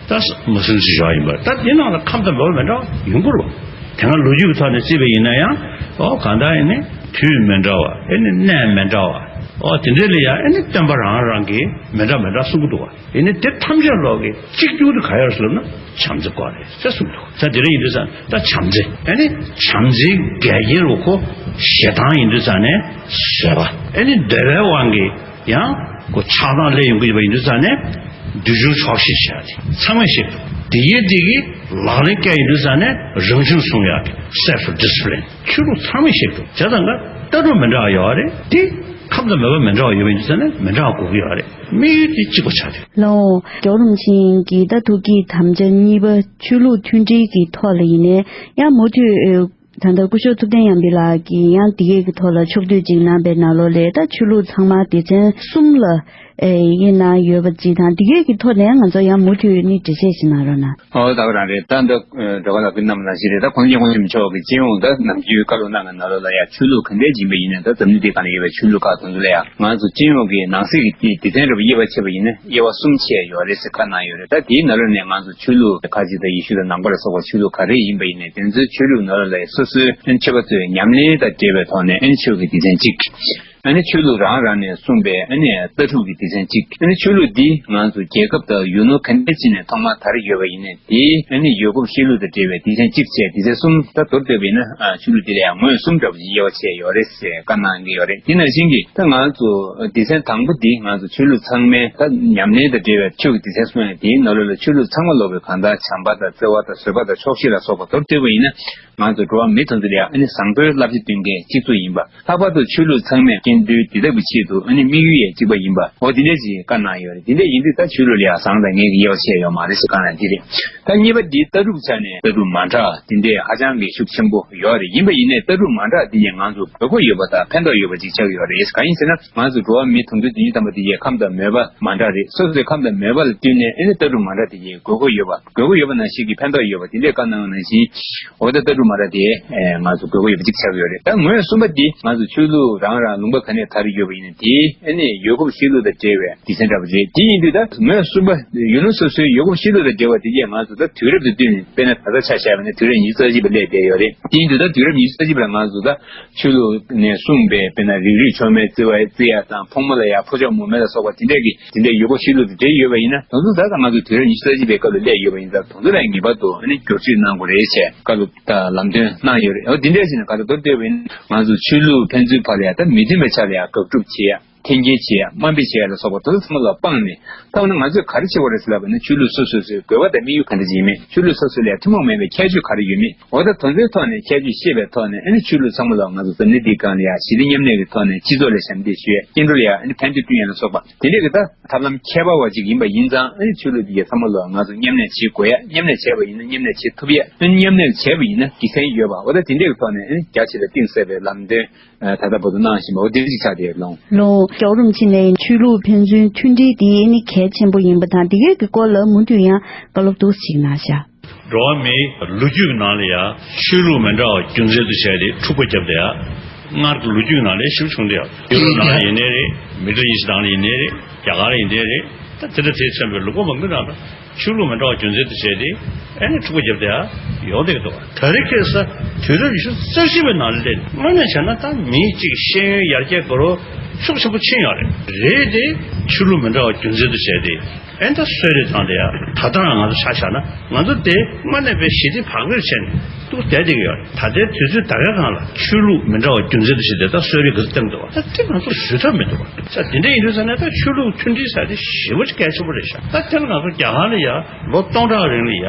ད་མུ་སི་ལིམ་ཞིག་བཞག་ཡིན་པ་ད་དེ་ནང་ལ་ཁམས་དང་མོས་པ་མི་འདྲ་བ་ཡོང་གི་རེད་བ། དེ་སྔ་ལོ་རྒྱུས་ཀྱི་ཐོག་ནས་བརྩིས་པ་ཡིན་ན་ཡང་ཨོ་གང་ལྟར་ཡིན་ནའི་དུས་མི་འདྲ་བ་ཨེ་ནི་གནས་མི་འདྲ་བ་ ཨོ་དེ་འདྲ་ལ་ཡང་ཨ་ནི་སྟོན་པ་རང་རང་གིས་མི་འདྲ་མི་འདྲ་གསུང་གི་འདུག་བ། ཡིན་ནའི་དེ་ཐམས་ཅད་ལོག་གི་གཅིག་གྱུར་དུ་ག་ཡོད་ཟེར་ན་བྱམས་བརྩེ་སྐོར་རེད་ཟེར་གསུངས་འདུག་ད་དེ་རིང་ཡིན་དུས་ཙང་ད་བྱམས་བརྩེ། ཨ་ནི་བྱམས་བརྩེའི་འགལ་རྐྱེན་རུ་ཁོ་ཞེ་སྡང་ཡིན་དུས་ཙང་ནས་བཟོད་པ། ཨ་ནི་འདོད་པའི་དབང་གིས་ཡང་ཁོ་ཆགས་སྡང་སླེབས་ཡོང་གི་ཡོད་པ་ཡིན་དུས་ཙང་ནས་འདུལ་བྱུང་ཆོག་ཤེས་བྱ་དེ་ཚང་མས་ཤེས་དགོས། དེ་ཡིན་དེ་གི་ལག་ལེན་བཀལ་ཡོང་དུས་ཙང་ནས་རང་བྱུང་སྲུང་ཡག་གི་self discipline། ཆོས་ལུགས་ཚང་མས་ཤེས་དགོས། བྱས་ཙང་ཀ་ལྟ་གྲུབ་མི་འདྲ་བ་ཡོད་རེད། དེ་ཁམས་དང་མོས་པ་མི་འདྲ་བ་ཡོད་པ་ཡིན་དུས་ཙང་ནས་མི་འདྲ་བ་དགོས་ཀྱི་ཡོད་རེད། དམིགས་ཡུལ་དེ་གཅིག་པ་ཆགས་ཐུབ། ལགས་འོང་། རྒྱལ་བ་རིན་པོ་ཆེ་གིས་ད་ཐུགས་ཀྱི་དམ་བཅའ་གཉིས་པ་ཆོས་ལུགས་མཐུན་སྒྲིལ་གྱི་ཐོག་ལ་ཡིན་ནའི་ཡང་མུ་མཐུད་ད་ལྟ་སྐུ་ཞབས་ཐུབ་བསྟན་ཉམས་པའི་ལགས་ཀྱིས་ཡང་འདི་གས་ཀྱི་ཐོག་ལ་ཕྱོགས་བསྡུས་ཅིག་གནང་པའི་ནང་ལོགས་ལས་ད་ཆོས་ལུགས་ཚང་མ་སྡེ་ཚན་གསུམ་ལ་ཨེ་དབྱེ་གནང་ཡོད་པ་ཅིག་དང་འདི་གས་ཀྱི་ཐོག་ནས་ང་ཚོ་ཡང་མུ་མཐུད་ནས་འགྲེལ་བཤད་ཅིག་གནང་རོགས་གནང་། ཨོ་ད་ག་རང་རེད། ད་འདི་སྒྲོལ་དཀར་ལགས་ཀྱིས་གནང་བ་ནང་བཞིན་རེད། ད་གོང་ལ་དབྱངས་དབང་ཆེན་མཆོག་གིས་སྤྱི་ཡོངས་ད་ནམ་རྒྱུན་བཀའ་སློབ་གནང་གི་ནང་ལོགས་ལ་ཡང་ཆོས་ལུགས་ག་འདྲས་ཡིན་པ་ཡིན་ནའི་ད་འཛམ་གླིང་འདི་སྒང་ལ་ཡོད་པའི་ཆོས་ལུགས་ཁག་དེ་ཚོ་ལ་ཡང་ང་ཚོ་སྤྱི་ཡོངས་ཀྱི་ནང་གསེས་ཀྱི་སྡེ་ཚན་རེ་བ་དབྱེ་བ་ཕྱེ་བ་ཡིན་ན་དབྱེ་བ་གསུམ་ཕྱེ་ཡོད་རེད་ཟེར་བཀའ་གནང་ཡོད་རེད། ད་དེའི་ནང་ལོགས་ནས་ང་ཚོ་ཆོས་ལུགས་ཁ་ཅིག་ད་ཡེ་ཤུ་དང་ནང་པ་ལ་སོགས་པ་ཆོས་ལུགས་ག་རེ་ཡིན་པ་ཡིན་ནའི་དེ་ཚོའི་ཆོས་ལུགས་ནང་ལོགས་ལ་ཡང་སོ་སོའི་ཨན་ཆོས་པ་ཚོའི་ཉམས་ལེན་དང་འབྲེལ་བའི་ཐོག་ནས་ཨན་ཆོས་ཀྱི་སྡེ་ཚན་གཅིག་ཨ་ནི་ཆོས་ལུགས་རང་རང་ནས་གསུངས་པའི་ཨ་ནི་ལྟ་གྲུབ་ཀྱི་སྡེ་ཚན་གཅིག་ཨ་ནི་ཆོས་ལུགས་འདི་ང་ཚོ་རྒྱལ་ཁབ་དང་ཡུལ་ལུང་ག་འདྲ་ཅིག་ནས་ཐོག་མར་དར་ཡོད་པ་ཡིན་ནའི་དེའི་ཨ་ནི་ཡོད་རྒུ་ཤེས་ལུགས་དང་འབྲེལ་བའི་སྡེ་ཚན་གཅིག་བྱས་སྡེ་ཚན་གསུམ་ད་མདོར་བསྡུས་པ་ཡིན་ན་ཨ་ཆོས་ལུགས་འདི་ལ་ཡང་ངོས་གསུམ་འདྲ་པོ་ཞིག་དབྱེ་བ་ཕྱེ་ཡོད་རེད་ཟེར་བཀའ་གནང་གི་ཡོད་རེད། དེ་ནང་བཞིན་གྱི་ད་ང་ཚོ་སྡེ་ཚན་དང་པོ་འདི་ང་ཚོ་ཆོས་ལུགས་ཚང་མའི་ད་ཉམས་ལེན་དང་འབྲེལ་བའི་ཆོས་ཀྱི་སྡེ་ཚན་གསུམ་ཡང་དེའི་ནང་ལོགས་ལ་ཆོས་ལུགས་ཚང་མ་ལོག་པའི་གང་ལྟར་བྱམས་པ་དང་བརྩེ་བ་དང་བཟོད་པ་དང་ཆོག་ཤེས་ལ་སོགས་པ་མདོར་བསྡུས་པ་ཡིན་ན། ང་ཚོ་འགྲོ་བ་མི་དེ་ཚོ་ལ་ཡང་ཨ་ནི་བཟང་པོའི་བསླབ་བྱ་སྟོན་མཁན་གཅིག་མཚུངས་ཡིན་པ། ལྷག་པར་དུ་ཆོས་ལུགས་ཚང་མས་སྐྱེ་འགྲོའི་བདེ་ཐབས་ཀྱི་ཆེད་དུ་ཨ་ནི་དམིགས་ཡུལ་ཡང་གཅིག་པ་ཡིན་པ། འོ་དེ་འདྲ་ཞིག་བཀའ་གནང་ཡོད་རེད། དེ་འདྲ་ཡིན་དུས་ད་ཆོས་ལུགས་ལ་ཡང་བཟང་དང་ངན་གྱི་དབྱེ་བ་ཕྱེ་ཡོད་མ་རེད་ཟེར་བཀའ་གནང་འདི་རེད། ད་གཉིས་པ་འདི་ལྟ་གྲུབ་ཆ་ནས་ལྟ་གྲུབ་མ་འདྲ་འདི་འདྲས་ཧ་ཅང་གི་ཤུགས་ཆེན་པོ་ཡོད་རེད། ཡིན་པ་ཡིན་ནའི་ལྟ་གྲུབ་མ་འདྲ་འདི་ཡང་ང་ཚོ་དགོས་མཁོ་ཡོད་པ་དང་ཕན་ཐོགས་ཡོད་པ་ཅིག་ཆགས་ཀྱི་ཡོད་རེད། གང་ཡིན་ཟེར་ན་ང་ཚོ་འགྲོ་བ་མི་དུང་ཕྱུར་བདུན་ཅུ་ཐམ་པ་འདི་ཡང་ཁམས་དང་མོས་པ་མ་འདྲ་རེད། སོ་སོའི་ཁམས་དང་མོས་པ་ལ་བསྟུན་ནས་ཨ་ནི་ལྟ་གྲུབ་མ་འདྲ་འདི་ཡང་དགོས་མཁོ་ཡོད་པ། དགོས་མཁོ་ཡོད་པ་ནང་བཞིན་གྱི་ཕན་ཐོགས་ཡོད་པ་དེ་འདྲས་བཀའ་གནང་བ་ནང་བཞིན། འོ་ད་ལྟ་གྲུབ་མ་ར་དེ་ང་ཚོ་དགོས་མཁོ་ཡོད་པ་གཅིག་ཆགས་ཡོད་རེད། ད་ངོས་གསུམ་པ་འདི་ང་ཚོ་ཆོས་ལུགས་རང་རང་ལུང་པ་ག་ནས་དར་ཡོད་པ་ཡིན་ན་དེ་ཨ་ནི་ཡོད་རྒུ་ཤེས་ལུགས་དང་འབྲེལ་བའི་སྡེ་ཚན་འདྲ་པོ་རེད། དེ་ཡིན་དུས་ད་ངོས་གསུམ་པ་ཡུལ་ལུང་སོ་སོའི་ཡོད་རྒུ་ཤེས་ལུགས་དང་འབྲེལ་བ་དེ་གས་ང་ཚོ་ད་དུས་རབས་དང་བསྟུན་ནས་དཔེར་ན་ད་ལྟ་ཆ་བཞག་པ་ན་དུས་རབས་ཉི་ཤུ་རྩ་གཅིག་པ་སླེབས་བསྡད་ཡོད་རེད། དེ་ཡིན་དུས་ད་དུས་རབས་ཉི་ཤུ་རྩ་གཅིག་པ་ལ་ང་ཚོ་ད་ཆོས་ལུགས་ནས་གསུངས་པའི་དཔེར་ན་རིགས་རུས་ཆོས་མེད་བརྩི་བ་བརྩི་ཡ་དང་ཕོ་མོ་ལ་ཡ་ཕོ་མཆོག་མོ་མོ་ལ་སོགས་པ་དེ་འདྲས་ཀྱི་དེ་འདྲས་ཡོད་རྒུ་ཤེས་ལུགས་དང་འབྲེལ་ཡོད་པ་ཡིན་ན་དེ་ཚོ་ད་ལྟ་ང་ཚོ་དུས་རབས་ཉི་ཤུ་རྩ་གཅིག་པའི་སྐབས་ལ་སླེབས་ཡོད་པ་ཡིན་ཙང་དེ་ཚོ་ལ་ངེས་པར་དུ་ཨ་ནི་བསྒྱུར་བཅོས་གནང་དགོས་རེད་ཅེས་བཀའ་སློབ་དང་ལམ་སྟོན་གནང་ཡོད་རེད། འོ་དེ་འདྲས་ཞིག་ན་ག་ལ་མདོར་བསྡུས་པ་ཡིན་ན་ང་ཚོ་ཆོས་ལུགས་ཕན་ཚུན་བར་ལ་ཡ་ད་མི་མཐུན་པའི་ཆ་ལ་ཡ་དགག་སྒྲུབ་བྱེད་ཡ། འཐེན་འཁྱེར་བྱེད་ཡ། དམའ་འབེབས་བྱེད་ཡ་ལ་སོགས་པ་དེ་ཚོ་ཚང་མ་ལ་སྤངས་ནས་ད་འོ་ན་ང་ཚོས་ག་རེ་བྱེད་དགོས་རེད་ཟེར་ལབ་པ་ན་ཆོས་ལུགས་སོ་སོ་སོའི་དགོས་པ་དང་དམིགས་ཡུལ་ག་འདྲ་ཅིག་ཡིན་མིན། ཆོས་ལུགས་སོ་སོ་ལ་ཡ་ཐུན་མོང་མ་ཡིན་པའི་ཁྱད་ཆོས་ག་རེ་ཡོད་མེད། འོ་ད་དེ་ཚོའི་ཐོག་ནས་ཁྱད་ཆོས་ཤེས་པའི་ཐོག་ནས་ཨ་ནི་ཆོས་ལུགས་ཚང་མ་ལ་ང་ཚོ་འཛམ་གླིང་འདིའི་སྒང་ལ་ཡ་ཞི་བདེ་མཉམ་གནས་ཀྱི་ཐོག་ནས་སྤྱི་ཚོགས་ལ་ཞབས་འདེགས་ཞུ་ཡ། སྐྱེ་འགྲོ་ལ་ཡ་ཨ་ནི་ཕན་བདེ་བསྐྲུན་ཡ་ལ་སོགས་པ་དེ་འདྲས་ཀྱི་ད་ཐབས་ལམ་ཁྱད་པར་བ་ཅིག་ཡིན་པ་ཡིན་ཙང་ཨ་ནི་ཆོས་ལུགས་འདི་གའི་ཚང་མ་ལ་ང་ཚོ་མཉམ་གནས་བྱེད་དགོས་ཡ། མཉམ་གནས་བྱས་པ་ཡིན་ན་མཉམ་གནས་བྱེད་ཐུབ་ཡ། ཨ་ནི་མཉམ་གནས་བྱས་པ་ཡིན་ན་དགེ་མཚན་ཡོད་པ། འོ་ད་དེ་འདྲས་ཀྱི་ཐོག་ནས་ཨ་ནི་རྒྱ་ཆེ་ལ་གཏིང་ཟབ་པའི་ལམ་སྟོན་ད་ལྟ་བར་དུ་གནང་བཞིན་པ་འོ་དེ་འདྲ་ཅིག་ཆགས་བསྡད་ཡོད་ལགས། ལགས་འོང་། རྒྱལ་བ་རིན་པོ་ཆེ་ནས་ཆོས་ལུགས་ཕན་ཚུན་མཐུན་སྒྲིལ་འདི་ཨ་ནི་གལ་ཆེན་པོ་ཡིན་པ་དང་དེ་གའི་གི་སྐོར་ལ་མུ་མཐུད་ཡང་བཀའ་སློབ་ཏོག་ཙམ་ཞིག་གནང་ཤག་འགྲོ་བ་མིའི་ལོ་རྒྱུས་ཀྱི་ནང་ལ་ཡང་ཆོས་ལུགས་མི་འདྲ་བ་རྒྱུ་མཚན་དུ་བྱས་ཏེ་འཁྲུག་པ་བརྒྱབ་སྟེ་ཡང་སྔར་གྱི་ལོ་རྒྱུས་ཀྱི་ནང་ལ་ཞིབ་བྱུང་སྟེ་ཡང་ཡུ་རོབ་ནང་ལ་ཡིན་ནའི་རེད། མི་ཌལ་ཨི་སི་ཊི་ནང་ལ་ཡིན་ནའི་རེད། རྒྱ་གར་ལ་ཡིན་ནའི་རེད། ད་དེ་འདྲ་དེ་མཚོན་པའི་ལུང་པ་མང་པོའི་ནང་ལ་ཆོས་ལུགས་མི་འདྲ་བ་རྒྱུ་མཚན་དུ་བྱས་ཏེ་ཨ་ནི་འཁྲུག་པ་བརྒྱབ་སྟེ་ཡང་ཡོང་བསྡད་ཀྱི་འདུག་ད་རེས་ཁ་སང་དུས་རབས་ཉི་ཤུ་རྩ་གཅིག་པའི་ནང་ལ་སླེབས་ནས་དངོས་གནས་བྱས་ན་ད་མིའི་གཅིག་ཤེས་ཡོན་ཡར་རྒྱས་འགྲོ་རོགས་ཤུགས་ཆེན་པོ་ཕྱིན་ཡོད་རེད། རེད་དེ་ཆོས་ལུགས་མི་འདྲ་བ་རྒྱུ་མཚན་དུ་བྱས་ཏེ། ཨེ་ད་གསོད་རེས་བཏང་སྟེ་ཡ་ད་ལྟ་རང་ང་ཚོ་ཆ་བཞག་ན་ང་ཚོ་དེ་དངོས་གནས་པའི་ཞི་བདེ་བག་ཕེབས་བྱས་ནས་འདུག་བསྡད་བསྡད་ཀྱི་ཡོད་རེད། ད་ལྟའི་དུས་ཚོད་ད་གའི་སྒང་ལ་ཆོས་ལུགས་མི་འདྲ་བ་རྒྱུ་མཚན་དུ་བྱས་ཏེ་ད་གསོད་རེས་ག་ཚོད་བཏང་འདུག་བ། ད་དེ་ང་ཚོ་བཟོད་ཐབས་མི་འདུག་བ། ས་དེ་འདྲ་ཡིན་དུས་ས་ནས་ད་ཆོས་ལུགས་མཐུན་སྒྲིལ་ཟེར་དེ་ཞེ་པོ་ཅིག་གལ་ཆེན་པོ་རེད་ཤག་ད་དེ་ལ་ང་ཚོ་རྒྱ་གར་ལ་ཡ་ལོ་སྟོང་ཕྲག་རིང་ལ་ཡ་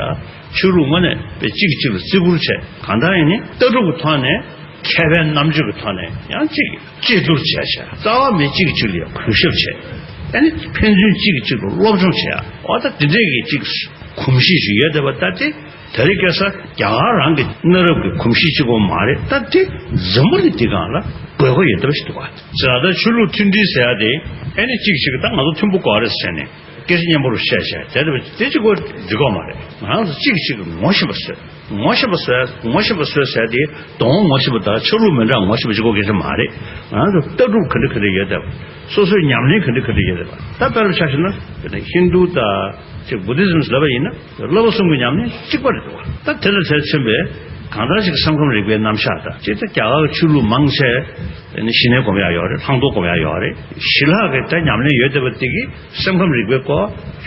ཆོས་ལུགས་དངོས་གནས་པའི་གཅིག་གིས་གཅིག་ལ་བརྩི་བཀུར་བྱས། གང་ལྟར་ཡིན་ནའི་ལྟ་གྲུབ་ཀྱི་ཐོག་ནས་མཁས་པའི་རྣམ་དཔྱོད་ཀྱི་ཐོག་ནས་ཡང་གཅིག་གཅེས་བསྡུར་བྱས་བྱས། རྩ་བ་མི་གཅིག་གིས་གཅིག་ལ་ཡང་གུས་ཞབས་བྱས། ཨ་ནི་ཕན་ཚུན་གཅིག་གིས་གཅིག་ལ་སློབ་སྦྱོང་བྱས། འོ་ད་དེ་འདྲས་ཀྱི་གཅིག་གོམས་གཤིས་ཤིག་ཡོད་བསྡད་པ་ད་དེ་ད་རེས་ཁ་སང་རྒྱ་གར་རང་གི་གནའ་རབས་ཀྱི་གོམས་གཤིས་གཅིག་པོ་མ་རེད། ད་དེ་འཛམ་བུ་གླིང་འདི་སྒང་ལ་དགོས་མཁོ་ཡོད་བསྡད་པ་ཞིག་འདུག་བ། ཟེར་ད་ཆོས་ལུགས་མཐུན་སྒྲིལ་ཟེར་ཡ་དེ་ཨ་ནི་གཅིག་གཅིག་གིས་ད་ང་ཚོ་མཐུན་པོ་དགོས་རེད་ཟེར་ནས། སྐད་ཆ་སྙན་པོ་རུ་བཤད་བཤད་དེ་དེ་གཅིག་པོ་འགྲིག་གི་མ་རེད། ང་རང་ཚོ་གཅིག་གཅིག་ངོ་ཤེས་པ་བཟོས། ངོ་ཤེས་པ་བཟོས་ངོ་ཤེས་པ་བཟོས་ཟེར་དེ་གདོང་ངོ་ཤེས་པ་དང་ཆ་ལུགས་མི་འདྲ་ངོ་ཤེས་པ་གཅིག་པོ་སྐད་ཆ་མ་རེད། ང་རང་ཚོ་ལྟ་གྲུབ་ག་འདྲ་ག་འདྲ་ཡོད་བསྡད་པ། སོ་སོའི་ཉམས་ལེན་ག་འདྲ་ག་འདྲ་ཡོད་བསྡད་པ། ད་དཔེར་ན་ཆ་བཞག་ན་ཧིན་དུ་དང་ཅིག་བུ་དྷི་ཛིམ་ལབ་པ་ཡིན་ན་བསླབ་པ་གསུམ་གྱི་ཉམས་ལེན་གཅིག་པ་རེད་འདུག་བ། ད་དེ་ལ་དེར་མཚོན་པའི་ གང་ལྟར་ཞིག་སེམས་ཁམས་རིག་པའི་རྣམ་གཞག་དང་། ཅེས་ད་རྒྱ་གར་ཆོས་ལུགས་མང་ཆེ་ཞི་གནས་སྒོམ་ཡག་ཡོད་རེད། ལྷག་མཐོང་སྒོམ་ཡག་ཡོད་རེད། ཞི་ལྷག་གི་ད་ཉམས་ལེན་ཡོད་བསྡད་པ་དེ་གིས་སེམས་ཁམས་རིག་པའི་སྐོར་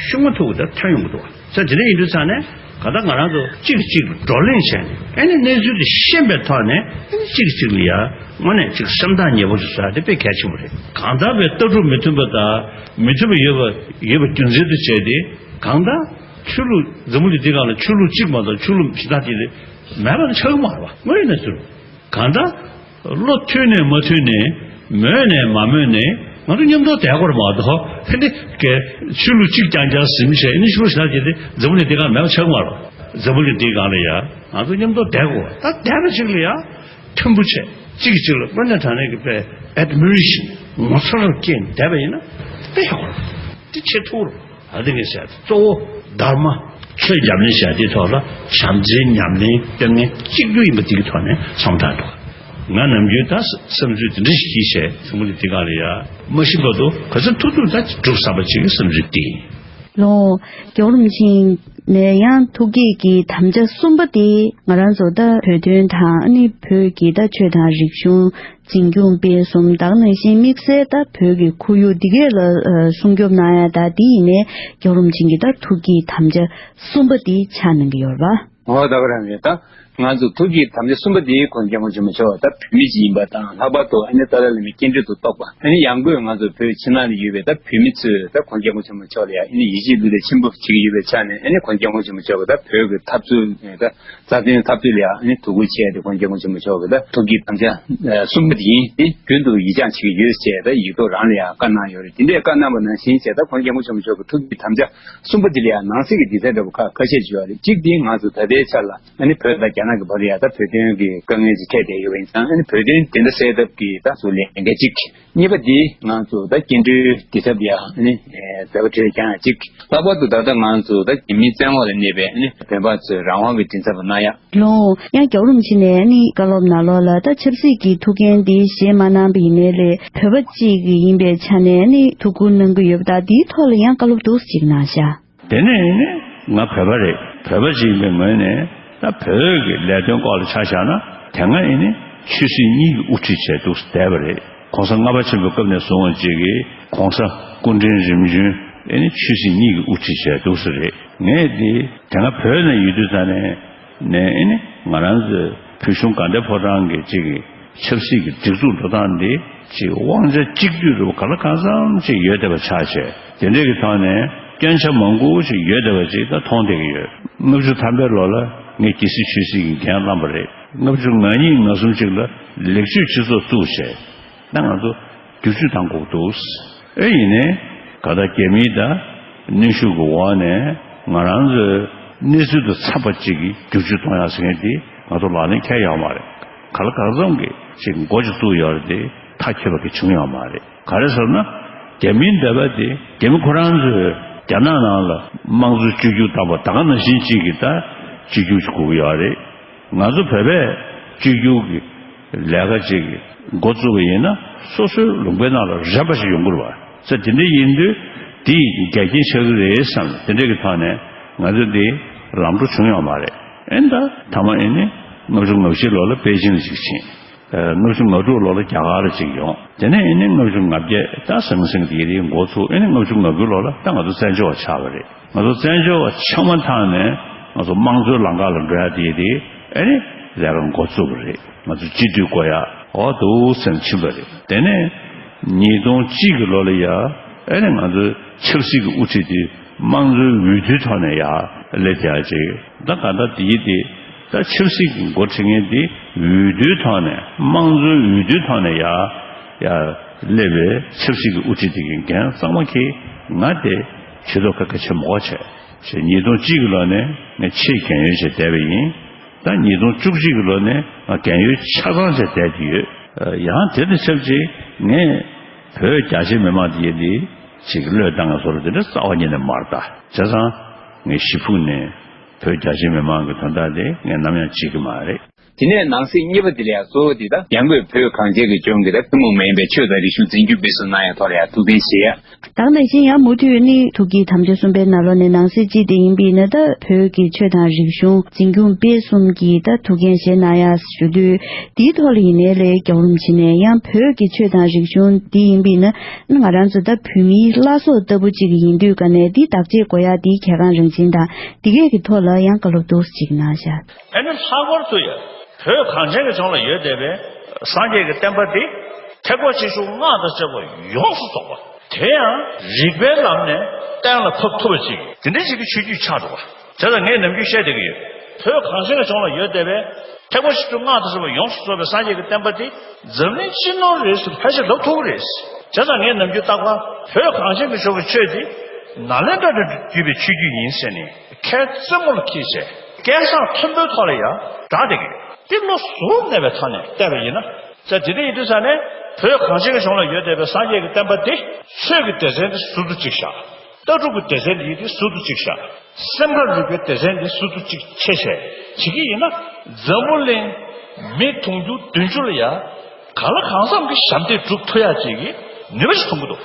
ཤུགས་མ་ཐུག་གི་ད་ཐོན་ཡོང་གི་འདུག་བ། ས་དེ་འདྲ་ཡིན་དུས་ཙང་ནས་གང་ལྟར་ང་རང་ཚོ་གཅིག་གིས་གཅིག་ལ་བགྲོ་གླེང་བྱས་ནས། ཨ་ནི་གནས་ཚུལ་དེ་ཤེས་པའི་ཐོག་ནས། ཨ་ནི་གཅིག་གིས་གཅིག་ལ་ཡ་དངོས་གནས་གཅིག་སེམས་ཐག་ཉེ་པོ་ཞིག་བཟོ་ཡ་དེ་དཔེ་གལ་ཆེན་པོ་རེད། གང་ལྟར་བའི་ལྟ་གྲུབ་མི་མཐུན་པ་དང་མི་མཐུན་པ་ཡོད་པ་ཡོད་པ་རྒྱུ་མཚན་དུ་བྱས་ཏེ། གང་ལྟར་ཆོས་ལུགས། འཛམ་བུ་གླིང་འདི་སྒང་ལ་ཆོས་ལུགས་གཅིག་མ་གཏོགས་ཆོས་ལུགས་གཞན་དག་ཅིག་མེད་པ་ཆགས་ཀྱི་མ་རེད་བ། དངོས་ཡིན་ན་ཚུལ། གང་ལྟར་བློ་མཐུན་ནས་མ་མཐུན་ནས། མོས་ནས་མ་མོས་ནས། ང་ཚོ་མཉམ་དུ་བསྡད་དགོས་རེད་མ་གཏོགས། ཨ་ནི་ག་ཆོས་ལུགས་གཅིག་རྐྱང་རྐྱང་ཟིན་བྱས། ཨ་ནི་ཆོས་ལུགས་གཞན་དག་ཅིག་དེ་འཛམ་བུ་གླིང་འདི་སྒང་མེད་པ་ཆགས་ཀྱི་མ་རེད་བ། འཛམ་བུ་གླིང་འདི་སྒང་ལ་ཡ་ང་ཚོ་མཉམ་དུ་བསྡད་དགོས། ད་བསྡད་པ་གཅིག་ལ་ཡ་མཐུན་པོ་བྱས། གཅིག་གིས་གཅིག་ལ་དངོས་གནས་དྲང་གནས་ཀྱི་དཔེ་ཨེཌ་མི་རེ་ཤན། ངོ་མཚར་བ་སྐྱེས་ནས་བསྡད་པ་ཡིན་ན་དཔེ་ཡག་པོ་རེད། དེ་བྱེད་ཐུབ་རེད། ཨ། དེ་ངས་བཤད། གཙོ་བོ་དྷརྨ། ཆོས་ཉམས་ལེན་བྱ་དེའི་ཐོག་ལ་བྱམས་བརྩེའི་ཉམས་ལེན་སྤེལ་མཁན་གཅིག་གྱུར་ཡིན་པ་དེ་གི་ཐོག་ནས་མཚམས་བསྒྲགས་འདུག་ང་ནམ་རྒྱུན་ད་བསམ་ཚུལ་དེ་འདྲ་ཞིག་བྱས། འཛམ་བུ་གླིང་འདི་སྒང་ལ་ཡ་མ་ཤི་བར་དུ་ག་ཚོད་ཐུབ་ཐུབ་ད་སྒྲུབ་བསམ་པ་ཅིག་གི་བསམ་ཚུལ་དེ་ཡིན། ལགས་འོང་། རྒྱལ་བ་རིན་པོ་ཆེ་ནས་ཡང་ཐུགས་བསྐྱེད་ཀྱི་དམ་བཅའ་གསུམ་པ་དེ་ང་རང་ཚོ་ད་བོད་དོན་དང་། ཨ་ནི་བོད་ཀྱི་ད་ཆོས་དང་རིག་གཞུང་འཛིན་སྐྱོང་སྤེལ་གསུམ། ད་ག་ནང་བཞིན་དམིགས་བསལ་ད་བོད་ཀྱི་ཁོར་ཡུག་འདི་གས་ལ་ཨ་སྲུང་སྐྱོབ་གནང་ཡ། ད་འདི་ཡིན་ནའི་རྒྱལ་བ་རིན་པོ་ཆེ་གི་ད་ཐུགས་ཀྱི་དམ་བཅའ་གསུམ་པ་འདི་ཆགས་གནང་གི་ཡོད་རེད་པ། འོ། ད་ག་རང་རེད། ད་ང་ཚོ་ཐུགས་ཀྱི་དམ་བཅའ་གསུམ་པ་འདི་ཁོང་སྐྱབས་མགོན་ཆེན་པོ་མཆོག་ད་བོད་མི་ཅིག་ཡིན་པ་དང་། ལྷག་པར་དུ་ཨ་ནི་ཏཱ་ལའི་བླ་མའི་སྐྱེ་འགྲོ་དུ་གཏོགས་པ། ཨ་ནི་ཡང་སྒོས་ང་ཚོ་བོད་ཕྱི་ནང་ལ་ཡོད་པའི་ད་བོད་མི་ཚོས་ད་ཁོང་སྐྱབས་མགོན་ཆེན་པོ་མཆོག་ལ་ཡ་ཨ་ནི་ཡིད་ཆེས་བློ་གཏད་ཆེན་པོ་བྱེད་ཀྱི་ཡོད་པའི་ཆ་ནས། ཨ་ནི་ཁོང་སྐྱབས་མགོན་ཆེན་པོ་མཆོག་གི་ད་བོད་ཀྱི་འཐབ་རྩོད་ད། རྩ་དོན་འཐབ་རྩོད་ལ་ཡང་ནི་ཐུགས་ཁུར་ཆེ་དེ། ཁོང་སྐྱབས་མགོན་ཆེན་པོ་མཆོག་གི་ད་ཐུགས་ཀྱི་དམ་བཅའ་ཨ་གསུམ་པ་དེ་ཡིན། དེ་རྒྱུན་དུ་ཡིད་བཅངས་བྱེད་ཀྱི་ཡོད་ཅེས་ད་ཡིག་ཐོག་རང་ལ་ཡང་བཀའ་གནང་ཡོད་རེད། དེ་འདྲའི་བཀའ་གནང་བ་ནང་བཞིན་བྱས། ད་ཁོང་སྐྱབས་མགོན་ཆེན་པོ་མཆོག་གི་ཐུགས་ཀྱི་དམ་བཅའ་གསུམ་པ་དེ་ལ་ཡང་ནང་གསེས་ཀྱི་འདི་གསལ་འདྲ་པོ་ཁ་ཁ་ཤས་ཅིག་ཡོད་རེད། གཅིག་དེ་ང་ཚོ་ད་ལྟའི་ཆར་ལ་ཨ་ནི་བོད་དང་རྒྱ་ནག་གི་བར་ལ་ཡང་ད་བོད་དོན་གྱི་དཀའ་ངལ་ཅིག་འཕྲད་བསྡད་ཡོད་པ་ཡིན་ཙང་། ཨ་ནི་བོད་དོན་དེ་འདྲ་སེལ་ཐབས་ཀྱི་ད་ཚུར་ལས་འགན་གཅིག་གཉིས་པ་འདི་ང་ཚོ་ད་སྐྱེ་འགྲོའི་འདུས་ཚབ་ལ་ཡང་ནི་མཛད་པ་གྲོས་ཀྱང་གཅིག་ལྷག་པར་དུ་ད་ལྟ་ང་ཚོ་ད་རྒྱ་མིའི་བཙན་འོག་ལ་གནས་པའི་ནི་བོད་པ་ཚོའི་རང་དབང་གི་མགྲིན་ཚབ་གནང་ཡག་ལགས་འོང་། ཡང་རྒྱལ་བ་རིན་པོ་ཆེ་ནས་ནི་བཀའ་སློབ་ནང་ལོགས་ལ། ད་ཆབ་སྲིད་ཀྱི་ཐུགས་འགན་འདི་བཞེས་མ་གནང་བ་ཡིན་ནའི་ལས་བོད་པ་གཅིག་ཡིན་པའི་ཆ་ནས་ནི་ཐུགས་ཁུར་གནང་གི་ཡོད་པ། ད་འདིའི་ཐོག་ལ་ཡང་བཀའ་སློབ་འདུག་སེ་ཅིག་གནང་ཤག་དེ་ནས་ནི་ང་བོད་པ་རེད། བོད་པ་ཅིག་ཡིན་པའི་ངོས་ནས་ད་བོད་ཀྱི་ལས་དོན་སྐོར་ལ་ཆ་བཞག་ན། དེ་སྔ་ཨེ་ནི་ཆོས་སྲིད་གཉིས་ཀྱི་དབུ་ཁྲིད་བྱས་འདུག་སེ་བསྡད་པ་རེད། གོང་ས་ལྔ་པ་ཆེན་པོའི་སྐབས་ནས་བཟུང་བ་ཅིག་གིས་གོང་ས་སྐུ་ཕྲེང་རིམ་བྱོན་ཨེ་ནི་ཆོས་སྲིད་གཉིས་ཀྱི་དབུ་ཁྲིད་བྱས་འདུག་སེ་རེད། ངས་འདི་དེ་སྔ་བོད་ནང་ཡོད་དུས་ཙང་ནས་ནས་ཨེ་ནི་ང་རང་ཚོའི་བོད་གཞུང་དགའ་ལྡན་ཕོ་བྲང་གི་ཅིག་གི་ཆབ་སྲིད་ཀྱི་སྒྲིག་འཛུགས་འགྲོ་སྟངས་འདི་ཅིག་དབང་ཆ་གཅིག་སྡུད་རུ་ག་ལ་གང་འཚམ་ཅིག་ཡོད་བསྡད་པ་ཆགས་བྱས། དེ་འདྲས་ཀྱི་ཐོག་ནས་སྐྱོན་ཆ་མང་པོ་ཞིག་ཡོད་བསྡད་པ་ཅིག་ད་མཐོང་བསྡད་ཀྱི་ཡོད། ལྔ་བཅུ་ཐམ་པའི་ལོ་ལ་ངས་རྒྱལ་སྲིད་ཆོས་སྲིད་ཀྱི་འགན་བླངས་པ་རེད། ལྔ་བཅུ་ང་གཉིས་ང་གསུམ་ཅིག་ལ་ལེགས་བཅོས་སྤྱི་ཚོགས་བཙུགས་བྱས། ད་ང་ཚོ་བསྒྱུར་བཅོས་གཏང་དགོས་འདུག་ཨེ་ཡིན་ནའི་ག་ད་རྒྱ་མིའི་ད་གནོན་ཤུགས་ཀྱི་འོག་ནས་ང་རང་ཚོའི་གནས་ཚུལ་དང་འཚམས་པ་ཅིག་གི་བསྒྱུར་བཅོས་གཏོང་ཡག་ཟེར་མཁན་དེ་ང་ཚོ་ལག་ལེན་འཁེལ་ཡོད་མ་རེད། ག་ལ་གང་འཚམ་གྱི་ཅིག་འགོ་ཅིག་བཙུགས་ཡོད་རེད་དེ། མཐའ་འཁྱོལ་བ་གི་བྱུང་ཡོད་མ་རེད། ག་རེ་ཟེར་ན། རྒྱ་མིའི་འདོད་པ་དེ་རྒྱ་མི་ཁོ་རང་ཚོས་རྒྱ་ནག་ནང་ལ་དམངས་གཙོ་བཅོས་བསྒྱུར་བཏང་པ་ད་ག་ནང་བཞིན་ཅིག་གི་ད་བཅོས་བསྒྱུར་ཅིག་དགོས་ཀྱི་ཡོད་རེད། ང་ཚོ་བོད་པས་བཅོས་བསྒྱུར་གྱི་ལས་ཀ་ཅིག་གི་འགོ་བཙུགས་པ་ཡིན་ན། སོ་སོའི་ལུང་པའི་ནང་ལ་རན་པ་ཞིག་ཡོང་གི་རེད་པ། ས་དེ་འདྲ་ཡིན་དུས་དེ་འགལ་རྐྱེན་ཆགས་ཀྱི་རེད་བསམ་ནས། དེ་འདྲ་གི་ཐོག་ནས་ང་ཚོ་འདི་ལམ་འགྲོ་བྱུང་ཡོད་མ་རེད། ཨེ་ད་མཐའ་མ་ཨེ་ནི་ལྔ་བཅུ་ང་བཞི་ལོ་ལ་པེ་ཅིང་ལ་ཅིག་ཕྱིན། ལྔ་བཅུ་ང་དྲུག་ལོ་ལ་རྒྱ་གར་ལ་ཅིག་ཡོང་། དེ་ནས་ཨེ་ནི་ལྔ་བཅུ་ང་བརྒྱད་ད་ཟང་ཟིང་དེ་རིགས་འགོ་ཚུགས། ཨེ་ནི་ལྔ་བཅུ་ང་དགུ་ལོ་ལ་ད་ང་ཚོ་བཙན་བྱོལ་བ་ཆགས་པ་རེད། ང་ཚོ་བཙན་བྱོལ་བ་ཆགས་མ་ཐག་ནས་ང་ཚོ་དམངས་གཙོའི་ལམ་ཁ་ལ་འགྲོ་ཡ་དེ་དེ་ཨེ་ནི་ལས་ཀ་འགོ་བཙུགས་པ་རེད། ང་ཚོ་སྤྱི་འཐུས་བསྐོ་ཡ་འོ་འདུག་སེ་ཕྱིན་པ་རེད། དེ་ནས་ཉིས་སྟོང་གཅིག་གི་ལོ་ལ་ཡ་ཨེ་ནི་ང་ཚོའི་ཆབ་སྲིད་ཀྱི་དབུ་ཁྲིད་དེ་དམངས་གཙོའི་འོས་བསྡུའི་ཐོག་ནས་ཡ་སླེབས་ཡ་ཅིག་ད་ག་ད་དེ་ཡི་དེ། ད་ཆབ་སྲིད་ཀྱི་འགོ་ཁྲིད་མཁན་དེ་འོས་བསྡུའི་ཐོག་ནས། དམངས་གཙོའི་འོས་བསྡུའི་ཐོག་ནས་ཡ་ཡ་སླེབས་པའི་ཆབ་སྲིད་ཀྱི་དབུ་ཁྲིད་དེ་གི་འགན་གཙང་མ་འཁྱེར། ང་དེ་ཇུས་གཏོགས་ཁ་ཁ་ཆེ་མོ་བྱས། ཞེས་ཉིས་སྟོང་གཅིག་གི་ལོ་ནས་ངས་ཆེས་རྒན་ཡོལ་བྱས་བསྡད་པ་ཡིན། ད་ཉིས་སྟོང་བཅུ་གཅིག་གི་ལོ་ནས་ང་རྒན་ཡོལ་ཆ་ཚང་བྱས་བསྡད་ཀྱི་ཡོད། ཡང་དེ་དང་ཆབས་ཅིག་ངས་བོད་རྒྱ་ཆེ་མི་མང་དེ་ཡིན་དེ་ཅིག་བློས་བཏང་བ་བཟོ་འདྲ་དེ་འདྲ་རྩ་བ་ཉིད་ནས་མ་རེད། ད་བྱས་ཙང་ངས་ཞེ་ཕུགས་ནས་བོད་རྒྱ་ཆེ་མི་མང་གི་དོན་དག་དེ་ངས་ནམ་ཡང་བརྗེད་ཀྱི་མ་རེད། དེ་ནས་ནང་གསེས་གཉིས་པ་དེ་ལ་ཡང་གཙོ་བོ་དེ་ད་ཡང་སྒོས་བོད་གངས་ཅན་གྱི་ལྗོངས་ཀྱི་ད་ཐུན་མོང་མ་ཡིན་པའི་ཆོས་དང་རིག་གཞུང་འཛིན་སྐྱོང་སྤེལ་གསུམ་གནང་ཡག་ཐོག་ལ་ཡང་ཐུགས་འགན་བཞེས་ཡ། ད་ག་ནང་བཞིན་ཡང་མུ་མཐུད་ནི་ཐུགས་ཀྱི་དམ་བཅའ་གསུམ་པའི་ནང་ལོགས་ནས་ནང་གསེས་གཅིག་དེ་ཡིན་པས་ན། ད་བོད་ཀྱི་ཆོས་དང་རིག་གཞུང་འཛིན་སྐྱོང་སྤེལ་གསུམ་གྱི་ད་ཐུགས་འགན་བཞེས་གནང་ཡ་ཞུ་དུས། དེའི་ཐོག་ལ་ཡིན་ནའི་ལས་རྒྱལ་བ་རིན་པོ་ཆེ་ནས་ཡང་བོད་ཀྱི་ཆོས་དང་རིག་གཞུང་འདི་ཡིན་པས་ན། ང་རང་ཚོ་ད་བོད་མིའི་བླ་སྲོག་ལྟ་བུ་གཅིག་ཡིན་དུས་ཀ་ནས་འདི་བདག་གཅེས་དགོས་ཡ་འདི་གལ་འགངས་རང་བཞིན་དང་འདི་གས་ཀྱི་ཐོག་ལ་ཡང་བཀའ་སློབ་ཏོག་ཙམ་ཅིག་གནང་བཞག་ཨ་ནི་ལྷག་པར་དུ་ཡང་བོད་གངས་ཅན་གྱི་ལྗོངས་ལ་ཡོད་བསྡད་པའི་སངས་རྒྱས་ཀྱི་བསྟན་པ་འདི་ཐེག་པ་ཆེ་ཆུང་སྔགས་དང་བཅས་པ་ཡོངས་སུ་རྫོགས་པ། དེ་ཡང་རིགས་པའི་ལམ་ནས་གཏན་ལ་ཕབ་ཐུབ་པ་ཅིག་དེ་འདྲ་ཞིག་གི་ཆོས་བརྒྱུད་ཆགས་འདུག་བ། བྱས་ཙང་ངས་ནམ་རྒྱུན་བཤད་བསྡད་ཀྱི་ཡོད། བོད་གངས་ཅན་གྱི་ལྗོངས་ལ་ཡོད་བསྡད་པའི་ཐེག་པ་ཆེ་ཆུང་སྔགས་དང་བཅས་པ་ཡོངས་སུ་རྫོགས་པའི་སངས་རྒྱས་ཀྱི་བསྟན་པ་འདི་འཛམ་གླིང་སྤྱི་ནོར་རེད་ཟེར་ཕལ་ཆེར་ལབ་ཐུབ་ཀྱི་རེད། བྱས་ཙང་ངས་ནམ་རྒྱུན་རྟག་པར་བོད་གངས་ཅན་གྱི་ལྗོངས་ཀྱི་ཆོས་འདི་ནཱ་ལེནྡྲ་ནས་བརྒྱུད་པའི་ཆོས་བརྒྱུད་ཡིན་ཟེར་ནས་ཁའི་རྩེ་མོ་ལ་འཁྱེར་བྱས་སྐད་གསང་མཐོན་པོའི་ཐོག་ལ་ཡང་བསྒྲགས་བསྡད་ཀྱི་ཡོད། འདི་བློ་གཟུ་བོར་གནས་པའི་ཐོག་ནས་བལྟས་པ་ཡིན་ན། ད་དེ་འདྲ་ཡིན་དུས་ཙང་ནས་བོད་གངས་ཅན་གྱི་ལྗོངས་ལ་ཡོད་བསྡད་པའི་སངས་རྒྱས་ཀྱི་བསྟན་པ་འདི་ཆོས་ཀྱི་སྡེ་ཚན་འདི་ཟུར་དུ་བཅུག་བཞག་ལྟ་གྲུབ་ཀྱི་སྡེ་ཚན་འདི་ཡིན་དེ་ཟུར་དུ་བཅུག་བཞག་སེམས་ཁམས་རིག་པའི་སྡེ་ཚན་འདི་ཟུར་དུ་བཅུག་ཆེ་ཆེ་བྱེད་ཀྱི་ཡིན་ན། འཛམ་བུ་གླིང་མི་དུང་ཕྱུར་བདུན་ཅུ་ལ་ཡ་གང་ལ་གང་འཚམ་གྱི་ཞབས་འདེགས་སྒྲུབ་ཐུབ་ཡག་ཅིག་གི་ནུས་པ་ཞིག་མཐོང་གི་འདུག་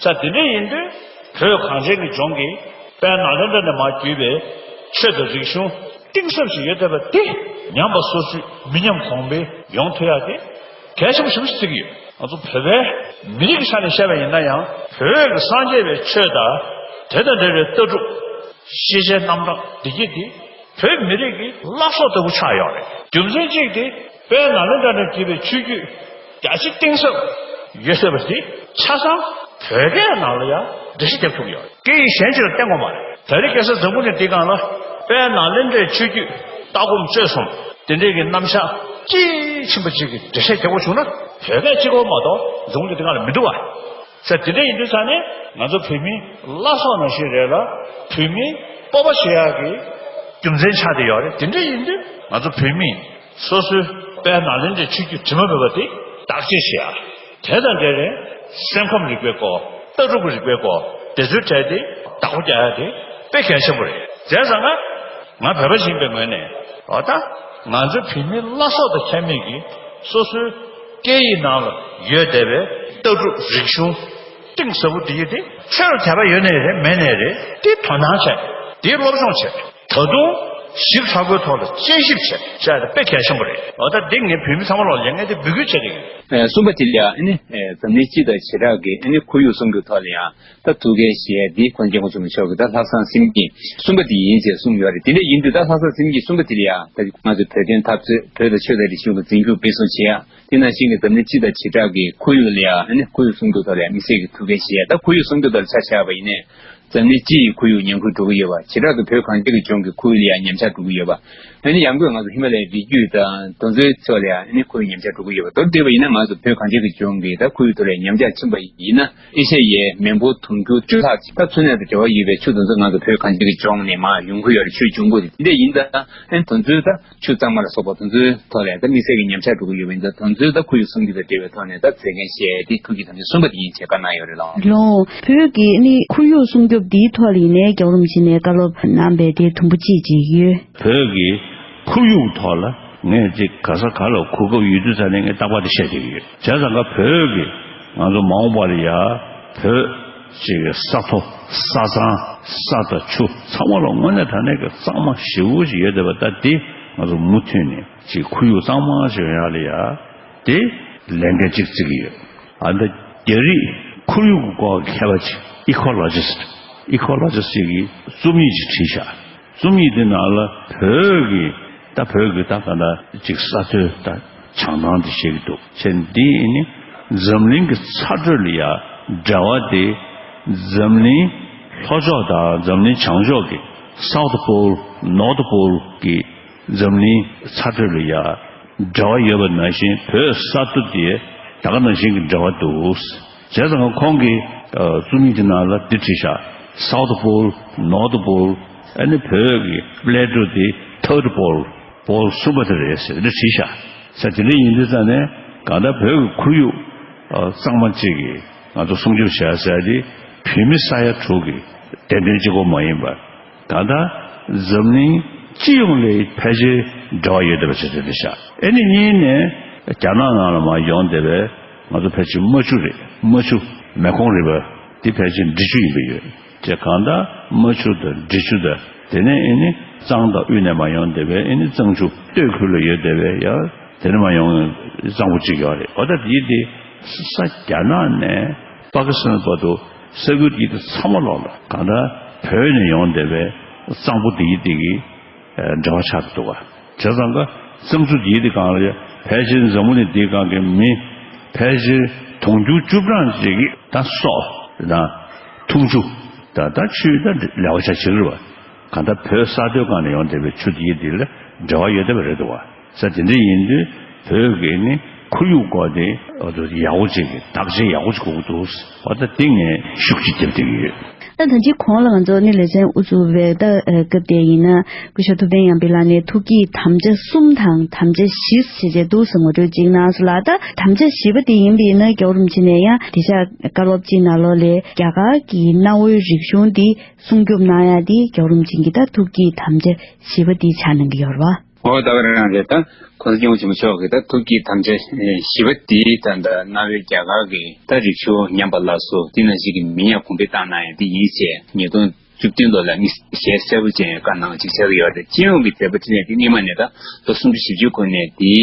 ས་དེ་འདྲ་ཡིན་དུས་བོད་གངས་ཅན་གྱི་ལྗོངས་ཀྱི་དཔལ་ནཱ་ལེནྡྲ་ནས་མར་བརྒྱུད་པའི་ཆོས་དང་རིག་གཞུང་གཏིང་ཟབ་ཞིག་ཡོད་བསྡད་པ་དེ་ཉམས་པ་སོར་ཆུད་མི་ཉམས་གོང་འཕེལ་ཡོང་ཐུབ་ཡག་དེ་གལ་ཆེན་པོ་ཞེ་པོ་ཞིག་བརྩི་གི་ཡོད། ང་ཚོ་བོད་པའི་མི་རིགས་ཀྱི་ཆ་ནས་བཤད་པ་ཡིན་ན་ཡང་བོད་ཀྱི་སངས་རྒྱས་པའི་ཆོས་དང་དེ་དང་འབྲེལ་བའི་ལྟ་གྲུབ། ཤེས་བྱའི་རྣམ་གྲངས་འདི་གྱད་དེ་བོད་མི་རིགས་ཀྱི་བླ་སྲོག་ལྟ་བུ་ཆགས་ཡོད་རེད། རྒྱུ་མཚན་གཅིག་དེ་དཔལ་ནཱ་ལེནྡྲ་ནས་བརྒྱུད་པའི་ཆོས་བརྒྱུད་རྒྱ་ཆེ་གཏིང་ཟབ་ཡོད་ཟེར་བ་དེ་ཆ་ཚང་བོད་སྐད་ནང་ལ་ཡང་འགྲེལ་བཤད་རྒྱབ་ཐུབ་ཀྱི་ཡོད་རེད། སྐད་ཡིག་གཞན་ཅིག་ལ་བརྟེན་དགོས་མ་རེད། ད་རེས་ཁ་སང་འཛམ་བུ་གླིང་འདིའི་སྒང་ལ་དཔལ་ནཱ་ལེནྡྲའི་ཆོས་བརྒྱུད་ལྟ་སྒོམ་སྤྱོད་གསུམ་དེ་འདྲའི་གི་རྣམ་གཞག་དཔྱིས་ཕྱིན་པ་ཅིག་གི་འགྲེལ་བཤད་རྒྱག་དགོས་བྱུང་ན་བོད་སྐད་གཅིག་པོ་མ་གཏོགས་འཛམ་བུ་གླིང་འདིའི་སྒང་ལ་མི་འདུག་བ། ས་དེ་འདྲ་ཡིན་དུས་ཙང་ནས་ང་ཚོ་བོད་མིའི་བླ་སྲོག་ནང་བཞིན་རེད་ལ། བོད་མིའི་སྤོབས་པ་བྱེད་ཡག་གི་རྒྱུ་མཚན་ཆགས་བསྡད་ཡོད་རེད། དེ་འདྲ་ཡིན་དུས་ང་ཚོ་བོད་མིས་སོ་སོའི་དཔལ་ནཱ་ལེནྡྲའི་ཆོས་བརྒྱུད་དྲི་མ་མེད་པ་དེ་བདག་གཅེས་བྱེད་ཡག་དེ་དང་འབྲེལ་བའི་སེམས་ཁམས་རིག་པའི་སྐོར། ལྟ་གྲུབ་རིག་པའི་སྐོར་དེ་ཚོའི་གྲས་དེ་བདག་པོ་རྒྱག་ཡག་དེ་དཔེ་གལ་ཆེན་པོ་རེད། བྱས་ཙང་ང་ང་བོད་པ་ཞིག་ཡིན་པའི་ངོས་ནས་འོ་ད་ང་ཚོ་བོད་མིའི་བླ་སྲོག་དང་ཁྱད་མེད་ཀྱི་སོ་སོའི་སྐད་ཡིག་ནང་ལ་ཡོད་བསྡད་པའི་ལྟ་གྲུབ་རིག་གཞུང་གཏིང་ཟབ་པོ་འདི་ཡིན་ཏེ། ཆོས་ལ་དད་པ་ཡོད་ནའི་རེད། མེད་ནའི་རེད། དེ་དོ་སྣང་བྱས། དེ་སློབ་སྦྱོང་བྱས། ད་དུང་ཞིབ་ཚགས་པོའི་ཐོག་ལ་དཔྱད་ཞིབ་བྱས་བྱས་ཏེ་དཔེ་གལ་ཆེན་པོ་རེད། འོ་ད་འདི་ངས་བོད་མི་ཚང་མ་ལ་ཡང་ངས་དེ་འབོད་སྐུལ་བྱས་ཏེ་ཡིན། ཨེ་གསུམ་པ་དེ་ལ་ཡང་ཨ་ནི་ཨེ་འཛམ་གླིང་སྤྱི་དང་བྱེ་བྲག་གི་ཨ་ནི་ཁོར་ཡུག་སྲུང་སྐྱོབ་ཐོག་ལ་ཡང་ད་ཐུགས་འགན་བཞེས་ཡ་འདི་ཁོང་སྐྱབས་མགོན་ཚོགས་མི་མཆོག་གིས་ད་ལྷག་བསམ་སེམས་བསྐྱེད་གསུམ་པ་དེ་ཡིན་ཅེས་གསུངས་ཡོད་རེད། དེ་འདྲ་ཡིན་དུས་ད་ལྷག་བསམ་སེམས་བསྐྱེད་གསུམ་པ་དེ་ལ་ཡང་ད་ང་ཚོ་བོད་དོན་འཐབ་རྩོད། བོད་དང་ཆོས་དང་རིག་གཞུང་གི་འཛིན་སྐྱོང་སྤེལ་གསུམ་བྱེད་ཡ། དེ་ནང་བཞིན་གྱི་འཛམ་གླིང་སྤྱི་དང་བྱེ་བྲག་གི་ཁོར་ཡུག་ལ་ཡང་ཨ་ནི་ཁོར་ཡུག་སྲུང་སྐྱོབ་ཐོག་ལ་ཡང་དམིགས་བསལ་གྱི་ཐུགས་འགན་བཞེས་ཡ། ད་ཁོར་ཡུག་སྲུང་སྐྱོབ་ཐོག་ལ་ཆ་བཞག་པ་ཡིན་ནའི། འཛམ་གླིང་སྤྱི་ཡི་ཁོར་ཡུག་ཉམས་རྒུད་འགྲོ་གི་ཡོད་པ། བྱེ་བྲག་ཏུ་བོད་གངས་ཅན་གྱི་ལྗོངས་ཀྱི་ཁོར་ཡུག་ལ་ཡང་ཉམས་ཆག་འགྲོ་གི་ཡོད་པ། ཨ་ནི་ཡང་སྒོས་ང་ཚོ་ཧི་མ་ལ་ཡའི་རི་རྒྱུད་དང་དེ་ཚོའི་ཕྱོགས་ལ་ཡང་ཨ་ནི་ཁོར་ཡུག་ཉམས་ཆག་འགྲོ་གི་ཡོད་པ། མདོར་བསྡུས་པ་ཡིན་ན་ང་ཚོ་བོད་གངས་ཅན་གྱི་ལྗོངས་ཀྱི་ད་ཁོར་ཡུག་ཐོག་ལ་ཉམས་ཆག་ཕྱིན་པ་ཡིན་ན། ཨེ་ཤ་ཡའི་མི་འབོར་དུང་ཕྱུར་བཅུ་ལྷག་ཅིག་ད་འཚོ་གནས་དང་འབྲེལ་བ་ཡོད་པའི་ཆུ་དེ་ཚོ་ང་ཚོ་བོད་གངས་ཅན་གྱི་ལྗོངས་ནས་མར་ཡོང་གི་ཡོད་རེད། ཆུ་འབྱུང་ཁུངས་དེ་འདྲ་ཡིན་ཙང་ཨ་ནི་དེ་ཚོའི་ད། ཨན་དོན་ཚོའི་ད་ཆུ་གཙང་མ་ལ་སོགས་པ་དོན་ཚོའི་ཐོག་ལས་ད་དམིགས་བསལ་གྱི་ཉམས་ཆག་འགྲོ་གི་ཡོད་པ་ཡིན་ཙང་དོན་ཚོའི་ད་ཁོར་ཡུག་སྲུང་སྐྱོབ་དང་འབྲེལ་བའི་ཐོག་ནས་ད་མཛད་འགན་བཞེས་ཏེ་ཐུགས་ཀྱི་དམ་བཅའ་གསུམ་པ་དེ་ཡིན་ཅེས་བཀའ་གནང་ཡོད་རེད་ལགས། ལོ། བོད་ཀྱི་ནི་ཁོར་ཡུག་སྲུང་སྐྱོབ་འདིའི་ཐོག་ལ་ཡིན་ནའི་རྒྱལ་བ་རིན་པོ་ཆེ་ནས་བཀའ་སློབ་གནང་པའི་དེ་དུམ་བུ་གཅིག་ཅིག་ཡོད། བོད་ཀྱི་ཁོར་ཡུག་ཐོག་ལ་ངས་ཅིག་ག་ས་ག་ལ་གོ་སྐབས་ཡོད་དུས་ཙ་ནས་ངས་རྟག་པར་དེ་བཤད་བསྡད་ཀྱི་ཡོད། བྱས་ཙང་ཀ་བོད་ཀྱི་ང་ཚོ་མ་འོངས་པ་ལ་ཡ་བོད་ཅིག་གི་ས་མཐོ་ས་གཙང་ས་དང་ཆུ་ཚང་མ་ལ་དངོས་གནས་དྲང་གནས་ཀྱི་གཙང་མ་ཞེ་པོ་ཞིག་ཡོད་བསྡད་པ་ད་འདི་ང་ཚོ་མུ་མཐུད་ནས་ཅིག་ཁོར་ཡུག་གཙང་མ་ཞིག་ཡོང་ཡག་ལ་ཡ་དེ་ལས་འགན་ཅིག་བརྩི་གི་ཡོད། ཨ་ད་རྒྱ་རིགས་ཁོར་ཡུག་གི་སྐོར་གྱི་མཁས་པ་ཅིག་ཨི་ཁོ་ལོ་ཇི་སི་ཊི་ཨི་ཁོ་ལོ་ཇི་སི་ཊི་ཅིག་གིས་རྩོམ་ཡིག་ཅིག་བྲིས་ཤག་རྩོམ་ཡིག་དེ་ནང་ལ་བོད་ཀྱི་ད་བོད་ཀྱི་ད་ག་ད་ཅིག་ས་མཐོའི་ད་བྱང་ཐང་དེ་བཤད་ཀྱི་འདུག་བྱས་ནས་འདི་ནི་འཛམ་གླིང་གི་ཚ་དྲོད་ལ་ཡ་འབྲེལ་བ་དེ་འཛམ་གླིང་ལྷོ་ཕྱོགས་དང་འཛམ་གླིང་བྱང་ཕྱོགས་ཀྱི་South Pole North Pole་གི་འཛམ་གླིང་ཚ་དྲོད་ལ་ཡ་འབྲེལ་བ་ཡོད་པ་ནང་བཞིན་བོད་ས་མཐོ་དེ་ད་ག་ནང་བཞིན་གྱི་འབྲེལ་བ་འདུག་བྱས་ཙང་ཁོང་གིས་རྩོམ་ཡིག་དེ་ནང་ལ་འདི་བྲིས་ཤག South Pole North Pole་ཨ་ནི་བོད་ཀྱི་པླེ་ཊོ་དེ་Third Pole Pole་གསུམ་པ་དེ་རེད་ཟེར་འདི་བྲིས་ཤག་ས་དེ་འདྲ་ཡིན་དུས་ཙང་ནས་གང་ལྟར་བོད་ཀྱི་ཁོར་ཡུག་གཙང་མ་ཅིག་གིས་ང་ཚོ་སྲུང་སྐྱོབ་བྱེད་ཡ་ཟེར་ཡ་དེ་བོད་མི་ས་ཡ་དྲུག་གི་གདན་འདྲེན་གཅིག་པོ་མ་ཡིན་པར་གང་ལྟར་འཛམ་གླིང་ སྤྱི་ཡོངས་ལ་ཕལ་ཆེར་འབྲེལ་བ་ཡོད་བསྡད་པ་ཞིག་རེད་ཤག་ཨེ་ནི་གཉིས་ནས་རྒྱ་ནག་ནང་ལ་མར་ཡོང་བསྡད་པའི་ང་ཚོ་ཕལ་ཆེར་རྨ་ཆུ་རེད། རྨ་ཆུ་མེ་ཁོང་རུས་པ་འདི་ཕལ་ཆེར་འབྲི་ཆུ་ཡིན་པ་ཡོད། དེ་གང་ལྟར་རྨ་ཆུ་དང་འབྲི་ཆུ་དང་དེ་ནས་ཨེ་ནི་གཙང་དང་དབུས་ནས་མར་ཡོང་བསྡད་པའི་ཨེ་ནི་གཙང་ཆུ་སྟོད་ཁུལ་ལ་ཡོད་བསྡད་པའི་ཡང་དེ་ནས་མར་ཡོང་གཙང་པོ་གཅིག་ཡོད་རེད། འོ་ད་དེ་དེ་ས་རྒྱ་ནག་ནས་པ་ཀི་སི་ཐན་བར་དུ་ས་ཁུལ་དེ་ཚང་མ་ལོག་ལ་གང་ལྟར་བོད་ནས་ཡོང་བསྡད་པའི་གཙང་པོ་དེ་དེ་གི་འབྲེལ་བ་ཆགས་འདུག་ག་བྱས་ཙང་ཀ་གཙང་ཆུ་འདིའི་དེ་སྒང་ལ་ཕལ་ཆེར་འཛམ་བུ་གླིང་འདིའི་སྒང་གི་མི་ཕལ་ཆེར་དུང་ཕྱུར་བཅུ་གྲངས་ཅིག་གིས་ད་སོ་དང་འཐུང་ཆུ་ད་ད་ཆུའི་ད་ལེ་བ་ཆ་བྱེད་རེད་བ། གང་ལྟར་བོད་ས་མཐོའི་སྒང་ནས་ཡོང་བསྡད་པའི་ཆུ་འདིའི་འདི་ལ་འབྲེལ་བ་ཡོད་བསྡད་པ་རེད་འདུག་བ། ས་དེ་འདྲ་ཡིན་དུས་བོད་ཀྱི་ནི་ཁོར་ཡུག་སྐོར་དེ་ཡག་པོ་ཅིག་གི་བདག་གཅེས་ཡག་པོ་ཅིག་དགོས་ཀྱི་འདུག་བ། ད་དེ་ངས་ཤུགས་ཆེ་རྒྱབ་བསྡད་ཀྱི་ཡོད། ད་ད་ཅི་གོང་ལ་ང་ཚོ་ནི་ལེ་ཚན་དབུ་འཛུགས་པའི་ད་སྐབས་དེ་ཡིན་ན་སྐུ་ཞབས་ཐུབ་བསྟན་ཡར་འཕེལ་ལགས་ནས་ཐུགས་བསྐྱེད་དམ་བཅའ་གསུམ་དང་དམ་བཅའ་བཞི་ཞེས་བྱས་འདུག་ཟེར་ངོ་སྤྲོད་ཅིག་གནང་སོང་ལ། ད་དམ་བཅའ་བཞི་པ་དེ་ཡིན་པ་ཡིན་ན་རྒྱལ་བ་རིན་པོ་ཆེ་ནས་ཡང་དེ་ཤག་བཀའ་སློབ་ཅིག་ནང་ལོགས་ལས་རྒྱ་གར་གྱི་གནའ་བོའི་རིག་གཞུང་འདི་སྲུང་སྐྱོབ་གནང་ཡ་འདི་རྒྱལ་བ་རིན་པོ་ཆེ་གི་ད་ཐུགས་བསྐྱེད་དམ་བཅའ་བཞི་པ་འདི་ཆགས་གནང་གི་ཡོད་རེད་བ། ཨོ་ད་ག་རང་རེད། ད་༸གོང་ས་༸སྐྱབས་མགོན་ཆེན་པོ་མཆོག་གིས་ད་ཐུགས་བསྐྱེད་དམ་བཅའ་བཞི་པ་འདི་ད་ད་གནའ་བོའི་རྒྱ་གར་གྱི་ད་རིག་གཞུང་ཉམས་པ་སླར་གསོ་འདི་ནང་བཞིན་གྱི་མི་ཉམས་གོང་འཕེལ་བཏང་གནང་ཡ་འདི་ཡིན་ཞེས་ཉིས་སྟོང་བཅུ་བདུན་ལོ་ལ་ནི་ཞལ་གསལ་པོ་ཅན་བཀའ་གནང་ཅིག་ཆགས་ཀྱི་ཡོད་རེད། སྤྱི་ཡོངས་ཀྱི་མཛད་པ་འདི་ནས་འདི་སྔོན་མ་ནས་ད་ལོ་སུམ་ཅུ་བཞི་བཅུ་གོང་ནས་འདི་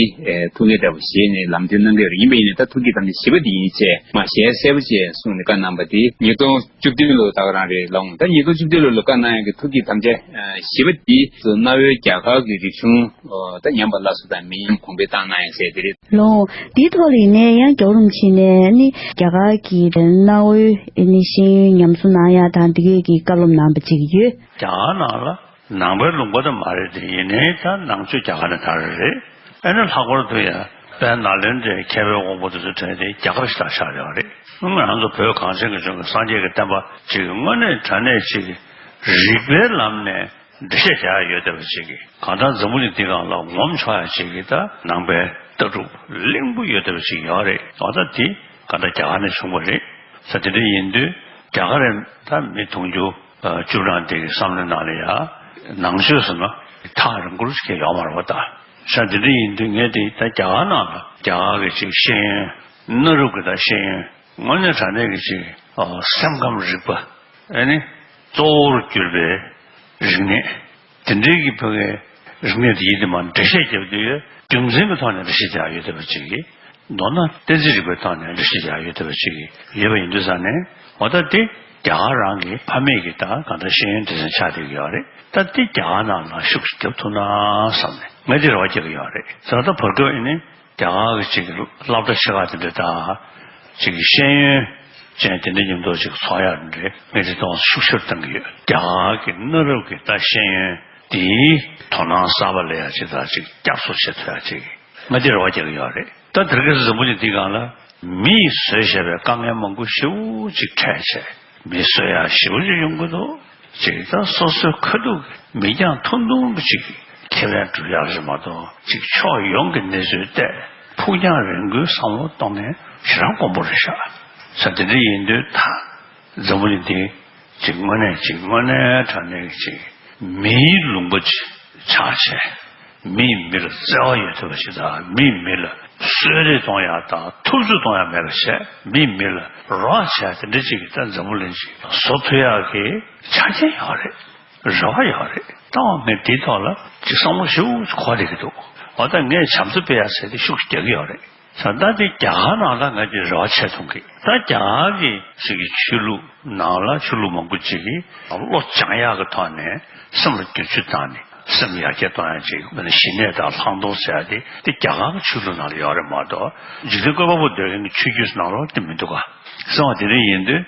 ཐུགས་འགན་འདྲ་པོ་བཞེས་ནས་ལམ་སྟོན་གནང་གི་ཡོད་རེད། ཡིན་པ་ཡིན་ནའི་ད་ཐུགས་བསྐྱེད་དམ་བཅའ་བཞི་པ་འདི་ཡིན་ཞེས་མ་ཞལ་གསལ་པོ་ཅན་གསུངས་ནས་བཀའ་གནང་པ་འདི་ཉིས་སྟོང་བཅུ་བདུན་ལོ་ད་ག་རང་རེད་ལགས། ད་ཉིས་སྟོང་བཅུ་བདུན་ལོ་ལ་བཀའ་གནང་ཡག་གི་ཐུགས་བསྐྱེད་དམ་བཅའ་བཞི་པ་འདི་གནའ་བོའི་རྒྱ་གར་གྱི་རིག་གཞུང་ད་ཉམས་པ་སླར་གསོ་དང་མི་ཉམས་གོང་འཕེལ་བཏང་གནང་ཡག་ཟེར་དེ་རེད། ལོ། འདིའི་ཐོག་ལ་ཡིན་ནའི་ཡང་རྒྱལ་བ་རིན་པོ་ཆེ་ནས་ནི་རྒྱ་གར་གྱི་གནའ་བོའི་ནི་ཤེས་ཡོན་ཉམས་གསོ་གནང་ཡག་དང་འདི་གས་ཀྱི་བཀའ་སློབ་གནང་པ་ཅིག་ཡོད། རྒྱ་གར་ནང་ལ་ནང་པའི་ལུང་པ་དེ་མ་རེད་དེ། ཡིན་ནའི་ད་ནང་ཆོས་རྒྱ་གར་ནས་དར་བ་རེད། ཨ་ནི་ལྷག་པར་དུ་ཡང་དཔལ་ནཱ་ལེནྡྲའི་མཁས་པའི་དབང་པོ་དེ་ཚོ་གྲས་དེ་རྒྱ་གར་ཞེ་དྲག་ཆགས་ཡོད་རེད། ང་རང་ཚོ་བོད་གངས་ཅན་གྱི་ལྗོངས་ཀྱི་སངས་རྒྱས་ཀྱི་བསྟན་པ་ཅིག་དངོས་གནས་དྲང་གནས་ཅིག་རིགས་པའི་ལམ་ནས་འགྲེལ་བཤད་རྒྱག་ཡ་ཡོད་བསྡད་པ་ཅིག་གིས་གང་ལྟར་འཛམ་བུ་གླིང་འདི་སྒང་ལ་ངོམ་ཆོག་ཡ་ཅིག་གི་ད་ནང་པའི་ལྟ་གྲུབ་གླེང་པོ་ཡོད་བསྡད་པ་ཅིག་ཡོད་རེད། འོ་ད་དེ་གང་ལྟར་རྒྱ་གར་ནས་བྱུང་བ་རེད། ས་དེ་འདྲ་ཡིན་དུས་རྒྱ་གར་རེད་ད་མི་དུང་ཕྱུར་བཅུ་གྲངས་དེ་གི་བསམ་བློའི་ནང་ལ་ཡ་ནང་ཆོས་ཟེར་ན་ཐག་རིང་པོ་ཞིག་ཡོད་མ་རེད་བ། ད་ས་དེ་འདྲ་ཡིན་དུས་ངས་དེ་ད་རྒྱ་གར་ནང་ལ་རྒྱ་གར་གི་ཅིག་ཤེས་ཡོན་གནའ་རབས་ཀྱི་ད་ཤེས་ཡོན་དངོས་གནས་དྲང་གནས་ཀྱི་ཅིག་སེམས་ཁམས་རིག་པ་ཨ་ནི་གཙོ་བོར་གྱུར་པའི་རིག་གནས། དེ་འདྲའི་གི་ཕ་གའི་རིག་གནས་དེ་ཡིན་དེ་མ་འགྲེལ་བཤད་རྒྱབ་དུས་རྒྱུ་མཚན་གྱི་ཐོག་ནས་འགྲེལ་བཤད་རྒྱག་ཡོད་བསྡད་པ་ཅིག་གིས་མདོར་ན་གཏན་ཚིགས་རིག་པའི་ཐོག་ནས་འགྲེལ་བཤད་རྒྱག་ཡོད་བསྡད་པ་ཅིག་གིས་ཡོད་པ་ཡིན་དུས་ཙང་ནས་འོ་ད་དེ་རྒྱ་གར་རང་གི་ཕ་མེས་ཀྱི་ད་གང་ལྟར་ཤེས་ཡོན་སྡེ་ཚན་ཆགས་བསྡད་ཀྱི་ཡོད་རེད། ད་དེ་རྒྱ་གར་ནང་ལ་ཤུགས་ཤིག་རྒྱབ་ཐུབ་ན་བསམ་ནས་ངས་དེ་རེ་བ་རྒྱག་གི་ཡོད་རེད། ད་ལྟ་བར་སྐབས་ཡིན་ནའི་རྒྱ་གར་གྱི་ཅིག་སློབ་གྲྭ་ཆེ་ཁག་དེ་འདྲ་དང་ཅིག་ཤེས་ཡོན་ཅན་དེ་འདྲ་མཉམ་དུ་ཅིག་ཚོགས་ཡ་འདྲ་ངས་དེ་ཐོག་ཤུགས་ཆེར་བཏང་གི་ཡོད། རྒྱ་གར་གྱི་གནའ་རབས་ཀྱི་ད་ཤེས་ཡོན་དེའི་དོ་སྣང་གསར་པ་ལ་ཡ་ཅིག་དང་ཅིག་བསྐྱར་གསོ་བྱེད་ཐུབ་ཡ་ཅིག་ང་དེ་རེ་བ་རྒྱག་གི་ཡོད་རེད། ད་དེ་རིང་ཁ་སང་འཛམ་བུ་གླིང་འདིའི་སྒང་ལ་མི་ཡིས་བཟོས་བཞག་པའི་དཀའ་ངལ་མང་པོ་ཞེ་པོ་ཅིག་འཕྲད་བྱས་མི་གསོད་ཡ་ཞེ་པོ་ཅིག་ཡོང་གི་འདུག་ཅིག་ད་སོ་སོའི་ཁ་ཐུག་མིག་རྒྱང་ཐུང་ཐུང་གི་ཅིག་ཁེ་ཕན་སྒྲུབ་ཡག་རེད་མ་གཏོགས་ཅིག་ཕྱོགས་ཡོངས་ཀྱི་གནས་ཚུལ་བལྟས་ཕུགས་རྒྱང་རིང་པོའི་བསམ་བློ་གཏོང་མཁན་ཞེ་དྲག་དཀོན་པོ་རེད་ཤག་ས་དེ་འདྲ་ཡིན་དུས་ད་འཛམ་བུ་གླིང་འདི་ཅིག་དངོས་གནས་ཅིག་དངོས་གནས་དྲང་གནས་ཀྱི་ཅིག་མིའི་ལུང་པ་ཅིག་ཆགས་བྱས། མིས་མི་ལ་བརྩེ་བ་ཡོད་ཐུབ་པ་ཞིག་དང་མིས་མི་ལ་གསོད་རེས་གཏོང་ཡག་དང་ཐུབ་ཚོད་གཏོང་ཡག་མེད་པ་བྱས་མིས་མི་ལ་རོགས་བྱས་དེ་འདྲ་ཅིག་གི་ད་འཛམ་བུ་གླིང་ཅིག་བཟོ་ཐུབ་ཡག་གི་ཆ་རྐྱེན་ཡོད་རེད། རེ་བ་ཡོད་རེད། ད་འོ་ངས་འདིའི་ཐོག་ལ་ཅིག་བསམ་བློ་ཞེ་པོ་ཅིག་འཁོར་བསྡད་ཀྱི་འདུག་འོ་ད་ངས་བྱམས་བརྩེ་སྤེལ་ཡག་ཟེར་དེ་ཤུགས་རྒྱག་གི་ཡོད་རེད། ད་ལྟ་དེ་རྒྱ་གར་ནང་ལ་ང་ཚོས་རེ་བ་ཆེ་མཐོང་གི། ད་རྒྱ་གར་གྱི་ཅིག་གི་ཆོས་ལུགས་ནང་ལ་ཆོས་ལུགས་མང་པོ་ཅིག་གིས་བློ་སྦྱང་ཡག་གི་ཐོག་ནས་སེམས་ལ་བསྒྱུར་བཅོས་བཏང་ནས་སེམས་ཡར་རྒྱས་གཏོང་ཡག་ཅིག་ཞི་གནས་དང་ལྷག་མཐོང་ཟེར་ཡག་དེ་དེ་རྒྱ་གར་གྱི་ཆོས་ལུགས་ནང་ལ་ཡོད་རེད་མ་གཏོགས་འཇིག་རྟེན་བཀོད་པ་པོ་འདོད་མཁན་གྱི་ཆོས་བརྒྱུད་ནང་ལ་དེ་མི་འདུག་ག་གསུངས་པ་དེ་འདྲ་ཡིན་དུས་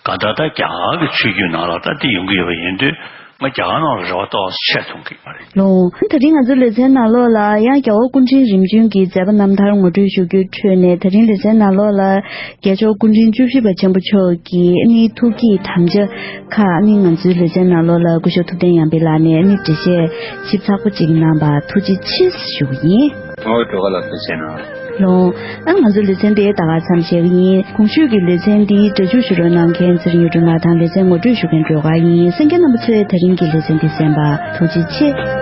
གང་ལྟར་ད་རྒྱ་གར་གྱི་ཆོས་བརྒྱུད་ནང་ལ་ད་དེ་ཡོང་གི་ཡོད་པ་ཡིན་དུས། ང་རྒྱ་གར་ནང་ལ་རེ་བ་ཏོག་ཙམ་ཆེ་མཐོང་གི་རེད། ལགས། ད་རིང་ང་ཚོའི་ལེ་ཚན་ནང་ལོགས་ལ་ཡང་རྒྱལ་བ་སྐུ་ཕྲེང་རིམ་བྱོན་གྱི་མཛད་པ་རྣམ་ཐར་ངོ་སྤྲོད་ཞུ་རྒྱུའི་ཁྲོད་ནས་ད་རིང་ལེ་ཚན་ནང་ལོགས་ལ་རྒྱལ་མཆོག་སྐུ་ཕྲེང་བཅུ་བཞི་པ་ཆེན་པོ་མཆོག་གིས་ནི་ཐུགས་བསྐྱེད་དམ་བཅའ་ཁག་ནི་ང་ཚོའི་ལེ་ཚན་ནང་ལོགས་ལ་སྐུ་ཞབས་ཐུབ་བསྟན་ཡར་འཕེལ་ལགས་ནས་ནི་འགྲེལ་བཤད་ཞིབ་ཚགས་པོ་ཅིག་གནང་བར་ཐུགས་རྗེ་ཆེ་ཞུ་གི་ཡིན། ཨོ་སྤྲོ་ག་ལ་ཐུགས་རྗེ་གནང་། ལགས། ཨ་ང་ཚོའི་ལེ་ཚན་དེ་ད་ག་མཚམས་བཞག་གི་ཡིན། གོང་ཞུས་ཀྱི་ལེ་ཚན་འདི་སྒྲ་འཇུག་ཞུ་རོགས་གནང་མཁན་ཚེ་རིང་གཡུ་སྒྲོན་ལགས་དང་ལེ་ཚན་ངོ་སྤྲོད་ཞུ་མཁན་སྒྲོལ་དཀར་ཡིན། གསན་མཁན་རྣམ་པ་ཚོས་ད་རིང་གི་ལེ་ཚན་འདི་གསན་པར་ཐུགས་རྗེ་ཆེ།